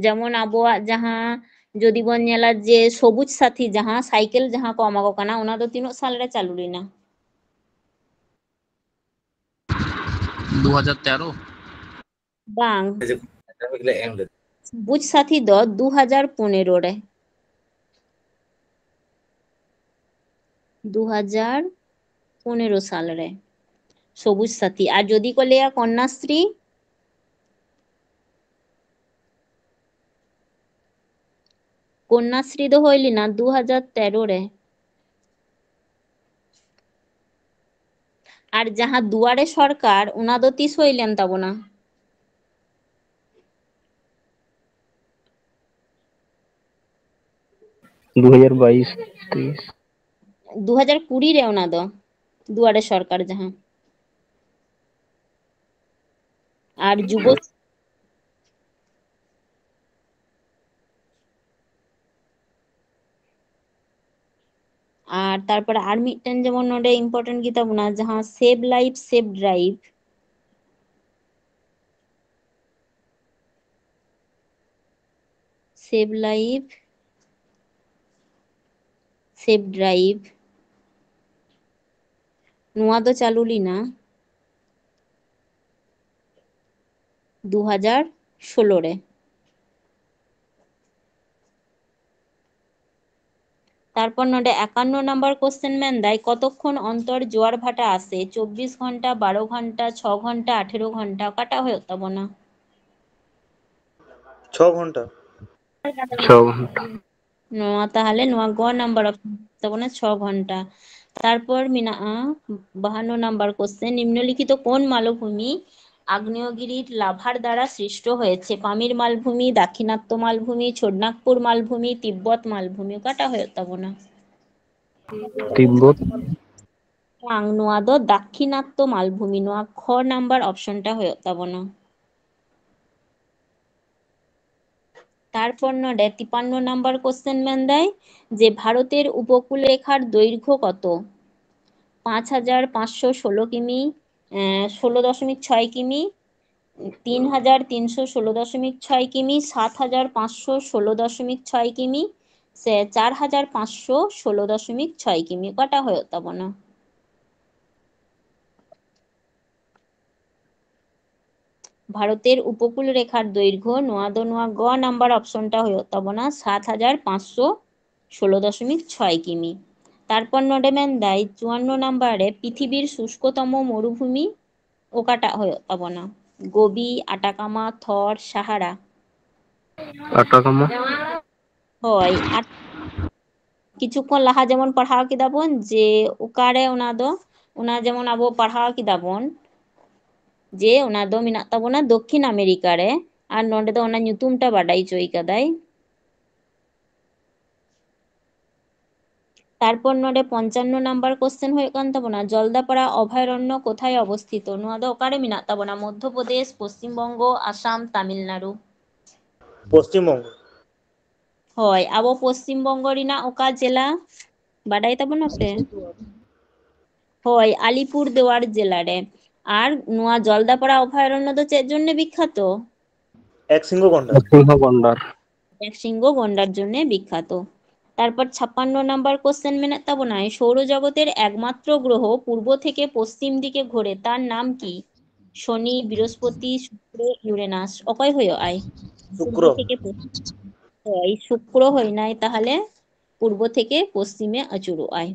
ᱡᱮᱢᱚᱱ ᱟᱵᱚᱣᱟᱜ ᱡᱟᱦᱟᱸ ᱡᱩᱫᱤ ᱵᱚᱱ ᱧᱮᱞᱟ ᱡᱮ ᱥᱚᱵᱩᱡ ᱥᱟᱛᱷᱤ ᱡᱟᱦᱟᱸ ᱥᱟᱭᱠᱮᱞ ᱡᱟᱦᱟᱸ ᱠᱚ ᱮᱢᱟ ᱠᱚ ᱠᱟᱱᱟ, ᱚᱱᱟ ᱫᱚ ᱛᱤᱱᱟᱹᱜ ᱥᱟᱞ ᱨᱮ ᱪᱟᱹᱞᱩ ᱞᱮᱱᱟ? ᱫᱩ ᱦᱟᱡᱟᱨ ᱛᱮᱨᱚ᱾ ᱵᱟᱝ, ᱞᱮ ᱮᱢ ᱞᱮᱫᱟ᱾ ᱥᱚᱵᱩᱡ ᱥᱟᱛᱷᱤ ᱫᱚ ᱫᱩ ᱦᱟᱡᱟᱨ ᱯᱚᱱᱮᱨᱚ ᱨᱮ᱾ ᱫᱩ ᱦᱟᱡᱟᱨ ᱯᱚᱱᱮᱨᱚ ᱥᱟᱞ ᱨᱮ ᱥᱚᱵᱩᱡ ᱥᱟᱛᱷᱤ᱾ ᱟᱨ ᱡᱩᱫᱤ ᱠᱚ ᱞᱟᱹᱭᱟ ᱠᱚᱱᱱᱟᱥᱨᱤ, ᱠᱚᱱᱱᱟᱥᱨᱤ ᱫᱚ ᱦᱩᱭ ᱞᱮᱱᱟ ᱫᱩ ᱦᱟᱡᱟᱨ ᱛᱮᱨᱚ ᱨᱮ᱾ ᱟᱨ ᱡᱟᱦᱟᱸ ᱫᱩᱣᱟᱨᱮ ᱥᱚᱨᱠᱟᱨ, ᱚᱱᱟ ᱫᱚ ᱛᱤᱥ ᱦᱩᱭ ᱞᱮᱱ ᱛᱟᱵᱚᱱᱟ? ᱫᱩ ᱦᱟᱡᱟᱨ ᱵᱟᱭᱤᱥ, ᱛᱮᱭᱤᱥ᱾ ᱫᱩ ᱦᱟᱡᱟᱨ ᱠᱩᱲᱤ ᱨᱮ ᱚᱱᱟ ᱫᱚ, ᱫᱩᱣᱟᱨᱮ ᱥᱚᱨᱠᱟᱨ ᱡᱟᱦᱟᱸ᱾ ᱟᱨ ᱡᱩᱵᱚ ᱟᱨ ᱛᱟᱨᱯᱚᱨᱮ ᱟᱨ ᱢᱤᱫᱴᱮᱱ ᱡᱮᱢᱚᱱ ᱱᱚᱰᱮ important ᱜᱮᱛᱟ ᱵᱚᱱᱟ, ᱡᱟᱦᱟᱸ Save Life Save Drive, Save Life Save Drive, ᱱᱚᱣᱟ ᱫᱚ ᱪᱟᱹᱞᱩ ᱞᱮᱱᱟ ᱫᱩ ᱦᱟᱡᱟᱨ ᱥᱳᱞᱳ ᱨᱮ᱾ ᱛᱟᱨᱯᱚᱨ ᱱᱚᱰᱮ ᱮᱠᱟᱱᱱᱚ ᱱᱟᱢᱵᱟᱨ question ᱢᱮᱱᱫᱟᱭ, ᱠᱚᱛᱚᱠᱷᱚᱱ ᱚᱱᱛᱚᱨ ᱡᱳᱣᱟᱨ ᱵᱷᱟᱴᱟ ᱟᱥᱮ? ᱪᱚᱵᱵᱤᱥ ᱜᱷᱚᱱᱴᱟ, ᱵᱟᱨᱚ ᱜᱷᱚᱱᱴᱟ, ᱪᱷᱚ ᱜᱷᱚᱱᱴᱟ, ᱟᱴᱷᱮᱨᱚ ᱜᱷᱚᱱᱴᱟ, ᱚᱠᱟᱴᱟᱜ ᱦᱩᱭᱩᱜ ᱛᱟᱵᱚᱱᱟ? ᱪᱷᱚ ᱜᱷᱚᱱᱴᱟ᱾ ᱪᱷᱚ ᱜᱷᱚᱱᱴᱟ᱾ ᱱᱚᱣᱟ ᱛᱟᱦᱚᱞᱮ ᱱᱚᱣᱟ ᱜᱚ ᱱᱟᱢᱵᱟᱨ ᱚᱯᱥᱚᱱ ᱛᱟᱵᱚᱱᱟ, ᱪᱷᱚ ᱜᱷᱚᱱᱴᱟ᱾ ᱛᱟᱨᱯᱚᱨ ᱢᱮᱱᱟᱜᱼᱟ ᱵᱟᱦᱟᱱᱱᱚ ᱱᱟᱢᱵᱟᱨ question, নিম্নলিখিত কোন মালভূমি আগ্নেয়গিরির লাভার দ্বারা সৃষ্ট হয়েছে? পামির মালভূমি, দাক্ষিণাত্য মালভূমি, ছোটনাগপুর মালভূমি, তিব্বত মালভূমি, ᱚᱠᱟᱴᱟᱜ ᱦᱩᱭᱩᱜ ᱛᱟᱵᱚᱱᱟ? ᱛᱤᱵᱵᱚᱛ᱾ ᱵᱟᱝ, ᱱᱚᱣᱟ ᱫᱚ ᱫᱟᱠᱠᱷᱤᱱᱟᱛᱛᱚ ᱢᱟᱞᱵᱷᱩᱢᱤ, ᱱᱚᱣᱟ ᱠᱷᱚ ᱱᱟᱢᱵᱟᱨ ᱚᱯᱥᱚᱱ ᱴᱟ ᱦᱩᱭᱩᱜ ᱛᱟᱵᱚᱱᱟ᱾ ᱛᱟᱨᱯᱚᱨ ᱱᱚᱰᱮ ᱛᱤᱯᱟᱱᱱᱚ ᱱᱟᱢᱵᱟᱨ question ᱢᱮᱱᱫᱟᱭ ᱡᱮ ᱵᱷᱟᱨᱚᱛᱮᱨ ᱩᱯᱚᱠᱩᱞ ᱨᱮᱠᱷᱟᱨ ᱫᱚᱭᱨᱜᱷᱚ ᱠᱚᱛᱚ? ᱯᱟᱸᱪ ᱦᱟᱡᱟᱨ ᱯᱟᱸᱪᱥᱚ ᱥᱳᱞᱳ ᱠᱤᱢᱤ, ᱮᱸ, ᱥᱳᱞᱳ ᱫᱚᱥᱚᱢᱤᱠ ᱪᱷᱚᱭ ᱠᱤᱢᱤ, ᱛᱤᱱ ᱦᱟᱡᱟᱨ ᱛᱤᱱᱥᱚ ᱥᱳᱞᱳ ᱫᱚᱥᱚᱢᱤᱠ ᱪᱷᱚᱭ ᱠᱤᱢᱤ, ᱥᱟᱛ ᱦᱟᱡᱟᱨ ᱯᱟᱸᱪᱥᱚ ᱥᱳᱞᱳ ᱫᱚᱥᱚᱢᱤᱠ ᱪᱷᱚᱭ ᱠᱤᱢᱤ, ᱥᱮ ᱪᱟᱨ ᱦᱟᱡᱟᱨ ᱯᱟᱸᱪᱥᱚ ᱥᱳᱞᱳ ᱫᱚᱥᱚᱢᱤᱠ ᱪᱷᱚᱭ ᱠᱤᱢᱤ, ᱚᱠᱟᱴᱟᱜ ᱦᱩᱭᱩᱜ ᱛᱟᱵᱚᱱᱟ? ᱵᱷᱟᱨᱚᱛᱮᱨ ᱩᱯᱚᱠᱩᱞ ᱨᱮᱠᱷᱟᱨ ᱫᱚᱭᱨᱜᱷᱚ, ᱱᱚᱣᱟ ᱫᱚ ᱱᱚᱣᱟ ᱜᱚ ᱱᱟᱢᱵᱟᱨ ᱚᱯᱥᱚᱱ ᱴᱟ ᱦᱩᱭᱩᱜ ᱛᱟᱵᱚᱱᱟ, ᱥᱟᱛ ᱦᱟᱡᱟᱨ ᱯᱟᱸᱪᱥᱚ ᱥᱳᱞᱳ ᱫᱚᱥᱚᱢᱤᱠ ᱪᱷᱚᱭ ᱠᱤᱢᱤ᱾ ᱛᱟᱨᱯᱚᱨ ᱱᱚᱰᱮ ᱢᱮᱱᱫᱟᱭ ᱪᱩᱣᱟᱱᱱᱚ ᱱᱟᱢᱵᱟᱨ ᱨᱮ ᱯᱨᱤᱛᱷᱤᱵᱤᱨ ᱥᱩᱥᱠᱚᱛᱚᱢᱚ ᱢᱚᱨᱩᱵᱷᱩᱢᱤ ᱚᱠᱟᱴᱟᱜ ᱦᱩᱭᱩᱜ ᱛᱟᱵᱚᱱᱟ? ᱜᱳᱵᱤ, ᱟᱴᱟᱠᱟᱢᱟ, ᱛᱷᱚᱨ, ᱥᱟᱦᱟᱨᱟ᱾ ᱟᱴᱟᱠᱟᱢᱟ᱾ ᱦᱳᱭ, ᱟᱨ ᱠᱤᱪᱷᱩ ᱠᱷᱚᱱ ᱞᱟᱦᱟ ᱡᱮᱢᱚᱱ ᱯᱟᱲᱦᱟᱣ ᱠᱮᱫᱟ ᱵᱚᱱ ᱡᱮ ᱚᱠᱟᱨᱮ ᱚᱱᱟ ᱫᱚ, ᱚᱱᱟ ᱡᱮᱢᱚᱱ ᱟᱵᱚ ᱯᱟᱲᱦᱟᱣ ᱠᱮᱫᱟ ᱵᱚᱱ ᱡᱮ ᱚᱱᱟ ᱫᱚ ᱢᱮᱱᱟᱜ ᱛᱟᱵᱚᱱᱟ ᱫᱚᱠᱠᱷᱤᱱ ᱟᱢᱮᱨᱤᱠᱟ ᱨᱮ, ᱟᱨ ᱱᱚᱰᱮ ᱫᱚ ᱚᱱᱟ ᱧᱩᱛᱩᱢᱴᱟ ᱵᱟᱰᱟᱭ ᱦᱚᱪᱚᱭ ᱠᱟᱫᱟᱭ᱾ ᱛᱟᱨᱯᱚᱨ ᱱᱚᱰᱮ ᱯᱚᱧᱪᱟᱱᱱᱚ ᱱᱟᱢᱵᱟᱨ ᱠᱚᱥᱪᱮᱱ ᱦᱩᱭᱩᱜ ᱠᱟᱱ ᱛᱟᱵᱚᱱᱟ, ᱡᱚᱞᱫᱟᱯᱟᱲᱟ ᱚᱵᱷᱚᱭᱟᱨᱚᱱᱱᱚ ᱠᱳᱛᱷᱟᱭ ᱚᱵᱚᱥᱛᱷᱤᱛᱚ? ᱱᱚᱣᱟ ᱫᱚ ᱚᱠᱟᱨᱮ ᱢᱮᱱᱟᱜ ᱛᱟᱵᱚᱱᱟ? ᱢᱚᱫᱽᱫᱷᱚ ᱯᱨᱚᱫᱮᱥ, ᱯᱚᱥᱪᱤᱢ ᱵᱚᱝᱜᱚ, ᱟᱥᱟᱢ, ᱛᱟᱢᱤᱞᱱᱟᱲᱩ᱾ ᱯᱚᱥᱪᱤᱢ ᱵᱚᱝᱜᱚ᱾ ᱦᱳᱭ, ᱟᱵᱚ ᱯᱚᱥᱪᱤᱢ ᱵᱚᱝᱜᱚ ᱨᱮᱱᱟᱜ ᱚᱠᱟ ᱡᱮᱞᱟ ᱵᱟᱰᱟᱭ ᱛᱟᱵᱚᱱᱟᱯᱮ? ᱦᱳᱭ, ᱟᱞᱤᱯᱩᱨ ᱫᱩᱣᱟᱨ ᱡᱮᱞᱟ ᱨᱮ᱾ ᱟᱨ ᱱᱚᱣᱟ ᱡᱚᱞᱫᱟᱯᱟᱲᱟ ᱚᱵᱷᱚᱭᱟᱨᱚᱱᱱᱚ ᱫᱚ ᱪᱮᱫ ᱡᱚᱱᱱᱮ ᱵᱤᱠᱠᱷᱟᱛᱚ? ᱮᱠ ᱥᱤᱝᱦᱚ ᱜᱚᱱᱰᱟᱨ᱾ ᱮᱠ ᱥᱤᱝᱦᱚ ᱜᱚᱱᱰᱟᱨ᱾ ᱮᱠ ᱥᱤᱝᱦᱚ ᱜᱚᱱᱰᱟᱨ ᱡᱚᱱᱱᱮ ᱵᱤᱠᱠᱷᱟᱛᱚ᱾ ᱛᱟᱨᱯᱚᱨ ᱪᱷᱟᱯᱟᱱᱱᱚ ᱱᱟᱢᱵᱟᱨ ᱠᱚᱥᱪᱮᱱ ᱢᱮᱱᱟᱜ ᱛᱟᱵᱚᱱᱟᱭ, সৌরজগতের একমাত্র গ্রহ পূর্ব থেকে পশ্চিম দিকে ঘোরে, তার নাম কি? শনি, বৃহস্পতি, শুক্র, ইউরেনাস। ᱚᱠᱚᱭ ᱦᱩᱭᱩᱜ ᱟᱭ? ᱥᱩᱠᱨᱚ᱾ ᱦᱳᱭ, ᱥᱩᱠᱨᱚ ᱦᱩᱭᱱᱟᱭ ᱛᱟᱦᱞᱮ ᱯᱩᱨᱵᱚ ᱛᱷᱮᱠᱮ ᱯᱚᱥᱪᱤᱢᱮ ᱟᱹᱪᱩᱨᱚᱜ ᱟᱭ᱾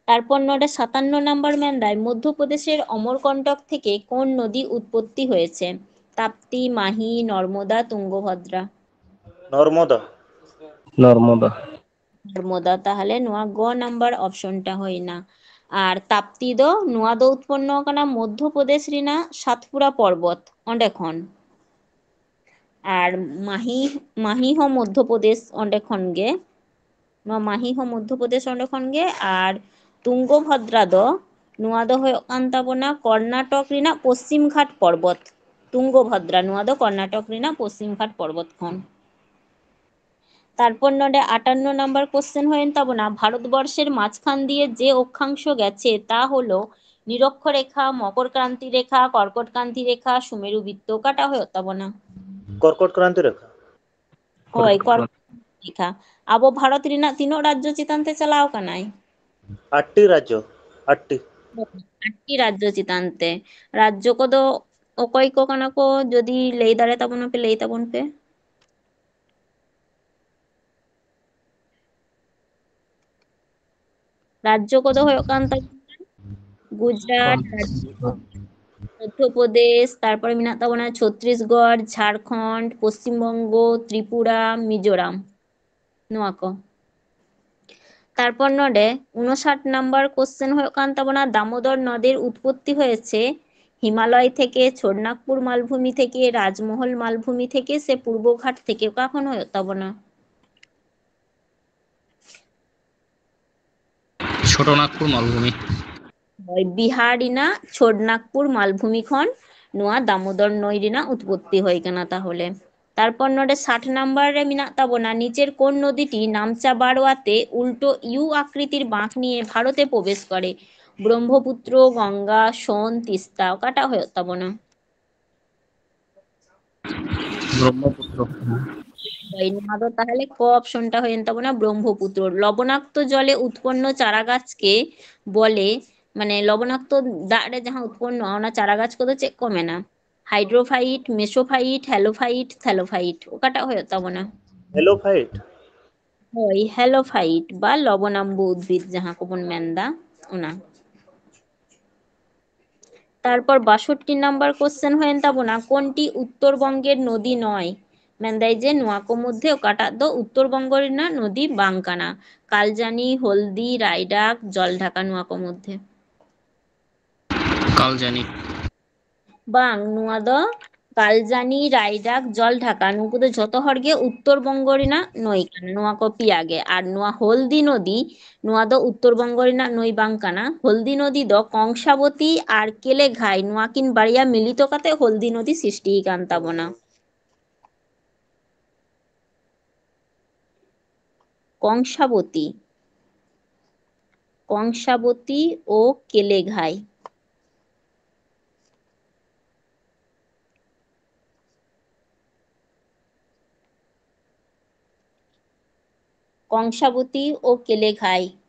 ᱛᱟᱨᱯᱚᱨ ᱱᱚᱰᱮ ᱥᱟᱛᱟᱱᱱᱚ ᱱᱟᱢᱵᱟᱨ ᱢᱮᱱᱫᱟᱭ, ᱢᱚᱫᱽᱫᱷᱚ ᱯᱨᱚᱫᱮশের অমরকণ্টক থেকে কোন নদী উৎপত্তি হয়েছে? তাপ্তি, মাহি, নর্মদা, তুঙ্গভদ্রা। নর্মদা। নর্মদা। নর্মদা, ᱛᱟᱦᱞᱮ ᱱᱚᱣᱟ ᱜᱚ ᱱᱟᱢᱵᱟᱨ ᱚᱯᱥᱚᱱ ᱴᱟ ᱦᱩᱭᱱᱟ᱾ ᱟᱨ ᱛᱟᱯᱛᱤ ᱫᱚ ᱱᱚᱣᱟ ᱫᱚ ᱩᱛᱯᱚᱱᱱᱚ ᱠᱟᱱᱟ ᱢᱚᱫᱽᱫᱷᱚ ᱯᱨᱚᱫᱮᱥ ᱨᱮᱱᱟᱜ ᱥᱟᱛᱯᱩᱨᱟ ᱯᱚᱨᱵᱚᱛ, ᱚᱸᱰᱮ ᱠᱷᱚᱱ᱾ ᱟᱨ ᱢᱟᱦᱤ, ᱢᱟᱦᱤ ᱦᱚᱸ ᱢᱚᱫᱽᱫᱷᱚ ᱯᱨᱚᱫᱮᱥ ᱚᱸᱰᱮ ᱠᱷᱚᱱ ᱜᱮ, ᱱᱚᱣᱟ ᱢᱟᱦᱤ ᱦᱚᱸ ᱢᱚᱫᱽᱫᱷᱚ ᱯᱨᱚᱫᱮᱥ ᱚᱸᱰᱮ ᱠᱷᱚᱱ ᱜᱮ᱾ ᱟᱨ ᱛᱩᱝᱜᱚᱵᱷᱚᱫᱨᱟ ᱫᱚ ᱱᱚᱣᱟ ᱫᱚ ᱦᱩᱭᱩᱜ ᱠᱟᱱ ᱛᱟᱵᱚᱱᱟ ᱠᱚᱨᱱᱟᱴᱚᱠ ᱨᱮᱱᱟᱜ ᱯᱚᱥᱪᱤᱢ ᱜᱷᱟᱴ ᱯᱚᱨᱵᱚᱛ᱾ ᱛᱩᱝᱜᱚᱵᱷᱚᱫᱨᱟ ᱱᱚᱣᱟ ᱫᱚ ᱠᱚᱨᱱᱟᱴᱚᱠ ᱨᱮᱱᱟᱜ ᱯᱚᱥᱪᱤᱢ ᱜᱷᱟᱴ ᱯᱚᱨᱵᱚᱛ ᱠᱷᱚᱱ᱾ ᱛᱟᱨᱯᱚᱨ ᱱᱚᱰᱮ ᱟᱴᱟᱱᱱᱚ ᱱᱟᱢᱵᱟᱨ ᱠᱚᱥᱪᱮᱱ ᱦᱩᱭᱮᱱ ᱛᱟᱵᱚᱱᱟ, ᱵᱷᱟᱨᱚᱛᱵᱚᱨষᱮᱨ ᱢᱟঝখান দিয়ে যে অক্ষাংশ গেছে তা হলো নিরক্ষরেখা, মকরক্রান্তি রেখা, কর্কটক্রান্তি রেখা, সুমেরু বৃত্ত। ᱚᱠᱟᱴᱟᱜ ᱦᱩᱭᱩᱜ ᱛᱟᱵᱚᱱᱟ? ᱠᱚᱨᱠᱚᱴ ᱠᱨᱟᱱᱛᱤ ᱨᱮᱠᱷᱟ᱾ ᱦᱳᱭ, ᱠᱚᱨᱠᱚᱴ ᱨᱮᱠᱷᱟ᱾ ᱟᱵᱚ ᱵᱷᱟᱨᱚᱛ ᱨᱮᱱᱟᱜ ᱛᱤᱱᱟᱹᱜ ᱨᱟᱡᱽᱡᱚ ᱪᱮᱛᱟᱱ ᱛᱮ ᱪᱟᱞᱟᱣ ᱠᱟᱱᱟᱭ? ᱟᱴᱴᱤ ᱨᱟᱡᱽᱡᱚ, ᱟᱴᱴᱤ᱾ ᱟᱴᱴᱤ ᱨᱟᱡᱽᱡᱚ ᱪᱮᱛᱟᱱ ᱛᱮ᱾ ᱨᱟᱡᱽᱡᱚ ᱠᱚᱫᱚ ᱚᱠᱚᱭ ᱠᱚ ᱠᱟᱱᱟ ᱠᱚ, ᱡᱩᱫᱤ ᱞᱟᱹᱭ ᱫᱟᱲᱮ ᱛᱟᱵᱚᱱᱟ ᱯᱮ, ᱞᱟᱹᱭ ᱛᱟᱵᱚᱱ ᱯᱮ᱾ ᱨᱟᱡᱽᱡᱚ ᱠᱚᱫᱚ ᱦᱩᱭᱩᱜ ᱠᱟᱱ ᱛᱟᱵᱚᱱᱟ ᱜᱩᱡᱽᱨᱟᱴ, ᱢᱚᱫᱽᱫᱷᱚ ᱯᱨᱚᱫᱮᱥ, ᱛᱟᱨᱯᱚᱨᱮ ᱢᱮᱱᱟᱜ ᱛᱟᱵᱚᱱᱟ ᱪᱷᱚᱛᱨᱤᱥᱜᱚᱲ, ᱡᱷᱟᱲᱠᱷᱚᱸᱰ, ᱯᱚᱥᱪᱤᱢ ᱵᱚᱝᱜᱚ, ᱛᱨᱤᱯᱩᱨᱟ, ᱢᱤᱡᱳᱨᱟᱢ, ᱱᱚᱣᱟ ᱠᱚ᱾ ᱛᱟᱨᱯᱚᱨ ᱱᱚᱰᱮ ᱩᱱᱥᱟᱴ ᱱᱟᱢᱵᱟᱨ ᱠᱚᱥᱪᱮᱱ ᱦᱩᱭᱩᱜ ᱠᱟᱱ ᱛᱟᱵᱚᱱᱟ, ᱫᱟᱢᱳᱫᱚᱨ ᱱᱚᱫᱤᱨ ᱩᱛᱯᱚᱛᱛᱤ ᱦᱚᱭᱮছে হিমালয় থেকে, ছোটনাগপুর মালভূমি থেকে, রাজমহল মালভূমি থেকে, সে পূর্বঘাট থেকে? ᱚᱠᱟ ᱠᱷᱚᱱ ᱦᱩᱭᱩᱜ ᱛᱟᱵᱚᱱᱟ? ᱪᱷᱳᱴᱚᱱᱟᱜᱽᱯᱩᱨ ᱢᱟᱞᱵᱷᱩᱢᱤ᱾ ᱦᱳᱭ, ᱵᱤᱦᱟᱨ ᱨᱮᱱᱟᱜ ᱪᱷᱳᱴᱱᱟᱜᱽᱯᱩᱨ ᱢᱟᱞᱵᱷᱩᱢᱤ ᱠᱷᱚᱱ ᱱᱚᱣᱟ ᱫᱟᱢᱳᱫᱚᱨ ᱱᱟᱹᱭ ᱨᱮᱱᱟᱜ ᱩᱛᱯᱚᱛᱛᱤ ᱦᱩᱭ ᱠᱟᱱᱟ᱾ ᱛᱟᱦᱚᱞᱮ ᱛᱟᱨᱯᱚᱨ ᱱᱚᱰᱮ ᱥᱟᱴ ᱱᱟᱢᱵᱟᱨ ᱨᱮ ᱢᱮᱱᱟᱜ ᱛᱟᱵᱚᱱᱟ, নিচের কোন নদীটি নামচা বারোয়াতে উল্টো ইউ আকৃতির বাঁক নিয়ে ভারতে প্রবেশ করে? ব্রহ্মপুত্র, গঙ্গা, সোন, তিস্তা, ᱚᱠᱟᱴᱟᱜ ᱦᱩᱭᱩᱜ ᱛᱟᱵᱚᱱᱟ? ᱵᱨᱚᱦᱢᱚᱯᱩᱛᱨᱚ᱾ ᱦᱳᱭ, ᱱᱚᱣᱟ ᱫᱚ ᱛᱟᱦᱚᱞᱮ ᱠᱚ ᱚᱯᱥᱚᱱ ᱴᱟ ᱦᱩᱭᱮᱱ ᱛᱟᱵᱚᱱᱟ, ᱵᱨᱚᱦᱢᱚᱯᱩᱛᱨᱚ᱾ ᱞᱚᱵᱚᱱᱟᱠᱛᱚ ᱡᱚᱞᱮ ᱩᱛᱯᱚᱱᱱᱚ ᱪᱟᱨᱟ ᱜᱟᱪᱷ ᱠᱮ ᱵᱚᱞᱮ, ᱢᱟᱱᱮ ᱞᱚᱵᱚᱱᱟᱠᱛᱚ ᱫᱟᱜ ᱨᱮ ᱡᱟᱦᱟᱸ ᱩᱛᱯᱚᱱᱱᱚᱜᱼᱟ, ᱚᱱᱟ ᱪᱟᱨᱟ ᱜᱟᱪᱷ ᱠᱚᱫᱚ ᱪᱮᱫ ᱠᱚ ᱢᱮᱱᱟ? ᱦᱟᱭᱰᱨᱳᱯᱷᱟᱭᱤᱴ, ᱢᱮᱥᱳᱯᱷᱟᱭᱤᱴ, ᱦᱮᱞᱳᱯᱷᱟᱭᱤᱴ, ᱛᱷᱮᱞᱳᱯᱷᱟᱭᱤᱴ, ᱚᱠᱟᱴᱟᱜ ᱦᱩᱭᱩᱜ ᱛᱟᱵᱚᱱᱟ? ᱦᱮᱞᱳᱯᱷᱟᱭᱤᱴ᱾ ᱦᱳᱭ, ᱦᱮᱞᱳᱯᱷᱟᱭᱤᱴ ᱵᱟ ᱞᱚᱵᱚᱱᱟᱢᱵᱩ ᱩᱫᱽᱵᱷᱤᱫ ᱡᱟᱦᱟᱸ ᱠᱚᱵᱚᱱ ᱢᱮᱱᱫᱟ, ᱚᱱᱟ᱾ ᱛᱟᱨᱯᱚᱨ ᱵᱟᱥᱚᱴᱴᱤ ᱱᱟᱢᱵᱟᱨ ᱠᱚᱥᱪᱮᱱ ᱦᱩᱭᱮᱱ ᱛᱟᱵᱚᱱᱟ, কোনটি উত্তরবঙ্গের নদী নয়? ᱢᱮᱱᱫᱟᱭ ᱡᱮ ᱱᱚᱣᱟ ᱠᱚ ᱢᱚᱫᱽᱫᱷᱮ ᱚᱠᱟᱴᱟᱜ ᱫᱚ ᱩᱛᱛᱚᱨ ᱵᱚᱝᱜᱚ ᱨᱮᱱᱟᱜ ᱱᱚᱫᱤ ᱵᱟᱝ ᱠᱟᱱᱟ? ᱠᱟᱞᱡᱟᱱᱤ, ᱦᱚᱞᱫᱤ, ᱨᱟᱭᱰᱟᱠ, ᱡᱚᱞᱰᱷᱟᱠᱟ, ᱱᱚᱣᱟ ᱠᱚ ᱢᱚᱫᱽᱫᱷᱮ᱾ ᱠᱟᱞᱡᱟᱱᱤ᱾ ᱵᱟᱝ, ᱱᱚᱣᱟ ᱫᱚ ᱠᱟᱞᱡᱟᱱᱤ, ᱨᱟᱭᱰᱟᱠ, ᱡᱚᱞᱰᱷᱟᱠᱟ, ᱱᱩᱠᱩ ᱫᱚ ᱡᱷᱚᱛᱚ ᱦᱚᱲ ᱜᱮ ᱩᱛᱛᱚᱨ ᱵᱚᱝᱜᱚ ᱨᱮᱱᱟᱜ ᱱᱟᱹᱭ ᱠᱟᱱᱟ, ᱱᱚᱣᱟ ᱠᱚ ᱯᱮᱭᱟ ᱜᱮ᱾ ᱟᱨ ᱱᱚᱣᱟ ᱦᱚᱞᱫᱤ ᱱᱚᱫᱤ, ᱱᱚᱣᱟ ᱫᱚ ᱩᱛᱛᱚᱨ ᱵᱚᱝᱜᱚ ᱨᱮᱱᱟᱜ ᱱᱟᱹᱭ ᱵᱟᱝ ᱠᱟᱱᱟ᱾ ᱦᱚᱞᱫᱤ ᱱᱚᱫᱤ ᱫᱚ ᱠᱚᱝᱥᱟᱵᱚᱛᱤ ᱟᱨ ᱠᱮᱞᱮᱜᱷᱟᱭ, ᱱᱚᱣᱟ ᱠᱤᱱ ᱵᱟᱨᱭᱟ ᱢᱤᱞᱤᱛᱚ ᱠᱟᱛᱮ ᱦᱚᱞᱫᱤ ᱱᱚᱫᱤ ᱥᱨᱤᱥᱴᱤ ᱟᱠᱟᱱ ᱛᱟᱵᱚᱱᱟ᱾ ᱠᱚᱝᱥᱟᱵᱚᱛᱤ, ᱠᱚᱝᱥᱟᱵᱚᱛᱤ ᱳ ᱠᱮᱞᱮᱜᱷᱟᱭ᱾ ᱠᱚᱝᱥᱟᱵᱚᱛᱤ ᱳ ᱠᱮᱞᱮᱜᱷᱟᱭ,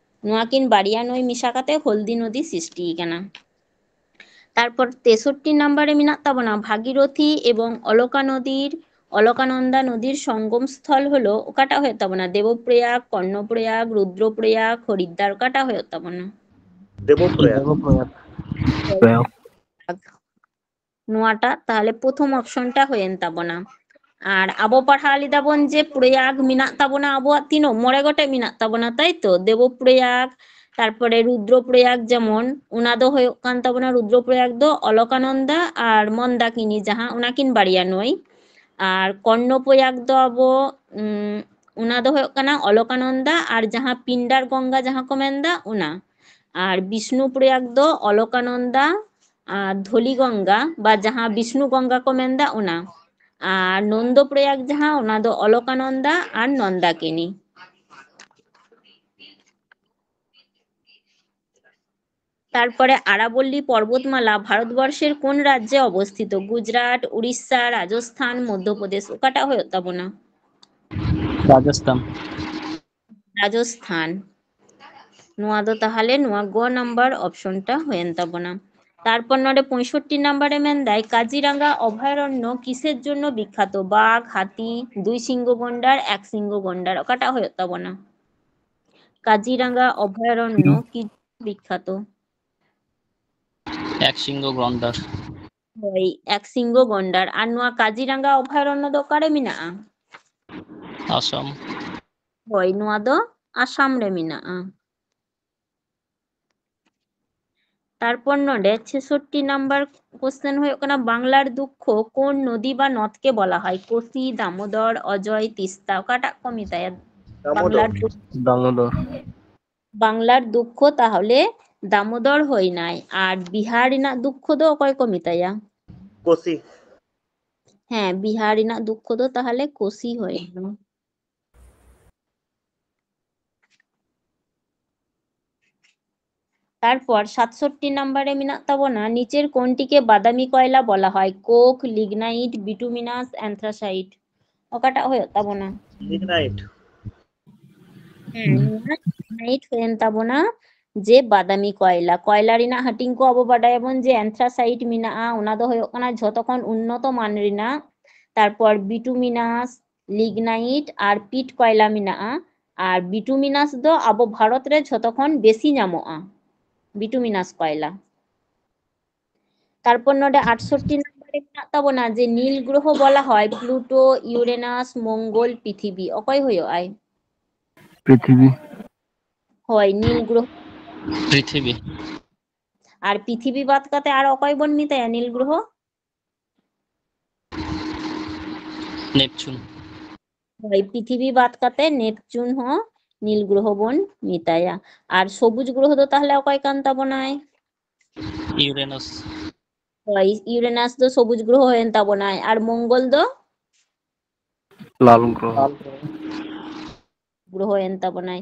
ᱱᱚᱣᱟ ᱠᱤᱱ ᱵᱟᱨᱭᱟ ᱱᱟᱹᱭ ᱢᱮᱥᱟ ᱠᱟᱛᱮ ᱦᱚᱞᱫᱤ ᱱᱚᱫᱤ ᱥᱨᱤᱥᱴᱤ ᱟᱠᱟᱱᱟ᱾ ᱛᱟᱨᱯᱚᱨ ᱛᱮᱥᱚᱴᱴᱤ ᱱᱟᱢᱵᱟᱨ ᱨᱮ ᱢᱮᱱᱟᱜ ᱛᱟᱵᱚᱱᱟ, ᱵᱷᱟᱜᱤᱨᱚᱛᱷᱤ ᱮᱵᱚᱝ ᱚᱞᱚᱠᱟ ᱱᱚᱫᱤᱨ ᱚᱞᱚᱠᱟᱱᱚᱱᱫᱟ ᱱᱚᱫᱤᱨ ᱥᱚᱝᱜᱚᱢ ᱥᱛᱷᱚᱞ ᱦᱚᱞᱚ ᱚᱠᱟᱴᱟᱜ ᱦᱩᱭᱩᱜ ᱛᱟᱵᱚᱱᱟ? ᱫᱮᱵᱚᱯᱨᱚᱭᱟᱜᱽ, ᱠᱚᱨᱱᱚᱯᱨᱚᱭᱟᱜᱽ, ᱨᱩᱫᱨᱚᱯᱨᱚᱭᱟᱜᱽ, ᱦᱚᱨᱤᱫᱽᱫᱟᱨ, ᱚᱠᱟᱴᱟᱜ ᱦᱩᱭᱩᱜ ᱛᱟᱵᱚᱱᱟ? ᱫᱮᱵᱚᱯᱨᱚᱭᱟᱜᱽ᱾ ᱫᱮᱵᱚᱯᱨᱚᱭᱟᱜᱽ᱾ ᱱᱚᱣᱟᱴᱟᱜ ᱛᱟᱦᱞᱮ ᱯᱨᱚᱛᱷᱚᱢ ᱚᱯᱥᱚᱱ ᱴᱟ ᱦᱩᱭᱮᱱ ᱛᱟᱵᱚᱱᱟ᱾ ᱟᱨ ᱟᱵᱚ ᱯᱟᱲᱦᱟᱣ ᱞᱮᱫᱟ ᱵᱚᱱ ᱡᱮ ᱯᱨᱚᱭᱟᱜᱽ ᱢᱮᱱᱟᱜ ᱛᱟᱵᱚᱱᱟ ᱟᱵᱚᱣᱟᱜ ᱛᱤᱱᱟᱹᱜ? ᱢᱚᱬᱮ ᱜᱚᱴᱮᱡ ᱢᱮᱱᱟᱜ ᱛᱟᱵᱚᱱᱟ, ᱛᱟᱭ ᱛᱚ? ᱫᱮᱵᱚ ᱯᱨᱚᱭᱟᱜᱽ, ᱛᱟᱨᱯᱚᱨᱮ ᱨᱩᱫᱨᱚ ᱯᱨᱚᱭᱟᱜᱽ, ᱡᱮᱢᱚᱱ ᱚᱱᱟ ᱫᱚ ᱦᱩᱭᱩᱜ ᱠᱟᱱ ᱛᱟᱵᱚᱱᱟ, ᱨᱩᱫᱨᱚ ᱯᱨᱚᱭᱟᱜᱽ ᱫᱚ ᱚᱞᱚᱠᱟᱱᱚᱱᱫᱟ ᱟᱨ ᱢᱚᱱᱫᱟᱠᱤᱱᱤ, ᱡᱟᱦᱟᱸ ᱚᱱᱟᱠᱤᱱ ᱵᱟᱨᱭᱟ ᱱᱟᱹᱭ᱾ ᱟᱨ ᱠᱚᱨᱱᱚ ᱯᱨᱚᱭᱟᱜᱽ ᱫᱚ ᱟᱵᱚ, ᱩᱢ, ᱚᱱᱟ ᱫᱚ ᱦᱩᱭᱩᱜ ᱠᱟᱱᱟ ᱚᱞᱚᱠᱟᱱᱚᱱᱫᱟ ᱟᱨ ᱡᱟᱦᱟᱸ ᱯᱤᱱᱰᱟᱨ ᱜᱚᱝᱜᱟ ᱡᱟᱦᱟᱸ ᱠᱚ ᱢᱮᱱᱫᱟ ᱚᱱᱟ᱾ ᱟᱨ ᱵᱤᱥᱱᱩ ᱯᱨᱚᱭᱟᱜᱽ ᱫᱚ ᱚᱞᱚᱠᱟᱱᱚᱱᱫᱟ ᱟᱨ ᱫᱷᱚᱞᱤ ᱜᱚᱝᱜᱟ ᱵᱟ ᱡᱟᱦᱟᱸ ᱵᱤᱥᱱᱩ ᱜᱚᱝᱜᱟ ᱠᱚ ᱢᱮᱱᱫᱟ ᱚᱱᱟ᱾ ᱟᱨ ᱱᱚᱱᱫᱚ ᱯᱨᱚᱭᱟᱜᱽ ᱡᱟᱦᱟᱸ, ᱚᱱᱟ ᱫᱚ ᱚᱞᱚᱠᱟᱱᱚᱱᱫᱟ ᱟᱨ ᱱᱚᱱᱫᱟᱠᱤᱱᱤ᱾ তারপরে আরাবল্লী পর্বতমালা ভারতবর্ষের কোন রাজ্যে অবস্থিত? গুজরাট, উড়িষ্যা, রাজস্থান, মধ্যপ্রদেশ, ᱚᱠᱟᱴᱟᱜ ᱦᱩᱭᱩᱜ ᱛᱟᱵᱚᱱᱟ? ᱨᱟᱡᱚᱥᱛᱷᱟᱱ᱾ ᱨᱟᱡᱚᱥᱛᱷᱟᱱ᱾ ᱱᱚᱣᱟ ᱫᱚ ᱛᱟᱦᱞᱮ ᱱᱚᱣᱟ ᱜᱚ ᱱᱟᱢᱵᱟᱨ ᱚᱯᱥᱚᱱ ᱴᱟ ᱦᱩᱭᱮᱱ ᱛᱟᱵᱚᱱᱟ᱾ ᱛᱟᱨᱯᱚᱨ ᱱᱚᱰᱮ ᱯᱚᱸᱭᱥᱚᱴᱴᱤ ᱱᱟᱢᱵᱟᱨ ᱮ ᱢᱮᱱᱫᱟᱭ, ᱠᱟᱡᱤᱨᱟᱝᱜᱟ ᱚᱵᱷᱚᱭᱟᱨᱚᱱᱱᱚ ᱠᱤᱥᱮᱨ ᱡᱚᱱᱱᱚ ᱵᱤᱠᱠᱷᱟᱛᱚ? ᱵᱟᱜᱽ, ᱦᱟᱹᱛᱤ, ᱫᱩᱭ ᱥᱤᱝᱜᱚ ᱜᱚᱱᱰᱟᱨ, ᱮᱠ ᱥᱤᱝᱜᱚ ᱜᱚᱱᱰᱟᱨ, ᱚᱠᱟᱴᱟᱜ ᱦᱩᱭᱩᱜ ᱛᱟᱵᱚᱱᱟ? ᱠᱟᱡᱤᱨᱟᱝᱜᱟ ᱚᱵᱷᱚᱭᱟᱨᱚᱱᱱᱚ ᱠᱤ ᱵᱤᱠᱠᱷᱟᱛᱚ? ᱮᱠ ᱥᱤᱝᱜᱚ ᱜᱚᱱᱰᱟᱨ᱾ ᱦᱳᱭ, ᱮᱠ ᱥᱤᱝᱜᱚ ᱜᱚᱱᱰᱟᱨ᱾ ᱟᱨ ᱱᱚᱣᱟ ᱠᱟᱡᱤᱨᱟᱝᱜᱟ ᱚᱵᱷᱚᱭᱟᱨᱚᱱᱱᱚ ᱫᱚ ᱚᱠᱟᱨᱮ ᱢᱮᱱᱟᱜᱼᱟ? ᱟᱥᱟᱢ᱾ ᱦᱳᱭ, ᱱᱚᱣᱟ ᱫᱚ ᱟᱥᱟᱢ ᱨᱮ ᱢᱮᱱᱟᱜᱼᱟ᱾ ᱛᱟᱨᱯᱚᱨ ᱱᱚᱰᱮ ᱪᱷᱮᱥᱚᱴᱴᱤ ᱱᱟᱢᱵᱟᱨ ᱠᱚᱥᱪᱮᱱ ᱦᱩᱭᱩᱜ ᱠᱟᱱᱟ, ᱵᱟᱝᱞᱟᱨ ᱫᱩᱠᱠᱷᱚ ᱠᱳᱱ ᱱᱚᱫᱤ ᱵᱟ ᱱᱚᱫ ᱠᱮ ᱵᱚᱞᱟ ᱦᱚᱭ? ᱠᱳᱥᱤ, ᱫᱟᱢᱳᱫᱚᱨ, ᱚᱡᱚᱭ, ᱛᱤᱥᱛᱟ, ᱚᱠᱟᱴᱟᱜ ᱠᱚ ᱢᱮᱛᱟᱭᱟ? ᱫᱟᱢᱳᱫᱚᱨ᱾ ᱵᱟᱝᱞᱟᱨ ᱫᱩᱠ- ᱫᱟᱢᱳᱫᱚᱨ᱾ ᱵᱟᱝᱞᱟᱨ ᱫᱩᱠᱠᱷᱚ ᱛᱟᱦᱚᱞᱮ ᱫᱟᱢᱳᱫᱚᱨ ᱦᱩᱭᱱᱟᱭ᱾ ᱟᱨ ᱵᱤᱦᱟᱨ ᱨᱮᱱᱟᱜ ᱫᱩᱠᱠᱷᱚ ᱫᱚ ᱚᱠᱚᱭ ᱠᱚ ᱢᱮᱛᱟᱭᱟ? ᱠᱳᱥᱤ᱾ ᱦᱮᱸ, ᱵᱤᱦᱟᱨ ᱨᱮᱱᱟᱜ ᱫᱩᱠᱠᱷᱚ ᱫᱚ ᱛᱟᱦᱚᱞᱮ ᱠᱳᱥᱤ ᱦᱩᱭᱱᱟ᱾ ᱛᱟᱨᱯᱚᱨ ᱥᱟᱛᱥᱚᱴᱴᱤ ᱱᱟᱢᱵᱟᱨ ᱨᱮ ᱢᱮᱱᱟᱜ ᱛᱟᱵᱚᱱᱟ, ᱱᱤᱪᱮᱨ ᱠᱳᱱᱴᱤᱠᱮ ᱵᱟᱫᱟᱢᱤ ᱠᱚᱭᱞᱟ ᱵᱚᱞᱟ ᱦᱚᱭ? ᱠᱳᱠ, ᱞᱤᱜᱱᱟᱭᱤᱴ, ᱵᱤᱴᱩᱢᱤᱱᱟᱥ, ᱮᱱᱛᱷᱨᱟᱥᱟᱭᱤᱴ, ᱚᱠᱟᱴᱟᱜ ᱦᱩᱭᱩᱜ ᱛᱟᱵᱚᱱᱟ? ᱞᱤᱜᱱᱟᱭᱤᱴ᱾ ᱦᱮᱸ, ᱱᱚᱣᱟ ᱞᱤᱜᱱᱟᱭᱤᱴ ᱦᱩᱭᱮᱱ ᱛᱟᱵᱚᱱᱟ ᱡᱮ ᱵᱟᱫᱟᱢᱤ ᱠᱚᱭᱞᱟ᱾ ᱠᱚᱭᱞᱟ ᱨᱮᱱᱟᱜ ᱦᱟᱹᱴᱤᱧ ᱠᱚ ᱟᱵᱚ ᱵᱟᱰᱟᱭᱟᱵᱚᱱ ᱡᱮ ᱮᱱᱛᱷᱨᱟᱥᱟᱭᱤᱴ ᱢᱮᱱᱟᱜᱼᱟ, ᱚᱱᱟ ᱫᱚ ᱦᱩᱭᱩᱜ ᱠᱟᱱᱟ ᱡᱷᱚᱛᱚ ᱠᱷᱚᱱ ᱩᱱᱱᱚᱛᱚ ᱢᱟᱱ ᱨᱮᱱᱟᱜ ᱛᱟᱨᱯᱚᱨ bituminous, lignite ᱟᱨ pit ᱠᱚᱭᱞᱟ ᱢᱮᱱᱟᱜᱼᱟ᱾ ᱟᱨ bituminous ᱫᱚ ᱟᱵᱚ ᱵᱷᱟᱨᱚᱛ ᱨᱮ ᱡᱷᱚᱛᱚ ᱠᱷᱚᱱ ᱵᱮᱥᱤ ᱧᱟᱢᱚᱜᱼᱟ, bituminous ᱠᱚᱭᱞᱟ᱾ ᱛᱟᱨᱯᱚᱨ ᱱᱚᱰᱮ ᱟᱴᱥᱚᱴᱴᱤ ᱱᱟᱢᱵᱟᱨ ᱨᱮ ᱢᱮᱱᱟᱜ ᱛᱟᱵᱚᱱᱟ ᱡᱮ নীল গ্রহ বলা হয় প্লুটো, ইউরেনাস, মঙ্গল, পৃথিবী। ᱚᱠᱚᱭ ᱦᱩᱭᱩᱜ ᱟᱭ? ᱯᱨᱤᱛᱷᱤᱵᱤ᱾ ᱦᱳᱭ, নীল গ্রহ। পৃথিবী। ᱟᱨ ᱯᱨᱤᱛᱷᱤᱵᱤ ᱵᱟᱫ ᱠᱟᱛᱮ ᱟᱨ ᱚᱠᱚᱭ ᱵᱚᱱ ᱢᱮᱛᱟᱭᱟ নীল গ্রহ? নেপচুন। ᱦᱳᱭ, ᱯᱨᱤᱛᱷᱤᱵᱤ ᱵᱟᱫ ᱠᱟᱛᱮ ᱱᱮᱯᱪᱩᱱ ᱦᱚᱸ নীল গ্রহ ᱵᱚᱱ ᱢᱮᱛᱟᱭᱟ᱾ ᱟᱨ ᱥᱚᱵᱩᱡ গ্রহ ᱫᱚ ᱛᱟᱦᱞᱮ ᱚᱠᱚᱭ ᱠᱟᱱ ᱛᱟᱵᱚᱱᱟᱭ? ইউরেনাস। ᱦᱳᱭ, ᱤᱭᱩᱨᱮᱱᱟᱥ ᱫᱚ ᱥᱚᱵᱩᱡ গ্রহ ᱦᱩᱭᱮᱱ ᱛᱟᱵᱚᱱᱟᱭ᱾ ᱟᱨ ᱢᱚᱝᱜᱚᱞ ᱫᱚ ᱞᱟᱞ ᱜᱨᱚᱦᱚ᱾ গ্রহ ᱦᱩᱭᱮᱱ ᱛᱟᱵᱚᱱᱟᱭ।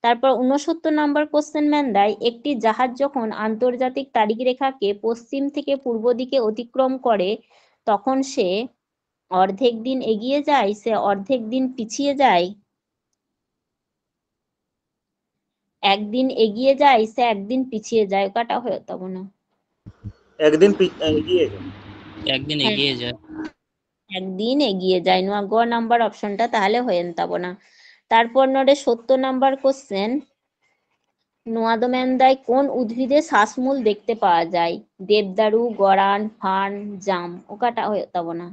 তারপর ঊনসত্তর নম্বর কোশ্চেন ᱢᱮᱱᱫᱟᱭ, একটি জাহাজ যখন আন্তর্জাতিক তারিখ রেখাকে পশ্চিম থেকে পূর্ব দিকে অতিক্রম করে, তখন সে অর্ধেক দিন এগিয়ে যায় সে অর্ধেক দিন পিছিয়ে যায়? একদিন এগিয়ে যায় সে একদিন পিছিয়ে যায়, ᱚᱠᱟᱴᱟᱜ ᱦᱩᱭᱩᱜ ᱛᱟᱵᱚᱱᱟ? ᱮᱠᱫᱤᱱ ᱯᱤ- ᱮ, ᱤᱭᱟᱹ ᱡᱚᱝ᱾ একদিন ᱦᱮᱸ। এগিয়ে যায়। একদিন এগিয়ে যায়, ᱱᱚᱣᱟ ᱜᱚ ᱱᱟᱢᱵᱟᱨ ᱚᱯᱥᱚᱱ ᱴᱟ ᱛᱟᱦᱞᱮ ᱦᱩᱭᱮᱱ ᱛᱟᱵᱚᱱᱟ। ᱛᱟᱨᱯᱚᱨ ᱱᱚᱰᱮ ᱥᱳᱛᱛᱳᱨ ᱱᱟᱢᱵᱟᱨ ᱠᱳᱥᱪᱮᱱ, ᱱᱚᱣᱟ ᱫᱚ ᱢᱮᱱᱫᱟᱭ কোন উদ্ভিদে শ্বাসমূল দেখতে পাওয়া যায়? দেবদারু, গরান, ফার্ন, জাম, ᱚᱠᱟᱴᱟᱜ ᱦᱩᱭᱩᱜ ᱛᱟᱵᱚᱱᱟ?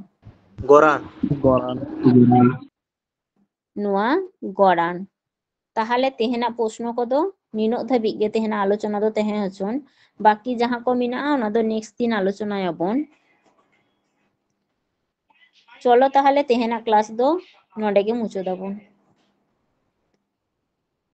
ᱜᱚᱨᱟᱱ᱾ গরান। ᱱᱚᱣᱟ ᱜᱚᱨᱟᱱ᱾ ᱛᱟᱦᱞᱮ ᱛᱮᱦᱮᱧᱟᱜ ᱯᱨᱚᱥᱱᱚ ᱠᱚᱫᱚ ᱱᱤᱱᱟᱹᱜ ᱫᱷᱟᱹᱵᱤᱡ ᱜᱮ ᱛᱮᱦᱮᱧᱟᱜ ᱟᱞᱳᱪᱚᱱᱟ ᱫᱚ ᱛᱟᱦᱮᱸ ᱦᱚᱪᱚᱱ᱾ ᱵᱟᱹᱠᱤ ᱡᱟᱦᱟᱸ ᱠᱚ ᱢᱮᱱᱟᱜᱼᱟ ᱚᱱᱟ ᱫᱚ ᱱᱮᱠᱥᱴ ᱫᱤᱱ ᱟᱞᱳᱪᱚᱱᱟᱭᱟᱵᱚᱱ᱾ ᱪᱚᱞᱚ ᱛᱟᱦᱞᱮ ᱛᱮᱦᱮᱧᱟᱜ ᱠᱞᱟᱥ ᱫᱚ ᱱᱚᱰᱮ ᱜᱮ ᱢᱩᱪᱟᱹᱫᱟᱵᱚᱱ᱾